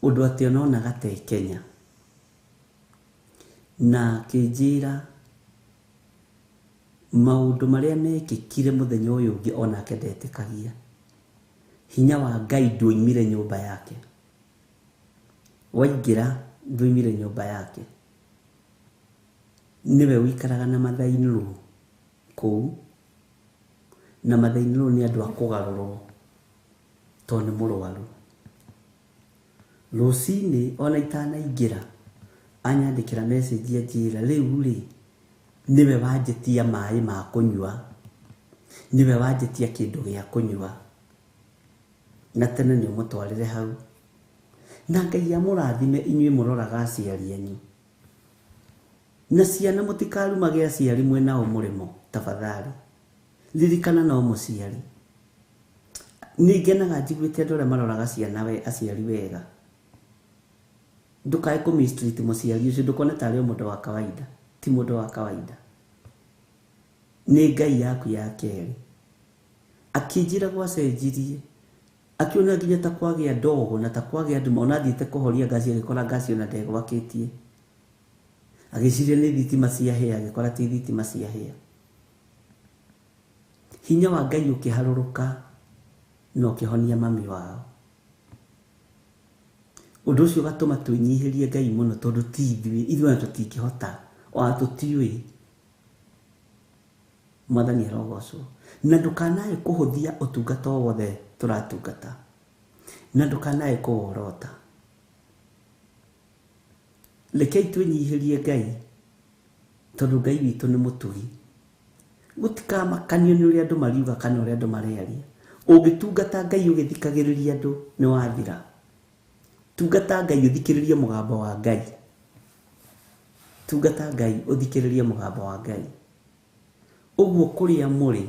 ũndũ atĩ ononaga te Kenya. Na akĩnjĩra maũndũ marĩa mekĩkire mũthenya ũyũ ũngĩ onake ndetĩkagia. Hinya wa Ngai ndwoimire nyũmba yake, waingĩra ndwoimire nyũmba yake. Nĩwe ũikaraga na mathainĩrwo kũu, na mathainĩrwo nĩ andũ a kũgarũrwo tondũ nĩ mũrwaru. Rũcinĩ ona itanaingĩra anyandĩkĩra message anjĩra rĩu rĩ nĩwe wanjĩtia maĩ ma kũnyua, nĩwe wanjĩtia kĩndũ gĩa kũnyua, na tene nĩ ũmũtwarĩre hau. Na Ngai amũrathime inyuĩ mũroraga aciari anyu. Na ciana mũtikarumage aciari mwĩnao mũrĩmo, tafadhali. Ririkana no mũciari. Nĩ ngenaga njiguĩte andũ arĩa maroraga ciana we aciari wega. Ndũkae kũ mistreat mũciari ũcio, ndũkone tarĩ o mũndũ wa kawaida. Ti mũndũ wa kawaida. Nĩ Ngai yaku ya kerĩ. Akĩnjĩra gwacenjirie, akĩona nginya ta kwagĩa ndogo na ta kwagĩa nduma, ona athiĩte kũhoria ngaci agĩkora ngaci ona ndegwakĩtie. Agĩciria nĩ thitima ciahĩa, agĩkora ti thitima ciahĩa. Hinya wa Ngai ũkĩharũrũka na ũkĩhonia mami wao. Ũndũ ũcio ũgatũma twĩnyihĩrie Ngai mũno, tondũ ti ithuĩ, ithuĩ ona tũtingĩhota, ona tũtiũĩ. Mwathani arogocwo. Na ndũkanae kũhũthia ũtungata o wothe tũratungata, na ndũkanae kũworota. Rekei twĩnyihĩrie Ngai, tondũ Ngai witũ nĩ mũtugi. Gũtikamakanio nĩ ũrĩa andũ mariuga kana ũrĩa andũ marearia. Ũngĩtungata Ngai ũgĩthikagĩrĩria andũ, nĩ wathira. Tungata Ngai ũthikĩrĩrie mũgambo wa Ngai. Tungata Ngai ũthikĩrĩrie mũgambo wa Ngai. Ũguo kũrĩa mũrĩ,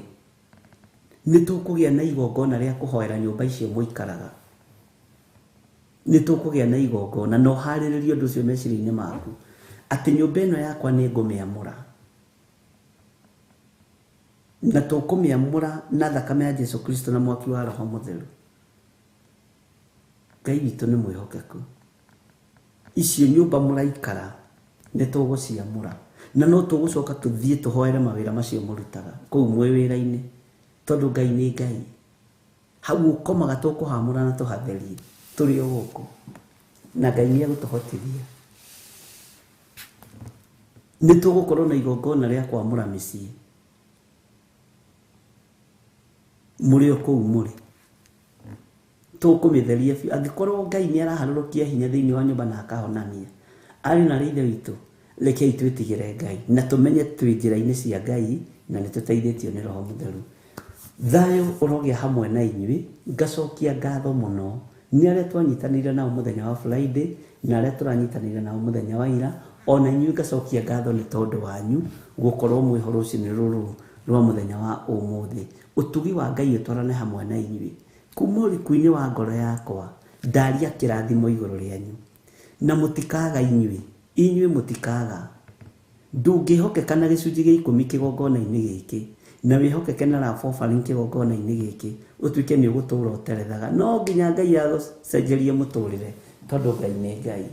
Nĩ tũkũgĩa na igongona rĩa kũhoera nyũmba icio mũikaraga. Nĩ tũkũgĩa na igongona na ũharĩrĩrie ũndũ ũcio meciria-inĩ maku atĩ nyũmba ĩno yakwa nĩ ngũmĩamũra na tũkũmĩamũra na thakame ya Jesu Kristo na mwaki wa Roho Mũtheru. Ngai witũ nĩ mwĩhokeku. Icio nyũmba mũraikara nĩ tũgũciamũra na no tũgũcoka tũthiĩ tũhoere mawĩra macio mũrutaga kũu mwĩ wĩra-inĩ, tondũ Ngai nĩ Ngai. Hau ũkomaga tũkũhamũra na tũhatherie tũrĩ o gũkũ, na Ngai nĩ egũtũhotithia. Nĩ tũgũkorwo na igongona rĩa kwamũra mĩciĩ mũrĩ o kũu mũrĩ, tũkũmĩtheria biũ. Angĩkorwo Ngai nĩ araharũrũkia hinya thĩinĩ wa nyũmba na akahonania, ariũ na aarĩ a Ithe witũ, rekei twĩtigĩre Ngai na tũmenye twĩ njĩra-inĩ cia Ngai na nĩ tũteithĩtio nĩ Roho Mũtheru. Thayũ ũrogĩa hamwe na inyuĩ. Ngacokia ngatho mũno nĩ arĩa twanyitanĩire nao mũthenya wa Friday na arĩa tũranyitanĩire nao mũthenya wa ira. Ona inyuĩ ngacokia ngatho nĩ tondũ wanyu gũkorwo mwĩho rũcinĩ rũrũ rwa mũthenya wa ũmũthĩ. Ũtugi wa Ngai ũtwarane hamwe na inyuĩ. Kuma ũriku-inĩ wa ngoro yakwa ndaria kĩrathimo igũrũ rĩanyu. Na mũtikaga inyuĩ, inyuĩ mũtikaga. Ndũngĩhokeka na gĩcunjĩ gĩa ikũmi kĩgongona-inĩ gĩkĩ, na wĩhokeke na love offering kĩgongona-inĩ gĩkĩ, ũtuĩke nĩ ũgũtũra ũterethaga. No nginya Ngai agũcenjerie mũtũrĩre, tondũ Ngai nĩ Ngai.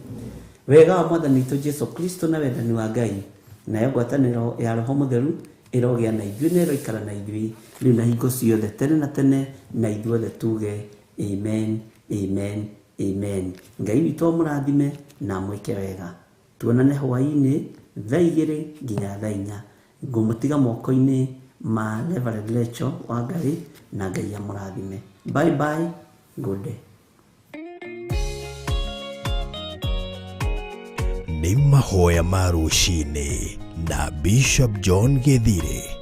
Wega wa Mwathani witũ Jesu Kristo na wendani wa Ngai, nayo ngwatanĩro ya Roho Mũtheru ĩrogĩa na ithuĩ na ĩroikara na ithuĩ rĩu na hingo ciothe tene na tene, na ithuothe tuge amen, amen, amen. Ngai witũ amũrathime na amwĩke wega. Tuonane hwaĩ-inĩ thaa igĩrĩ nginya thaa inya. Ngũmũtiga moko-inĩ ma Reverend Rachel Wangari na Ngai amũrathime. Bye bye, good day. Nĩ mahoya ma rũcinĩ na Bishop John Gĩthirĩ.